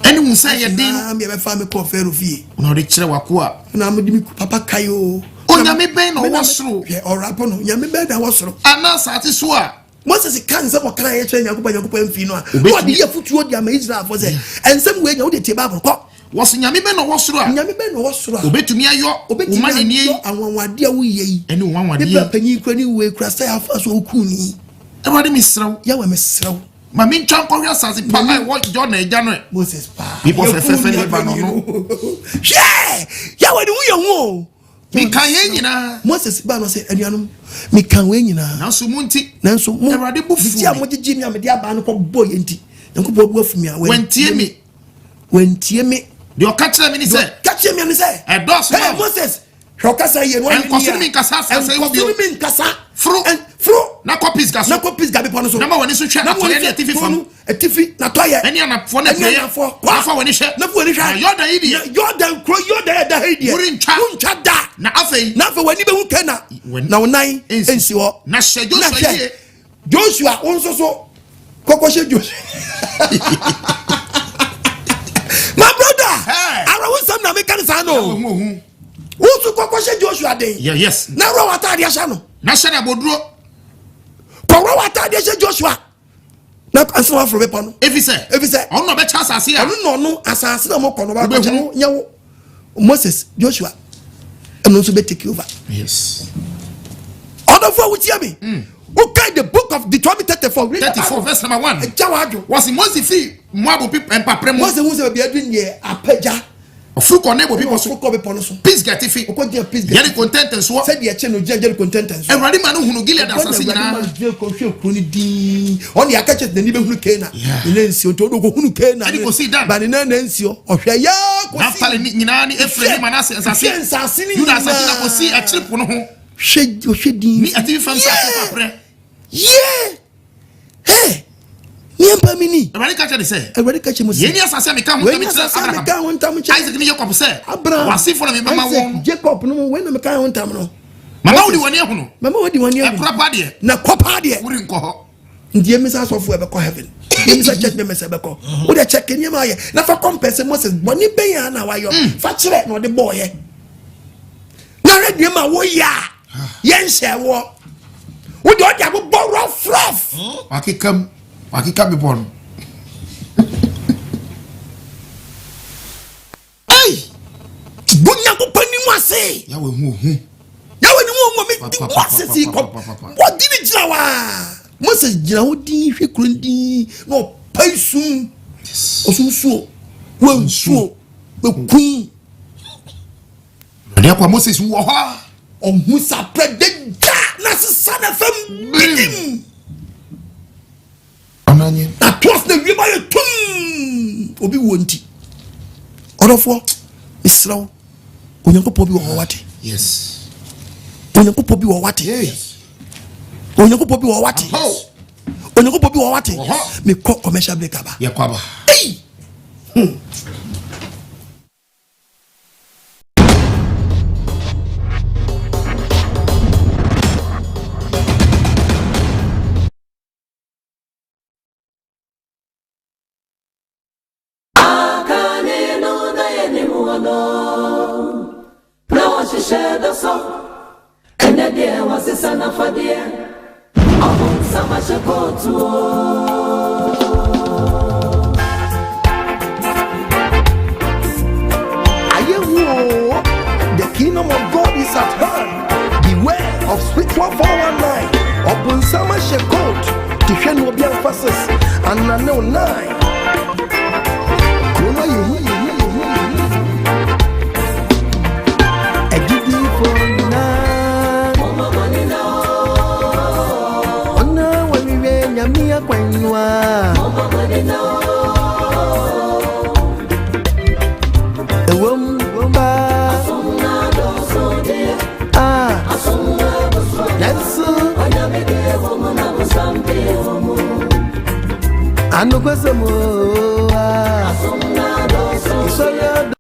ɛne wo nsa ɛyɛ den no. na meyɛbɛfa me kɔɔ Farao fie Na ɔde kyerɛ w'akoa. na mede me papa kae o Onyame bɛn na Me ɔwɔ soro? Hwɛ ɔrapo no nyame bɛn na ɛwɔ soro Anaa asase so a. Moses ka nsɛm ɔka yɛ kyerɛ Nyankopɔn Nyankopɔn amfii no a na Obetumi- ɔde yɛ afotuo de ama Israelfoɔ sɛ ɛnsɛm wei nya wode tie Bible kɔ Wɔsi nyame bɛn na ɔwɔ soro a. nyame bɛn na ɔwɔ soro a Obetumi ayɔ wo obɛtumi ma ne nie ayɔ anwanwadeɛ a woyɛ yi ɛne wo nwanwadeɛ ne bra yi. panyin kura ne wei kura sɛ afa so wokuu ni Awurade mesrɛ wo. Yahweh mesrɛ wo Ma mentwa nkɔhwɛ asase pa a ɛwɔ Jordan agya no ɛ. Moses paa Bepɔ Yɛkuu fɛfɛɛfɛ nua Lebanon panyin no. Hwɛ Yahweh ne ho yɛ hu o Meka yɛn nyinaa. Moses baa no sɛ anuanom meka wei nyinaa Nanso mo nti. nanso mo Awurade bo fuu gyegye a me. mogyegye me a mede abaa no kɔbɔ yɛ nti Nyankopɔn bu afu me a Wantie me. wantie me Deɛ ɔka kyerɛ me ne sɛ. ka kyerɛ me ne sɛ Ɛdɔɔso Hey, ma wo. Moses hwɛ ɔkasa yie no Ɛnkɔ so ne me nkasa asase yi ho bio. ɛnkɔ so ne me nkasa Foro. Foro Na kɔ Pisga so. na kɔ Pisga bepɔ no so Na ma w'ani so hwɛ Na ma w'ani atɔeɛ ne so atifi kuro fam. no, atifi na atɔeɛ Ɛne anafoɔ ne Ɛne apueeɛ. anafoɔ. Na fa w'ani hwɛ. Na fa w'ani hwɛ. Na Yordan yi deɛ. Na Yordan kuro Yordan ɛda ha yi deɛ Worentwa. Worentwa da. Na afei. Na afei w'ani bɛhu Kana. W'ani- Na wo nan Nsi. nsi hɔ. Na hyɛ Joshua Na hwɛ, yie. Joshua wo nso so kɔkɔ hyɛ Joshua. My brother. Hey. Awerɛhosɛm na meka ne saa no. Ohu ohu. Wo nso kɔkɔ hyɛ Joshua den. Yeah, yes. Na wura w'ataadeɛ hyɛ no. Na hyɛ no aboduro. Kɔwura w'ataadeɛ hyɛ Joshua. Na ansa waforo bepɔ no. Efi sɛ. Efi sɛ. Ɔno na ɔbɛkyɛ asase a. Ɔno na ɔno asase na ɔmo kɔ no ɔbɛkyɛ Wobɛhunu. no nyɛ wo. Moses Joshua ɛno nso bɛ take over. Yes. Ɔdɔfo a wotia mi. Wokae the book of Deuteronomy 34. Read the 34 Bible. verse number 1. Ɛgya w'adwo. Wɔsi Mose fi Moab pi mpaprɛ mu. Mose hu sɛ baabi adu neɛ apagya. Ɔforo kɔ Nebo bepɔ so. Ɔforo kɔ bepɔ no so. Pisga atifi. Ɔkɔ gyina Pisga. Yeriko ntɛntɛnsoɔ. Sɛdeɛ ɛkyɛ no gyina Yeriko ntɛntɛnsoɔ. Awurade ma no hunu Gilead asase nyinaa. Awurade ma no gyina kɔhwɛ kuro no din. Ɔne aka kyerɛ n'ani bɛhunu Kana. Yeah. Ne nan nsuo nti ɔde ɔkɔhunu Kana. Ɛde kɔsii Dan. Ba ne nan na nsuo. Ɔhwɛ yaa kɔsii. Naftali ne nyinaa ne Efraim ne Manase nsase. Hwɛ nsase ne Yuda asase na nyinaa. kɔsii akyiri po no ho. Hwɛ ɔhwɛ din. Ne atifi fam nsase mpaprɛ. Yeah. Hey. Nneɛma mi ni. Awurade ka kyerɛ ne sɛ. Awurade ka kyerɛ mo sɛ. Yei ne asase a meka ho Wei ntam ne kyerɛ asase a Abraham. meka ho ntam kyerɛ Isaac ne Jacob sɛ. Abraham. W'asefoɔ na mebɛma Isaac, wɔn no. Jacob no mu wei na meka ho ntam no. Mama wode w'ani ahunu. Mama wode w'ani ahunu. Ɛkora pa deɛ. Na kɔ paa deɛ. Worenkɔ hɔ. Nti yɛmmisa asɔfoɔ ɛbɛkɔ heaven. Yɛmmisa church members ɛbɛkɔ. Wode check nneɛma ayɛ. Na fa compare sɛ Moses bɔne bɛn a na wayɔ. Fa kyerɛ na ɔde bɔɔyɛ. Na hwɛ nneɛma a woyɛ a yɛnhyɛ woɔ. Wode ɔde abobɔ rough rough. Wakeka mu. Wakeka bepɔ no. Ei! Bu Nyankopɔn anim ase. Yahweh hu ohu. Yahweh ne hu ohu. Me di Moses yi kɔ. Wɔdi ne gyina hɔ a. Moses gyina hɔ din hwɛ kuro din na ɔpae sum. Ɔsunsuo. Wɔnsuo. Bɛkum. Awurade akwa Moses wɔ hɔ a. Ɔhu saprɛ deda na sesa na fam bidim. Ɔnanye. Na toas na wiem ayɛ tum. Obi wɔ nti. Ɔdɔfoɔ, mesrɛ wo. Onyankopɔn bi wɔ hɔ wate. Yes. Onyankopɔn bi wɔ hɔ wate. Yes. Onyankopɔn bi wɔ hɔ wate. Onyankopɔn bi wɔ hɔ wate. Mekɔ commercial break aba. Yɛkɔ aba. Ei! Hmm. Akane no na yɛnim wɔn no, na wɔhyehyɛ dɔ so. Ɛnɛ deɛ wɔasesa n'afadeɛ, ɔbonsam ahyɛ kootu o. Ayɛ hu oo, the kingdom of God is at hand. Beware of spiritual 419. Ɔbonsam ahyɛ coat, te hwɛ no obi amfa sis, anane wo nine. Kuro no ayɛ hu. Agyidifo nyinaa. Momma mo ani nna o. Wɔn a wɔhwehwɛ Nyame akwan no a. Momma mo ani nna o. Ɛwom paa. Asom na dɔɔso deɛ. Ah. Asom na abusua. Nanso. Onyame deɛ wɔ mu na bonsam deɛ wɔ mu. Anokwasɛm o. Ah. Asom na dɔɔso deɛ. Nsɔre adɔ.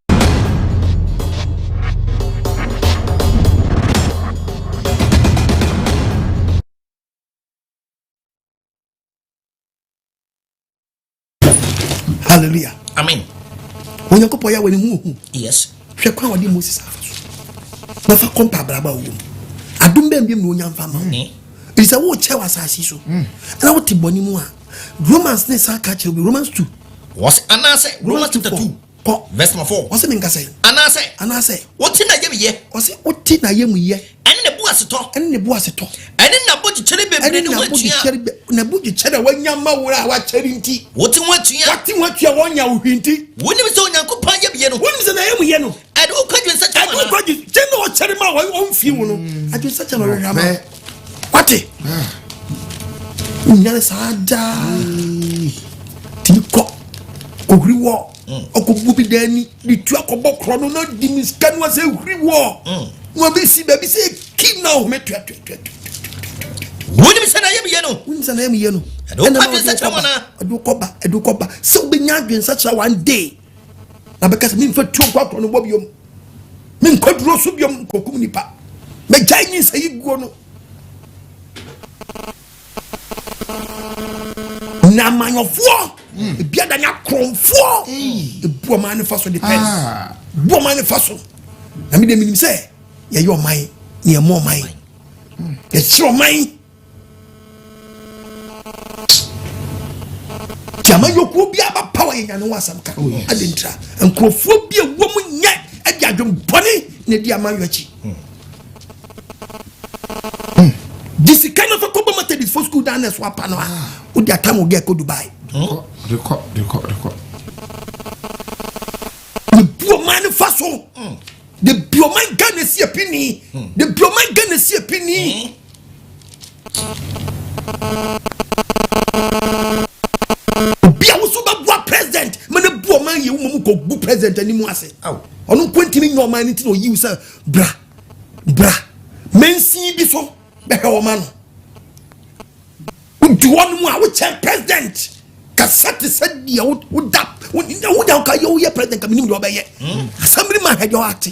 Hallelujah. Amen. Onyankopɔn yɛ wɔ ne ho ohu. Yes. Hwɛ kwan a ɔde Moses afa so. Na fa kɔmpa abrabɔ a ɔwɔ mu. Adom bɛn biom na onya mfa ma wo. Ɛfiri sɛ wokyɛ wɔ asase so. Na wote bɔne mu a. Romans ne san ka kyerɛ obi. Romans 2. Wɔse anaasɛ Romans chapter 2. Kɔ. Verse number 4. Ɔse menka sɛn? Anaasɛ. Anaasɛ. Wote n'ayamyɛ. Ɔse wote n'ayamyɛ. Ɛne ne boasetɔ. Ɛne ne boasetɔ. Ɛne n'abodwokyɛre bebree ne ho atua. Ɛne n'abodwokyɛre a wanya ma wo a wakyɛre nti. Wote ho atua. Wote ho atua wɔnya wo hwee nti. Wonim sɛ Onyankopɔn ayamyɛ no. Wonim sɛ n'ayamyɛ no. Ɛde wo kɔ adwensakyera mu anaa? Ɛde wo kɔ adwensakyera kyɛ na ɔkyɛre ma ɔmfie wo no. Adwensakyera na ɔhwehwɛ ama wo. Wate? Wonya no saa daa. Tumi kɔ kɔhuri wɔ ɔkɔbu bi dan ni de tu akɔbɔ korɔ no na di ne sika no asɛ huri wɔ na wabɛsi baabi sɛ kim na ɔhome tuatuatuatu. Wonim sɛ n'ayamyɛ no. Wonim sɛ n'ayamyɛ no. Ɛde wo kɔ adwensakyera mu anaa? Ɛde wo kɔba ɛde wo kɔba sɛ wobɛnya adwensakyera one day na bɛka sɛ memfa tuo nkɔ akorɔ no bɔ biom menkɔ duro so biom nkɔkum nipa mɛgyae nyinsɛ yi guo no. Na amanyɔfoɔ hmm. ebi adane akorɔmfoɔ ebu ɔman no fa so depends ah. bu ɔman no fa so na mi de mi nim sɛ yɛyɛ ɔman na yɛmɔ ɔman hmm. yɛkyerɛ ɔman ti amanyɔkuo bi aba power yɛ nyane ho asɛm ka oh, adi ntira nkurɔfoɔ bi a wɔn nyɛ ɛde adwembɔne na ɛdi amanyɔ akyi. Hmm. Gye sika no fa kɔbɔ Methodist fo school dan na ɛso apa no a wode atam wo gɛ kɔ Dubai. Rekɔ rekɔ rekɔ. De bu ɔman no fa so. De bu ɔman Ghana si apini. De bu ɔman Ghana si apini. Obi a woso bɛboa president ma no bu ɔman yɛ wo ma mu kɔ gu president anim ase. Ɔno nko ntumi nyɛ ɔman no nti na ɔyi wo sɛ bra. Bra mansin bi so bɛhwɛ wɔn ano. Wodi wɔn mu a wokyɛn president kasa te sɛ deɛ woda woda woka yɛ woyɛ president ka menim deɛ ɔbɛyɛ. Hmm. Assembly man hwɛ deɛ ɔate.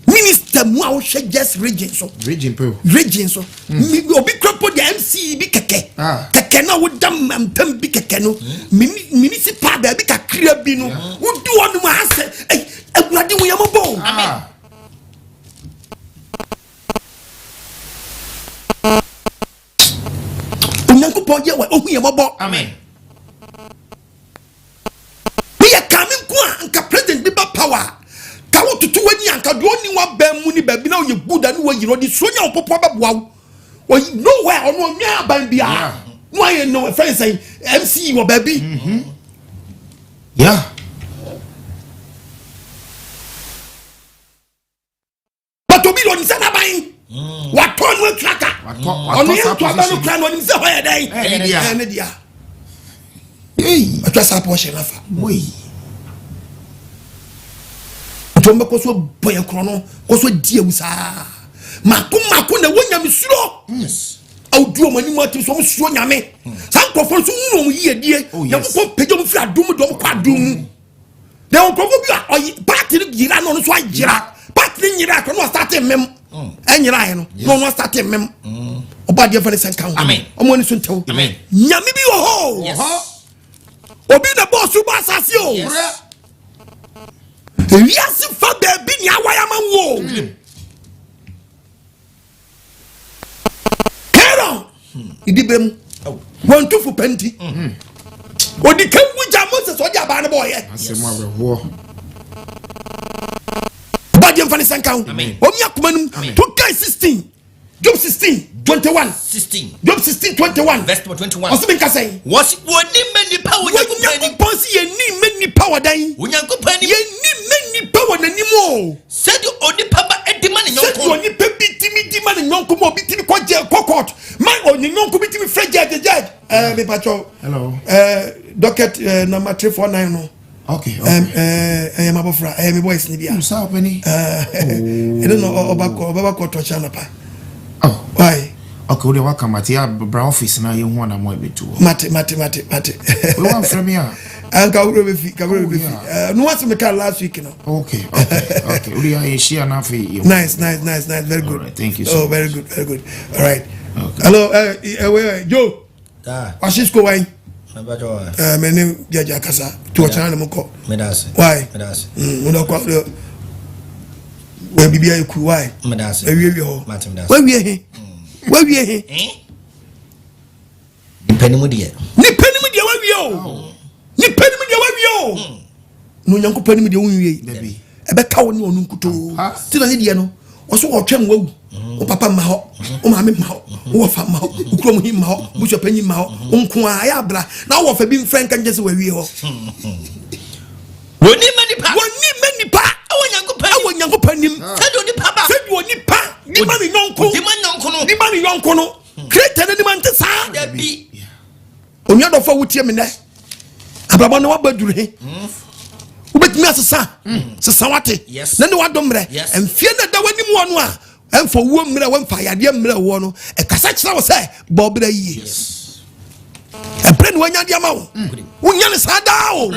Minister mu a wohwɛ just region so. Region po. Region so. Hmm. Obi kura po deɛ MC bi kɛkɛ. Ah. Kɛkɛ na woda mpam bi kɛkɛ no. Hmm. Municipal baabi kakra bi no. Wodi wɔn mu asɛ. Awurade wo yɛ mɔbɔ. Amen. Onyankopɔn yɛ wɔ ohu yɛ mɔbɔ. Amen. Ne yɛ kaa me nko a nka president bi ba power ka wo tutu w'ani anka deɛ ɔni w'abɛn mu ne baabi na ɔyɛ good a ne wayi no ɔde suro nya ɔpopo abɛboa wo ɔyi nowhere ɔno ɔnwɛn aban biara na wayɛ no ɛfɛn sɛn MC wɔ baabi. Mm-hmm. Yeah. But obi de onim sɛ n'aban hmm. watɔ no atua ka ɔno yɛ nto aba no kura no onim sɛ hɔ yɛ dɛn ɛne dea atwa saa pɔhyɛ no afa. Nti wɔn bɛkɔ so bɔ yɛn korɔ no kɔ so di ewu saa. Mako mako na ɛwɔ nyamesuro. Awudu wɔn anim ati so wɔn suro nyame. Saa nkurɔfoɔ nso wunu wɔn yiedie. Oh, yes. Nyankopɔn pagya wɔn firi adum mu de wɔn kɔ adum mu. Na wɔn nkurɔfoɔ bi a ɔyi paati no yira na ɔno nso ayira. Paati no nyira akɔ na ɔsate mmem. Ɛnyira yɛ no na ɔno asate mmem. Ɔbɔ adeɛ fɛ ne sɛ nka ho. Amen. Wɔn ani so ntɛw. Amen. Nyame bi wɔ hɔ. Yes. Obi na bɔɔ so bɔ asase o. Yes. Ewiase fa baabi nea awae ama wo o. Aaron idi bere mu wɔn tufo pɛ nti odi kan wu gya Moses ɔde abaa no bɔɔyɛ. Asɛm awerɛhoɔ. Ɔbɔ adeɛ nfa ne nsa nka ho. Amen. Wɔn mi akoma no mu. Amen. To guy 16 Job 16 21 16 Job 16 21 verse number 21. Ɔsɛ mi nkasa yi. Wɔsi wɔni mɛ nipa wɔ Onyankopɔn anim. Onyankopɔn si yɛn ni mɛ nipa wɔ dan. Onyankopɔn anim. Yɛn ni mɛ nipa wɔ n'anim o. Sɛdeɛ onipa ba edi ma ne Sɛdeɛ yɔnko. onipa bi timi di ma ne yɔnko ma obi timi kɔ jɛ kɔ court ma ɔne yɔnko bi timi frɛ judge judge mipatwɔ. Hello. Docket number 349 no. Okay. Ɛɛ ɛyɛ ma bɔfra ɛyɛ mi boys ni bi a. Musa ɔpɛni. Ɛno na ɔba kɔ ɔbɛba kɔ tɔkye anapa. Oh. Why? Okay, wode waka mate a bra office na yɛhu anamɔ ɛbɛtu hɔ. Mate mate mate mate. Wei wamfrɛ me a. Anka wuro bɛ fi ka wuro bɛ fi. Oh, yeah. No one me ka last week no. Okay. Wode ayɛ hyia na afei yɛhu. Nice nice nice nice, very good. All right, thank you so Oh, very good, very good. All right. Okay. Hello, wait, wait, Joe. Ah, Washi school wine. mɛbɛtɔ. Me ne judge akasa. Tu ɔkyena ne mo kɔ. Meda ase. Why? Meda ase. Mo kɔ. Wɛ bibi ayɛ ku why? Meda ase. Ewie wie hɔ. Mate, meda ase. Wawie he. Wawie he. Eh? Nipa ni mu deɛ. Nipa ni mu deɛ wawie o. Nipa ni mu deɛ wawie o. Na Onyankopɔn ni mu deɛ wonwie. Dabi. Ɛbɛka wo ne ɔno nkutoo. Ampa. Ti na ne deɛ no, ɔso wɔtwɛn wawu. Wo papa mma hɔ, wo maame mma hɔ, wo wɔfa mma hɔ, wo kurom hi mma hɔ, busua panyin mma hɔ, wo nko ara ayɛ abra. Na wo wɔfa bi mfrɛ nka nkyɛn sɛ wawie hɔ. Wɔni mɛ nipa. Wɔni mɛ nipa. Ɛwɔ Nyankopɔn anim. Ɛwɔ Nyankopɔn anim. Sɛdeɛ onipa ba. Sɛdeɛ onipa di ma ne yɔnko. Di ma yɔnko no. Di ma ne yɔnko no. Creator n'anim ante saa. Dabi. Onua dɔfo a wotie me nɛ, abrabɔ no wabɔ aduru he. Wobɛtumi asesa sesa wate. Yes. Na ne wadɔ mmerɛ. Yes. Mfie na da w'anim wɔ no a ɛmfa owuo mmerɛ wɔmfa yadeɛ mmerɛ woɔ no, ɛkasa kyerɛ wo sɛ bɔ berɛ yie. Ɛberɛ ne wanya de ama wo. Wonya ne saa daa o.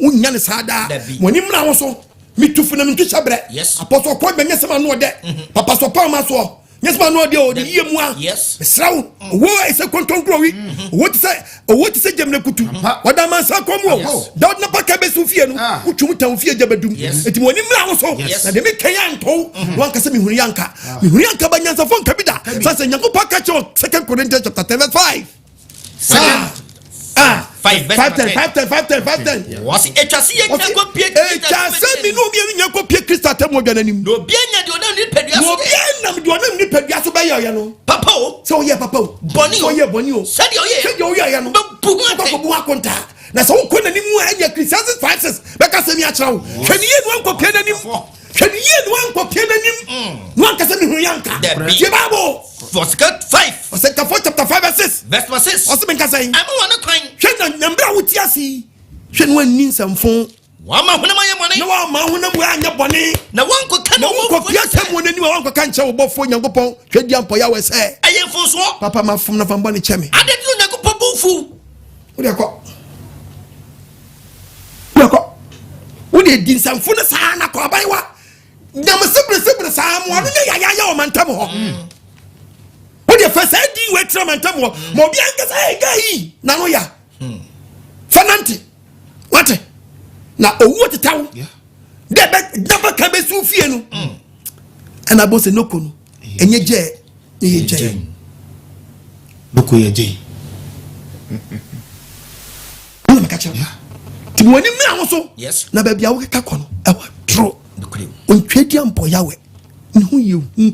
Wonya ne saa daa. Dabi. Wɔne mmra wo so. Metu fo na mentu hyɛ berɛ. Yes. Apɔsɔ kɔ bɛnyɛ sɛm ano ɔdɛ. Papa sɔ pa ma soɔ. Nyɛ sɛm ano ɔdɛ o de yie mu a. Yes. Mesrɛ wo. Owó ɛsɛ kɔntɔnkurɔwi. Owó te sɛ gyamina kutu. Wɔda amansa kɔn mu o. Yes. Dawud na paka bɛsi wo fie no. Ah. Wotwum tan wo fie gya bɛdum. Yes. Enti wɔne mmra wo so. Yes. Na deɛ meka yɛ anto. Na wankasa mehunu yɛ anka. Mehunu yɛ anka ba nyansafo nka bi da. Sɛ sɛ Nyankopɔn ka kyerɛ wɔ 2 Corinthians chapter 10 verse 5. Second. 5 5 verse 5 number 10 10. 5 10 5 10 5 10. Wɔsi etwa se yɛ nyina kɔ pie Etwa sɛ mi ne obi nya kɔ pie Kristo atemmu adwa n'anim. Na obi anya deɛ ɔnam nipadua Na so obi yɛ. nam deɛ ɔnam nipadua so bɛyɛ ɔyɛ no. Papa o. Sɛ ɔyɛ papa o. Bɔne o. Sɛ ɔyɛ bɔne o. Sɛdeɛ ɔyɛ. Sɛdeɛ ɔyɛ no. Bɛbu ho atɛn. Wokɔ bu ho akonta. Na sɛ wokɔ n'anim a ɛnyɛ Ecclesiastes 5 6 bɛka sɛm yi akyerɛ wo. Hwɛ ne yie na wankɔ pie n'anim. Hwɛ ne yie na wankɔ pie n'anim. Na wankasa mehunu yɛ anka. Dabi. Tie Bible. Ɔsika 5. Ɔsɛnkafo chapter 5 verse 6. Verse number 6. Ɔsɛ menka sɛn. Ɛma wɔn ne kwan. Hwɛ na nyambrɛ a wote ase yi. Hwɛ na wanni nsɛmfo. Wɔama honam ayɛ bɔne. Na wɔama honam anyɛ bɔne. Na wɔnkɔka Na ne wonkɔ pie asɛm wɔ n'anim a wankɔka nkyerɛ wo bɔfoɔ Nyankopɔn. Hwɛ di ampɔyɛ wɔ sɛ. Ɛyɛ mfomsoɔ. Papa ma fom na fa mbɔne kyɛ me. Ade nti na Onyankopɔn bo fuw. Wode kɔ. Wode kɔ. Wode di nsɛmfo no saa na kɔ abayewa. Nyame seberesebere saa mo ano nyɛ yayaya wɔ mantam hɔ. Wode fa saa din wɔ atira mantam hɔ. Ma obi ankasa ɛyɛ guy yi na no ya. Fa nante. Wate. Na owuo teta wo. Dɛ bɛ daba ka bɛsi wo fie no. Ɛna bɔ sɛ noko no. Ɛnyɛ gyɛɛ ne yɛ gyɛɛ. Noko yɛ gyɛɛ. Wọ́n mẹ́ka kyerɛ. Nti mo ani mmira ho so. Yes. Na baabi a wokeka kɔ no ɛwɔ doro. Nokorɛ. Ontwa di ampɔ yawɛ. Ne ho yɛ hu.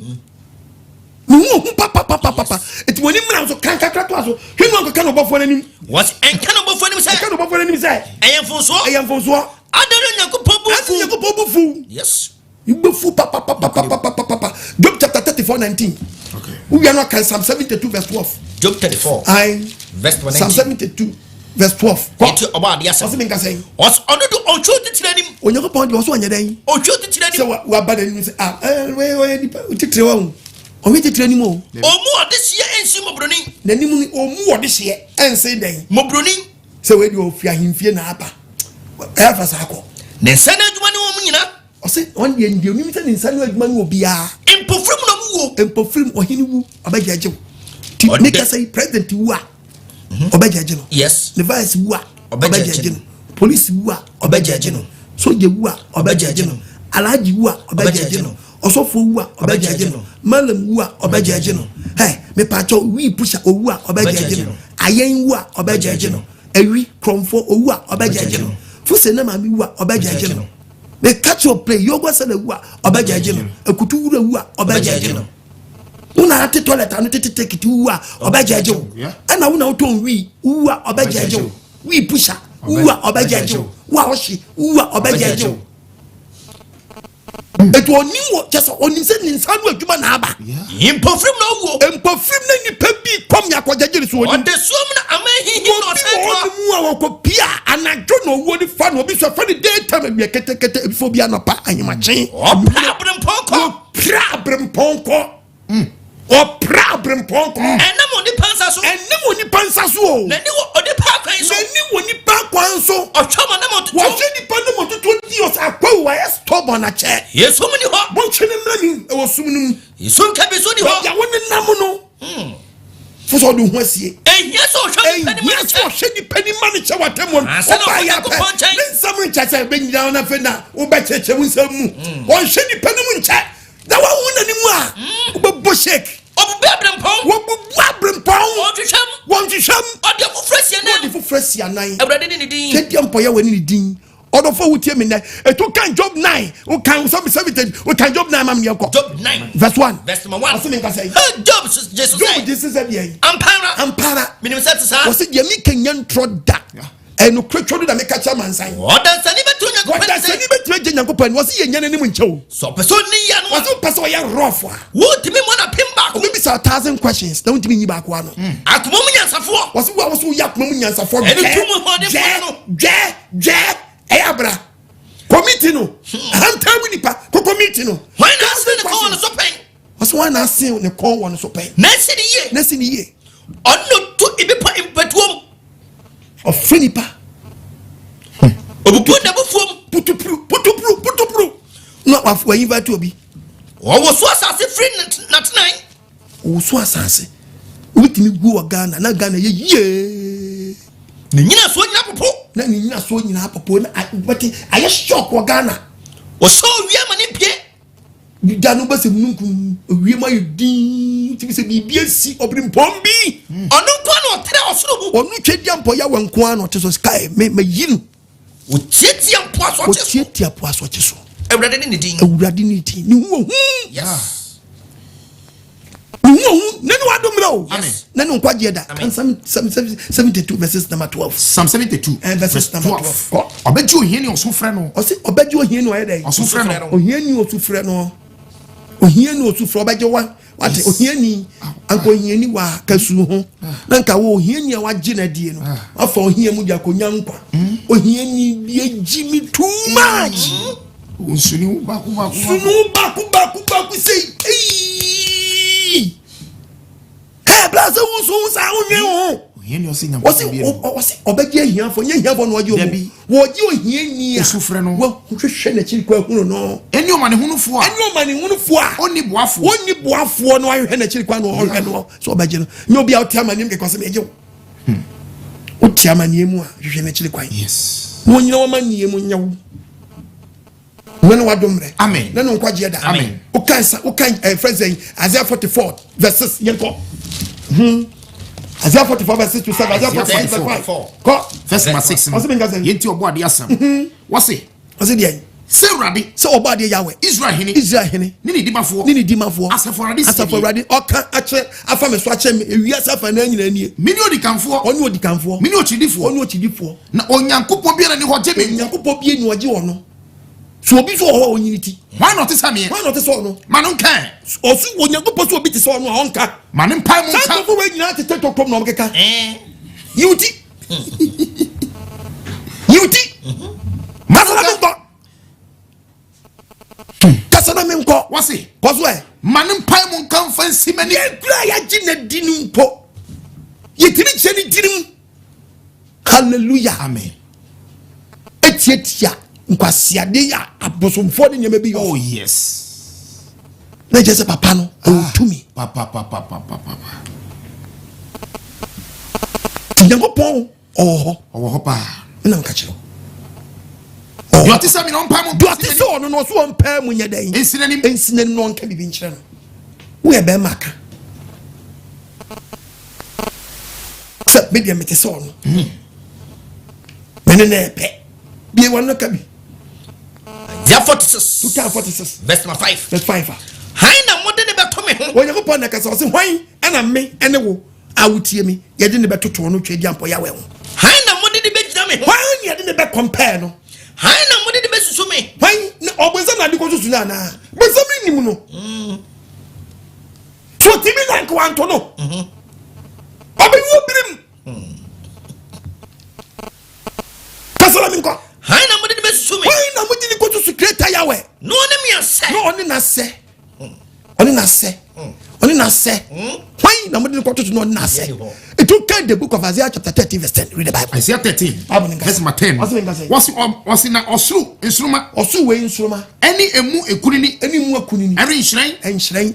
Ne ho hu papapapapa. Nti mo ani mmira ho so kan kakra to aso. Hwɛ mu ankɔka na ɔbɔfoɔ n'anim. Wɔsi ɛnka na ɔbɔfoɔ anim sɛ. Ɛnka na ɔbɔfoɔ n'anim sɛ. Ɛyɛ mfomsoɔ. Ɛyɛ mfomsoɔ. Adɛn na Onyankopɔn bo Adɛn fuw. na Onyankopɔn bo fuw. Yes. Igbefu papapapapapapa. Job chapter 34 19. Okay. Wowia no aka Psalm 72 verse 12. Job 34. Aye. Verse 19. Psalm 72. Verse 12. Kɔ. Enti ɔbɔ adeɛ asɛm. Ɔse menka sɛn? Ɔse ɔno de ɔntwe otitire anim. Onyankopɔn deɛ ɔse ɔnyɛ dɛn? Ɔntwe otitire anim. Sɛ waba n'anim sɛ ah ɛɛ wei ɔyɛ nipa otitire wa o. Ɔnwe titire anim o. Ɔmu ɔdehyeɛ ɛnsi mmɔborɔni. N'anim no ɔmu ɔdehyeɛ ɛnse dɛn? Mmɔborɔni. Sɛ wei deɛ ɔfiri ahemfie na aba. Ɛyɛ afa saa kɔ. Ne nsa no adwuma ne wɔn nyina. Ɔse ɔno deɛ deɛ onim sɛ ne nsa no adwuma ne obiara. Mpofirim na ɔmo wuo. Mpofirim ɔhene wu ɔbɛgyɛgye wo. Ti ne kasa yi president wu a ɔbɛgyɛgye no. Yes. Ne vice wu a ɔbɛgyɛgye no. Police wu a ɔbɛgyɛgye no. Soja wu a ɔbɛgyɛgye no. Alhaji wu a ɔbɛgyɛgye no. Ɔsɔfoɔ wu a ɔbɛgyɛgye no. Malam wu a ɔbɛgyɛgye no. Hɛ mepaakyɛw wii pusha owu a ɔbɛgyɛgye no. Ayɛn wu a ɔbɛgyɛgye no. Awi krɔmfoɔ owu a ɔbɛgyɛgye no. Fuse ne maame wu a ɔbɛgyɛgye no. Meka kyerɛ play yogo sɛ na wu a ɔbɛgyɛgye no. Akutu wura wu a ɔbɛgyɛgye no. Wo na ate toilet ano tete tekiti wu a ɔbɛgyɛgye wo. Ɛna wo na wotɔn wii wu a ɔbɛgyɛgye wo. Wii pusha wu a ɔbɛgyɛgye wo. Wo a ɔhye wu a ɔbɛgyɛgye wo. Etu onim wɔ kyɛ sɛ onim sɛ ne nsa ano adwuma na aba. Mpofirim na owuo. Mpofirim na nipa bi kɔm yɛ akɔgyagye ne so onim. Ɔdasuom na aman hinhim na ɔsan toa. Obi wɔ mu a wɔkɔ pia anadwo na owuo ne fa na obi so fa ne day time awia ketekete ebi fo bi anɔpa ahemakye. Ɔpra aberempɔn kɔ. Wɔpra aberempɔn kɔ. Ɔpra aberempɔn kɔ. Ɛnam onipa nsa so. Ɛnam onipa nsa so o. N'ani wɔ onipa akwan so. N'ani wɔ nipa akwan so. Ɔhwɛ wɔn nam ɔtoto. Wɔhwɛ nipa nam ɔtoto di ɔsɛ akwawu ayɛ stubborn akyɛ. Esum ni hɔ. Bɔnhwɛ ne mmerɛ ni ɛwɔ sum no mu. Esum kabi so ni hɔ. Baabi a wɔnenam no. Fo sɛ ɔde ho asie. Ehia sɛ ɔhwɛ nipa ni ma ne kyɛ. Ehia sɛ ɔhwɛ nipa ni ma ne kyɛ wɔ atɛmɔ no. Ɔba yɛ apɛ. Ne nsɛm nkyɛ sɛ ɛbɛnyina na afei na wobɛkyerɛkyerɛ wo nsɛm mu. Ɔnhwɛ nipa no mu nkyɛ. Na wahu n'anim a, wobɛbɔ shake. Ɔbubu abirempɔn. Wɔbubu abirempɔn. Wɔntwehwɛm. Wɔntwehwɛm. Ɔde foforɔ asi anan. Ɔde foforɔ asi anan. Awurade ne ne din. Twɛdeɛ mpɔyɛ wɔ ne ne din. Ɔdɔfo wotie me nnɛ. Etu kan Job 9. Wokan sɛ 70. Wokan Job 9 ma me yɛnkɔ. Job 9. Verse 1. Verse number 1. Ɔse me nkasa yi. Job gye so sɛ. Job gye so sɛ deɛ yi. Ampara. Ampara. Menim sɛ te saa. Ɔse deɛ meka nya ntorɔ da. Ɛnokorɛ twɛ do na meka kyerɛ amansan. Ɔdansani bɛtumi Onyankopɔn ani sɛ. Ɔdansani bɛtumi agye Nyankopɔn ani. Ɔse yɛnya n'anim nkyɛ o. Sɛ ɔpɛ sɛ ɔni yɛ no a. Ɔse wopɛ sɛ ɔyɛ rough a. Wontumi mmɔ no apem baako. Ɔbɛbisa wo thousand questions na wontumi nyi baako ano. Akoma mu nyansafoɔ. Ɔse wo a wosɛ woyɛ akoma mu nyansafoɔ. Ɛne tumi hoɔdenfoɔ no. Dwɛ dwɛ ɛyɛ abra. Committee no. Ahantan mu nipa kɔ committee no. Hwan na ase ne kɔn wɔ ne so pɛn? Ɔse hwan na ase ne kɔn wɔ ne so pɛn? Na esi ne yie. Na esi ne yie. Ɔno na otu ebepɔ mpatuo mu. Ɔfrɛ nipa. Obubu n'abufuo mu. Putupuru putupuru putupuru. Na wa invite obi. Ɔwoso asase firi n'atenae. Ɔwoso asase. Wobɛtumi gu wɔ Ghana na Ghana yɛ yie. Ne nyinasoɔ nyina popo. Na ne nyinasoɔ nyinaa popo na bɛte ayɛ shock wɔ Ghana. Ɔsɔ owia ma ne mpie. Gya no bɛsɛ mununkum ewiem ayɛ dinn tumi sɛ biribi asi ɔbirimpɔn bi. Ɔno nko ara na ɔtrɛ ɔsoro mu. Ɔno twɛ di mpɔ Yahweh nko ara na ɔte so sky me mayi no. Ɔtiatia mpo asɔkye so. Ɔtiatia po asɔkye so. Awurade ne ne din. Awurade ne din. Ne ho ohu. Yes. Ne ho ohu. Ne ne wado mmerɛ o. Yes. Ne ne nkwagyeɛ da. Amen. Psalm 72 verses number 12. Psalm 72 eh, verses number 12. Kɔ. Ɔbɛgye ohiani ɔsofrɛ no. Ɔse ɔbɛgye ohiani ɔyɛ dɛ. Ɔsofrɛ no. Ohiani ɔsofrɛ no. Ohiani ɔsofrɛ ɔbɛgye wa. Wate ohiani anka ohiani wa kasu ho na nka wo ohiani a wagye na die no wafa ohia mu de akonya nkwa ohiani bi agyi me too much Nsuni baako baako sunu baako baako baako sei eii hɛ bla sɛ wo nso saa wonwen ho Ohiani ɔse Nyankopɔn bi no. Wɔsi ɔbɛgye ahiafoɔ nyɛ ahiafoɔ na ɔgye ɔmo wɔgye ohiani a Osu frɛ no. Wɔhwehwɛ n'akyiri kɔ ahunu no. Ɛne ɔmanehunufoɔ a. Ɛne ɔmanehunufoɔ a. Ɔnni boafoɔ. Ɔnni boafoɔ na wahwehwɛ n'akyiri kwan na ɔhwɛ no sɛ ɔbɛgye no. Nyɛ obi a ɔte amaneɛ mu kɛkɛ ɔsɛ megye wo. Wote amaneɛ mu a hwehwɛ n'akyiri kwan. Yes. Na ɔnyina w'amaneɛ mu nyɛ wo. Na ne wadom mmerɛ. Amen. Na ne nkwagyeɛ da. Amen. Wokan sa wokan ɛɛ fɛn sɛn Isaiah 44 verse 6 yɛn kɔ. Isaiah 44 verse 6 to 7. Isaiah 44 verse 5. Kɔ. Verse number 6 no. Ɔsɛ mi nka sɛn. Yɛn ti ɔbɔ adeɛ asɛm. Wɔse. Ɔsɛ deɛ. Sɛ Awurade. Sɛ ɔbɔ adeɛ Yahweh. Israel hene. Israel hene. Ne ne dimafoɔ. Ne ne dimafoɔ. Asafo Awurade sie Asafo Awurade ɔka akyerɛ afa me so akyerɛ me ewiase afa na nyinaa nie. Me ne odikanfoɔ. Ɔne odikanfoɔ. Me ne okyidifoɔ. Ɔne okyidifoɔ. Na Onyankopɔn biara nni hɔ gye me. Onyankopɔn biara nni hɔ gye ɔno. So obi nso wɔ hɔ a ɔnyini ti? Hwan na ɔte sɛ meɛ? Hwan na ɔte sɛ ɔno? Ma no nka ɛ. Ɔso Onyankopɔn sɛ obi te sɛ ɔno a ɔnka. Ma no mpae mu nka. Saa nkurɔfoɔ wei nyinaa tete tɔtɔm na wɔkeka. Yiw ti. Yi wo ti. Kasa na menkɔ. Kasa na menkɔ. Wɔse. Kɔ so ɛ. Ma ne mpae mu nka mfa nsi m'ani. Yɛn kura a yɛagye na di no mpo. Yɛtumi kyerɛ ne tirim. Hallelujah. Amen. Etiatia nkwaseade yɛ abosomfoɔ ne nneɛma bi yɛ. Oh yes. Na kyerɛ sɛ papa no ɔwɔ ah, tumi. Papa papa papa papa. Nyankopɔn ɔwɔ hɔ. Ɔwɔ hɔ paa. Ɛna nka kyerɛ wo. Deɛ ɔte sɛ mi na ɔmpae mu. Deɛ ɔte sɛ ɔno no ɔso ɔmpae mu nyɛ dɛn. Nsi n'anim. Nsi n'anim na ɔnka biribi nkyerɛ no. Woyɛ bɛrima ka. Sɛ me deɛ mete sɛ ɔno. Me ne na ɛpɛ. Bie wɔn no ka bi. Isaiah 46. 2 46. Verse number 5. Verse 5. Hwan na mode ne bɛto me ho? Onyankopɔn na kasa ɔse hwan ɛna me ɛne wo a wotie me yɛde ne bɛtoto ɔno twɛ di ampɔ Yahweh ho. Hwan na mode ne bɛgyina me ho? Hwan na yɛde ne bɛ compare no? Hwan na mode ne bɛsusu me? Hwan na ɔbɔnsam na ade kɔ susu no anaa? Bɔnsam nim no. So timi na nka wanto no. Ɔbɛwu obirim. Kasa na menkɔ. Hwan na mode ne bɛsusu me? Hwan na mode ne kɔsusu Creator Yahweh? Na ɔne me asɛ. Na ɔne n'asɛ. Ɔne n'asɛ. Ɔne n'asɛ. Hwan na mode ne kɔtoto na ɔne n'asɛ? It can the book of Isaiah chapter 13 verse 10. Read the Bible. Isaiah 13 verse number 10. Wɔsi wɔsi na ɔsoro nsoroma. Ɔsoro wei nsoroma. Ɛne emu ekunini. Ɛne emu ekunini. Ɛrenhyerɛn. Ɛnhyerɛn.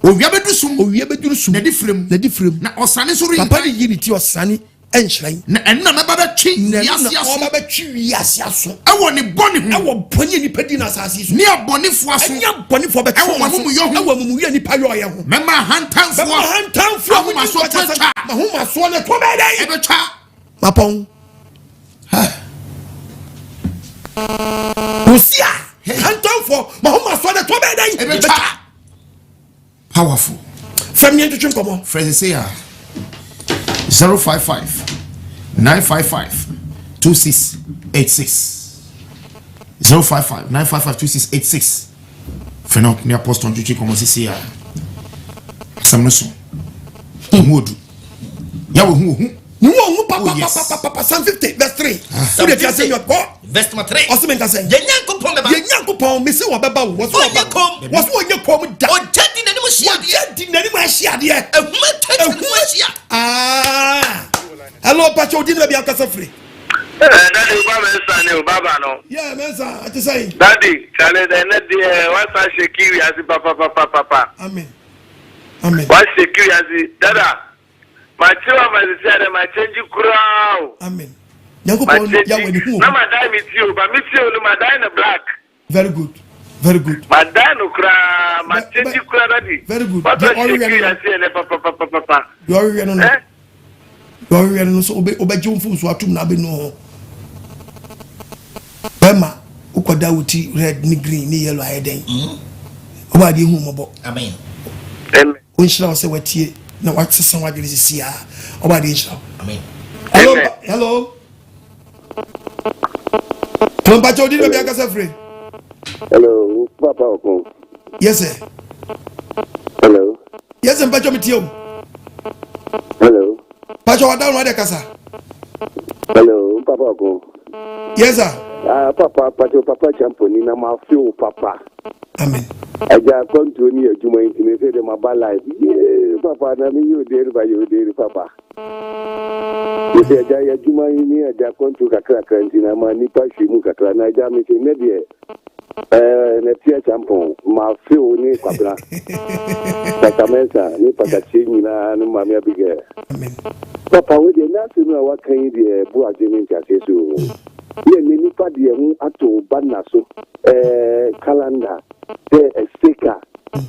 Owia bɛdu sum. Owia bɛduru sum. Na di firim. Na di firim. Na ɔsrane nso renkan. Papa ne yi ne ti ɔsrane ɛnhyerɛn. Na ɛno na mɛba bɛtwe wiase aso. Na ɔba bɛtwe wiase aso. Ɛwɔ ne bɔne ho. Ɛwɔ bɔne a nipa di na asase so. Ne abɔnefoɔ aso. Ɛne abɔnefoɔ bɛtwe wɔn aso. Ɛwɔ amumuyɔ ho. Ɛwɔ amumuyɔ nipa yɛ ɔyɛ ho. Mɛma ahantanfoɔ. Mɛma ahantanfoɔ. Ahomasoɔ to atwa. Ahomasoɔ ne to bɛyɛ dɛ. Ɛbɛtwa. Mapɔn. Osia. Ahantanfoɔ. Mahomasoɔ ne to bɛyɛ dɛ. Ɛbɛtwa. Powerful. Fɛm yɛn twetwe nkɔmɔ. Frɛ sese a 055 955 2686 055 955 2686 Frɛ no ne apostol ntwetwe nkɔmɔ sese a asɛm no so emu odu yàwó hu ohu. Ni wọn hu papapapapa Psalm 50 verse 3. Psalm 50 verse number 3. Ɔsɛ mi nka sɛ. Yɛn Nyankopɔn bɛba. Yɛn Nyankopɔn mesi wɔ bɛba wo. Wɔsɛ Ɔnyɛ komm. Wɔsɛ wɔnyɛ komm da. Ɔgya di n'anim hyia adeɛ. Ɔgya di n'anim ahyia adeɛ. Ehum atwa atwa ne ho ahyia. Aa. Hello Pacho odi ni baabi akasa firi. Daddy wo ba Mensah ne o baba no. Yeah Mensah ɛte sɛn. Daddy chale dɛ ɛnɛ deɛ wasa shake wiase papapapapa. Amen. Amen. Wa shake wiase dada. Ma kyerɛ ama sisi adɛ ma change koraa o. Amen. Nyankopɔn Yahweh ne hu. Na ma dan me ti o ba me ti o no ma dan no black. Very good. Very good. Ma dan no koraa ma change koraa daddy. Very good. Wata shake wiase ɛnɛ papapapapa. Deɛ ɔrehwɛ no no. Deɛ ɔrehwɛ no no so wobɛgye wo mfomso atom na abɛnu ho. Bɛrima wokɔda wo ti red ne green ne yellow ayɛ dɛn? Ɔbɔ adeɛ hu mmɔbɔ. Amen. Ɔnhyira wo sɛ watie na wasesa w'adwene sisi a ɔbɔ adeɛ nhyira wo. Amen. Hello, hello. Hello, Mpacho, odi baabi akasa firi. Hello, Papa Oko. Yes, sir. Hello. Yes, sir, Mpacho, metie o. Hello. Mpacho, wada no ade kasa. Hello, Papa Oko. Yes, sir. Ah, Papa, Pacho, Papa Champoni, na ma feel Papa. Amen. Agya akwantuo ne adwuma nti me sɛ de ma ba live. Yee, Papa, na me yɛ oderi ba yɛ oderi Papa. Me sɛ agya yɛ adwuma yi ne agya akwantuo kakrakra nti na ma nipa hwɛ mu kakra na agya me sɛ ne deɛ ɛɛ na tia champon ma feel ne kwabena. Papa Mensa ne Patakyie nyinaa ne Maame Abigail. Amen. Papa wo deɛ n'asɛm a waka yi deɛ ɛbu adwene ne nteaseɛ so o. Yɛ ne nipa deɛ ho ato ba na so ɛɛ calendar sɛ ɛseka. Na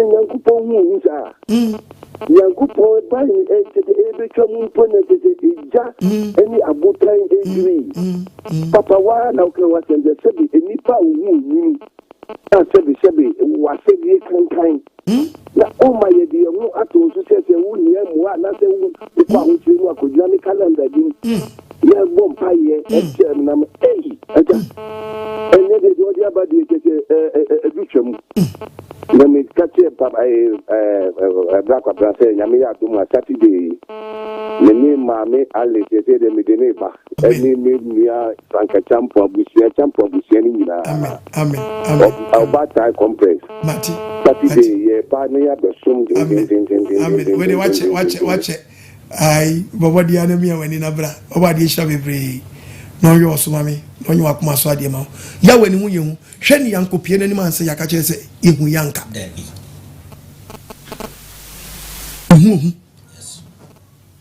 Nyankopɔn hu ohu saa. Nyankopɔn ban ɛkyɛ ɛbɛtwa mu mpo na kyɛ sɛ egya ɛne abotan ɛdwiri. Papa waa na woka wasɛm sɛ sɛbi nnipa a wohu onyini a sɛbi sɛbi wasɛdeɛ kankan na ɔma yɛde yɛn ho ato nso sɛ sɛ wohia mmoa anaasɛ wokɔ ahokyere mu akɔgyina ne calendar bi mu yɛbɔ mpayɛ ɛkyɛ nam ei agya ɛnyɛ deɛ deɛ ɔde aba deɛ kyɛ sɛ ɛdu twa mu na meka kyerɛ. papa ɛɛ ɛɛ bra kwabra sɛ nyame yɛ adom a Saturday yi me ne maame Alice ɛsɛ deɛ mede ne ba ɛne me nua Frank Champo abusua Champo abusua no nyinaa. Amen amen amen. Ɔbaatan complex. Mate. Saturday yɛ ba ne abɛsom Amen amen wei de wakyɛ wakyɛ wakyɛ ayi bɔbɔ deɛ anam yɛ w'ani na bra ɔbɔ adeɛ hyira bebree na ɔnyɛ ɔsoma me na ɔnyɛ wakoma so adeɛ ma wo yɛ w'ani ho yɛ hu hwɛ ne yanko pie n'anim ansa yɛaka kyerɛ sɛ yɛhu yanka ohu ohu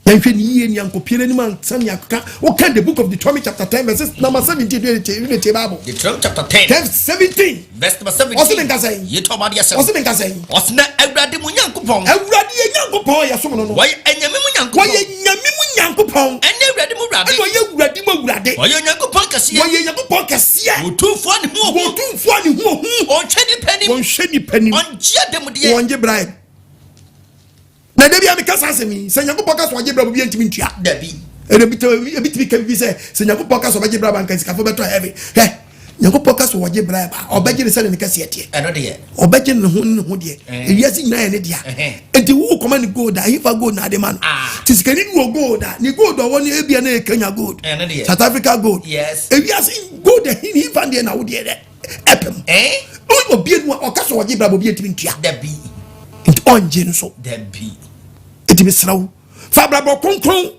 Yɛnhwɛ no yie ne yɛankɔpie n'anim ansa ne yɛaka. Woka the book of Deuteronomy chapter 10 verses number 17 do yɛde ne tie Bible. Deuteronomy chapter 10 10 17. Verse number 17. Ɔse menka sɛn? Yɛtɔ ɔba deɛ sɛm. Ɔse menka sɛn? Ɔse na Awurade mo Nyankopɔn. Awurade yɛ Nyankopɔn a yɛsom no no. Wɔyɛ anyame mu Nyankopɔn. Wɔyɛ nyame mu Nyankopɔn. Ɛne Awurade mu Awurade. Ɛne ɔyɛ Awurade mu Awurade. Ɔyɛ Onyankopɔn kɛseɛ. Wɔyɛ Nyankopɔn kɛseɛ. Otumfoɔ ne ho ohu. Otumfoɔ ne ho ohu. Ɔnhwɛ nipa anim. Wɔnhwɛ nipa anim. Ɔngye adanmudeɛ. Wɔngye bribe. Na da biara meka saa asɛm yi, sɛ Nyankopɔn ka sɛ ɔgye brɛ obi ntumi ntua. Dabi. Ɛna ebi tumi ebi tumi ka bibi sɛ sɛ Nyankopɔn ka sɛ ɔbɛgye brɛ anka sikafo bɛtɔ heaven. Hwɛ, Nyankopɔn ka sɛ ɔgye brɛ a, ɔbɛgye ne sɛde ne kɛseɛ teɛ. Ɛno deɛ. Ɔbɛgye ne ho ne ho deɛ. Ewiase nyinaa yɛ ne dea. Enti wo kɔma ne gold a, ɛhefa gold na ade ma no? Ah. Ti sikani bi wɔ gold a, ne gold ɔwɔ no ebia na yɛ Kenya gold. Ɛno deɛ. South Africa gold. Yes. Ewiase gold ɛhe ne hefa deɛ na wo deɛ dɛ? Ɛpem. Eh? Obi enu a ɔka sɛ ɔgye brɛ a, obi ntumi ntua. Dabi. Nti ɔngye nso. Dabi. Nti mesrɛ wo, fa abrabɔ kronkron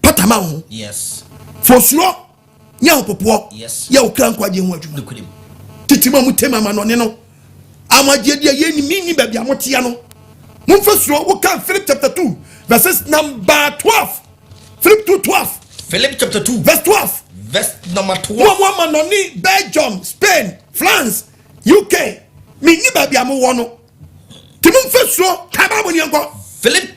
pata ma wo ho. Yes. Fa osuro ne ahopopoɔ Yes. yɛ wo kra nkwagye ho adwuma. Nokorɛm. Tete mu a motem amanɔne no, amagyeɛ deɛ yɛnni menni baabi a moteɛ no. Momfa suro, woka Philip chapter 2 verses number 12. Philip 2 12. Philip chapter 2 verse 12. Verse number 12. Mo a mo amanɔne Belgium, Spain, France, UK, menni baabi a mowɔ no. Nti momfa suro ka Bible ni yɛnkɔ. Philip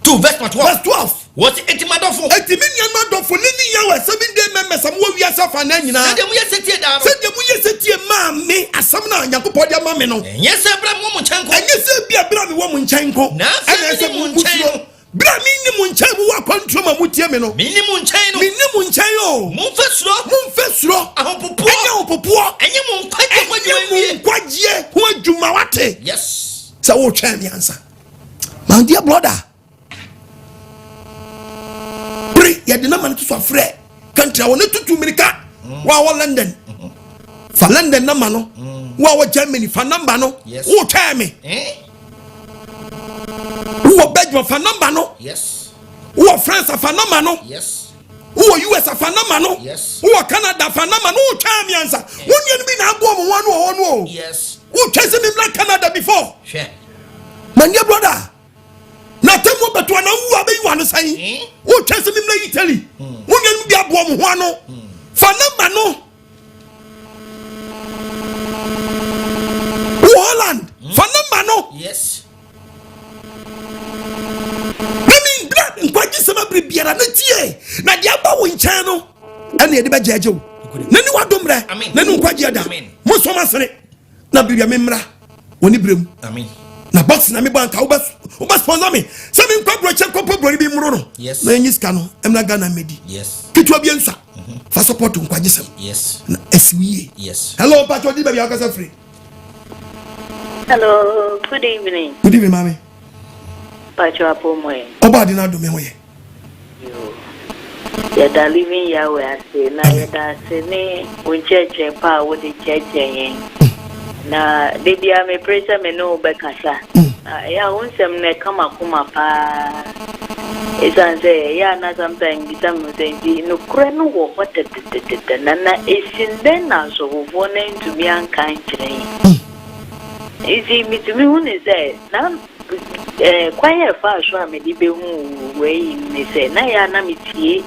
2 verse 12. Verse 12. Wɔsi eti ma dɔfo. Eti mi nuanom adɔfo ne ne Yahweh Seven Day members a mowɔ wiase afa nan nyinaa. Sɛdeɛ moyɛ setie daa no. Sɛdeɛ moyɛ setie maa me asɛm no a Nyankopɔn de ama me no. Ɛnyɛ sɛ berɛ a mewɔ mo nkyɛn nko. Ɛnyɛ sɛ ebia berɛ a mewɔ mo nkyɛn nko. Na afei Ɛna mene mo ɛsɛ nkyɛn mosuro. no. Berɛ a menni mo nkyɛn mowɔ akwantuo ma motie me no. Menni mo nkyɛn no. Menni mo nkyɛn o. Momfa suro. Momfa suro. Ahopopoɔ. Ɛnyɛ ahopopoɔ. Ɛnyɛ mo nkwagyeɛ ho adwuma Ɛnyɛ mo nwie. nkwagyeɛ ho adwuma wate. Yes. Sɛ wotwɛn me ansa. My dear brother. Bere yɛde nama no to so afrɛ country a wɔne tutu mirika. Wo a wɔ London. Fa London nama no. Wo a wɔ Germany fa number no. Yes. Wotwɛn me. Eh? Wowɔ Belgium fa number no. Yes. Wowɔ France fa number no. Yes. Wowɔ US fa number no. Yes. Wowɔ Canada fa number no. Wotwɛn me ansa. Wo nua no bi na aboɔ mo ho ano wɔ hɔ no o. Yes. Wotwɛn sɛ memmra Canada before. Hwɛ. My dear brother, na atemmuo bɛto anaa wowu a bɛyi w'ano sɛn? Eh? Wotwɛn sɛ memmra Italy. Wo nua no bi aboɔ mo ho ano. Fa number no. Wɔ Holland, fa number no. Yes. Na mi mbra nkwagye sɛm abere biara na tie na deɛ aba wo nkyɛn no ɛna yɛde bɛgyɛgye wo na ne wadom mmerɛ Amen. na ne nkwagye ada Amen. mo nsɔm asene na biribi a memmra wɔ ne berɛ mu Amen. na box na mebɔ anka wobɛ wobɛ sponsor me sɛ menkɔ aburɔkyɛ nkɔpɔ buroni bi mmoro no Yes. na ɛnyi sika no ɛmmra Ghana mmɛdi Yes. ketewa bi nsa fa support nkwagye sɛm Yes. na ɛsi wo yie Yes. hello mpakyɛ ɔdi baabi a wokasa firi Hello, good evening. good evening maame Pacho Apomoe. ɔba ade no adome ho yɛ Yo. Yɛda Living Yahweh ase na yɛda ase ne wo nkyerɛkyerɛ pa a wode kyerɛkyerɛ yɛn. Na da biara mepere sɛ me ne wo bɛkasa. Na ɛyɛ a wo nsɛm no ɛka m'akoma paa. Ɛsiane sɛ ɛyɛ a na sometimes bisa me ho sɛ nti nokorɛ no wɔ hɔ dɛdɛdɛdɛdɛ na na ɛsi dɛn na asɔfofoɔ no antumi anka ankyerɛ yɛn. Nti mitumi hu no sɛ na eh, kwan a ɛfaa so a mede behuu wei ne sɛ na ɛyɛ a na metie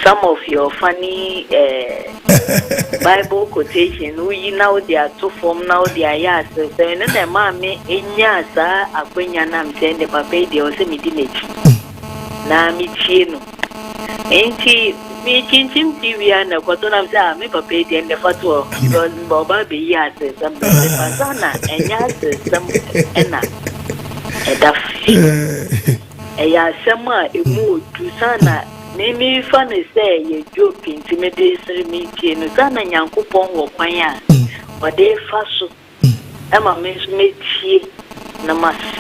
some of your funny eh, Bible quotation woyi na wode ato fam na wode ayɛ asɛsɛm ɛno na ɛmaa me nyaa saa akwanya no a mesɛ ɛnde papa yi deɛ ɔsɛ medi n'akyi na metie no. Nti mekyinkyim TV a na ɛkɔto nam sɛ ah me papa yi deɛ ndɛ fa to hɔ because mba ɔba abɛyi aseresɛm brɛ me fa sa na ɛnyɛ aseresɛm ɛna ɛda fi ɛyɛ asɛm a ɛmu odu sa na me mefa no sɛ ɛyɛ joke nti mede sere metie no sa na Nyankopɔn wɔ kwan a ɔde fa so ɛma me nso metie. na masa.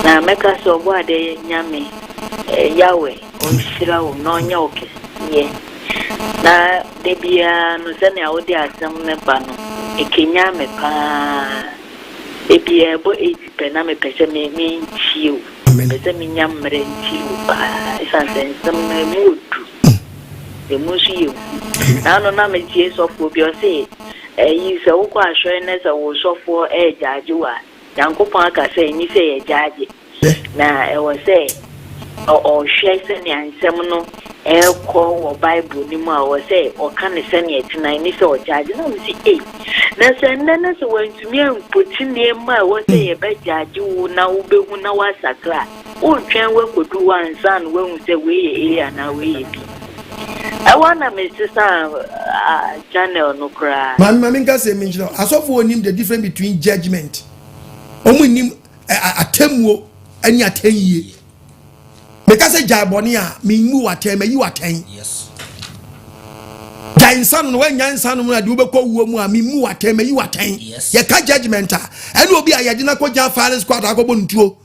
Na mɛka sɛ Ɔbɔadeɛ Nyame, Yahweh, ɔnhyira wo na ɔnyɛ wo kɛseɛ. Na da biara no sɛnea wode asɛm no ba no, ɛkanyan me paa. Da biara ɛbɔ 8 pɛ na mepɛ sɛ me mentie wo. Mepɛ sɛ menya mmerɛ ntie wo paa ɛsiane sɛ nsɛm no ɛmu ɔdu. Ɛmu nso yɛ hu. Na ano na metie sɔfoɔ bi ɔse ɛyi sɛ wokɔ asɔre na sɛ wo sɔfoɔ ɛɛgyaagye wo a, Nyankopɔn aka sɛ ɛnni sɛ yɛgyaagye. Na ɛwɔ sɛ ɔhwɛ sɛnea nsɛm no rekɔ wɔ Bible no mu a, ɛwɔ sɛ ɔka no sɛnea ɛte na ɛnni sɛ ɔgyaagye. Na mese, Ei, na sɛ nnɛ na sɛ wantumi ampoti nneɛma a ɛwɔ sɛ yɛbɛgyaagye wo na wobɛhu na woasakra a, woretwɛn woakɔdu hɔ ansa na woahu sɛ wei yɛ A anaa wei yɛ B. Ɛhɔ na mesesaa channel no koraa. Maame, ma menka asɛm bi nkyerɛ wo. Asɔfoɔ nnim the difference between judgement. Wɔn nnim atemmuo ne atɛnyie. Meka sɛ gyae bɔne a, menmu w'atɛn, mayi w'atɛn. Gyae nsa nom na woannya nsa nom no a de wobɛkɔ wuo mu a, menmu w'atɛn, mayi w'atɛn. Yɛka judgement a, ɛne obi a yɛde no akɔgya firing squad akɔbɔ no tuo.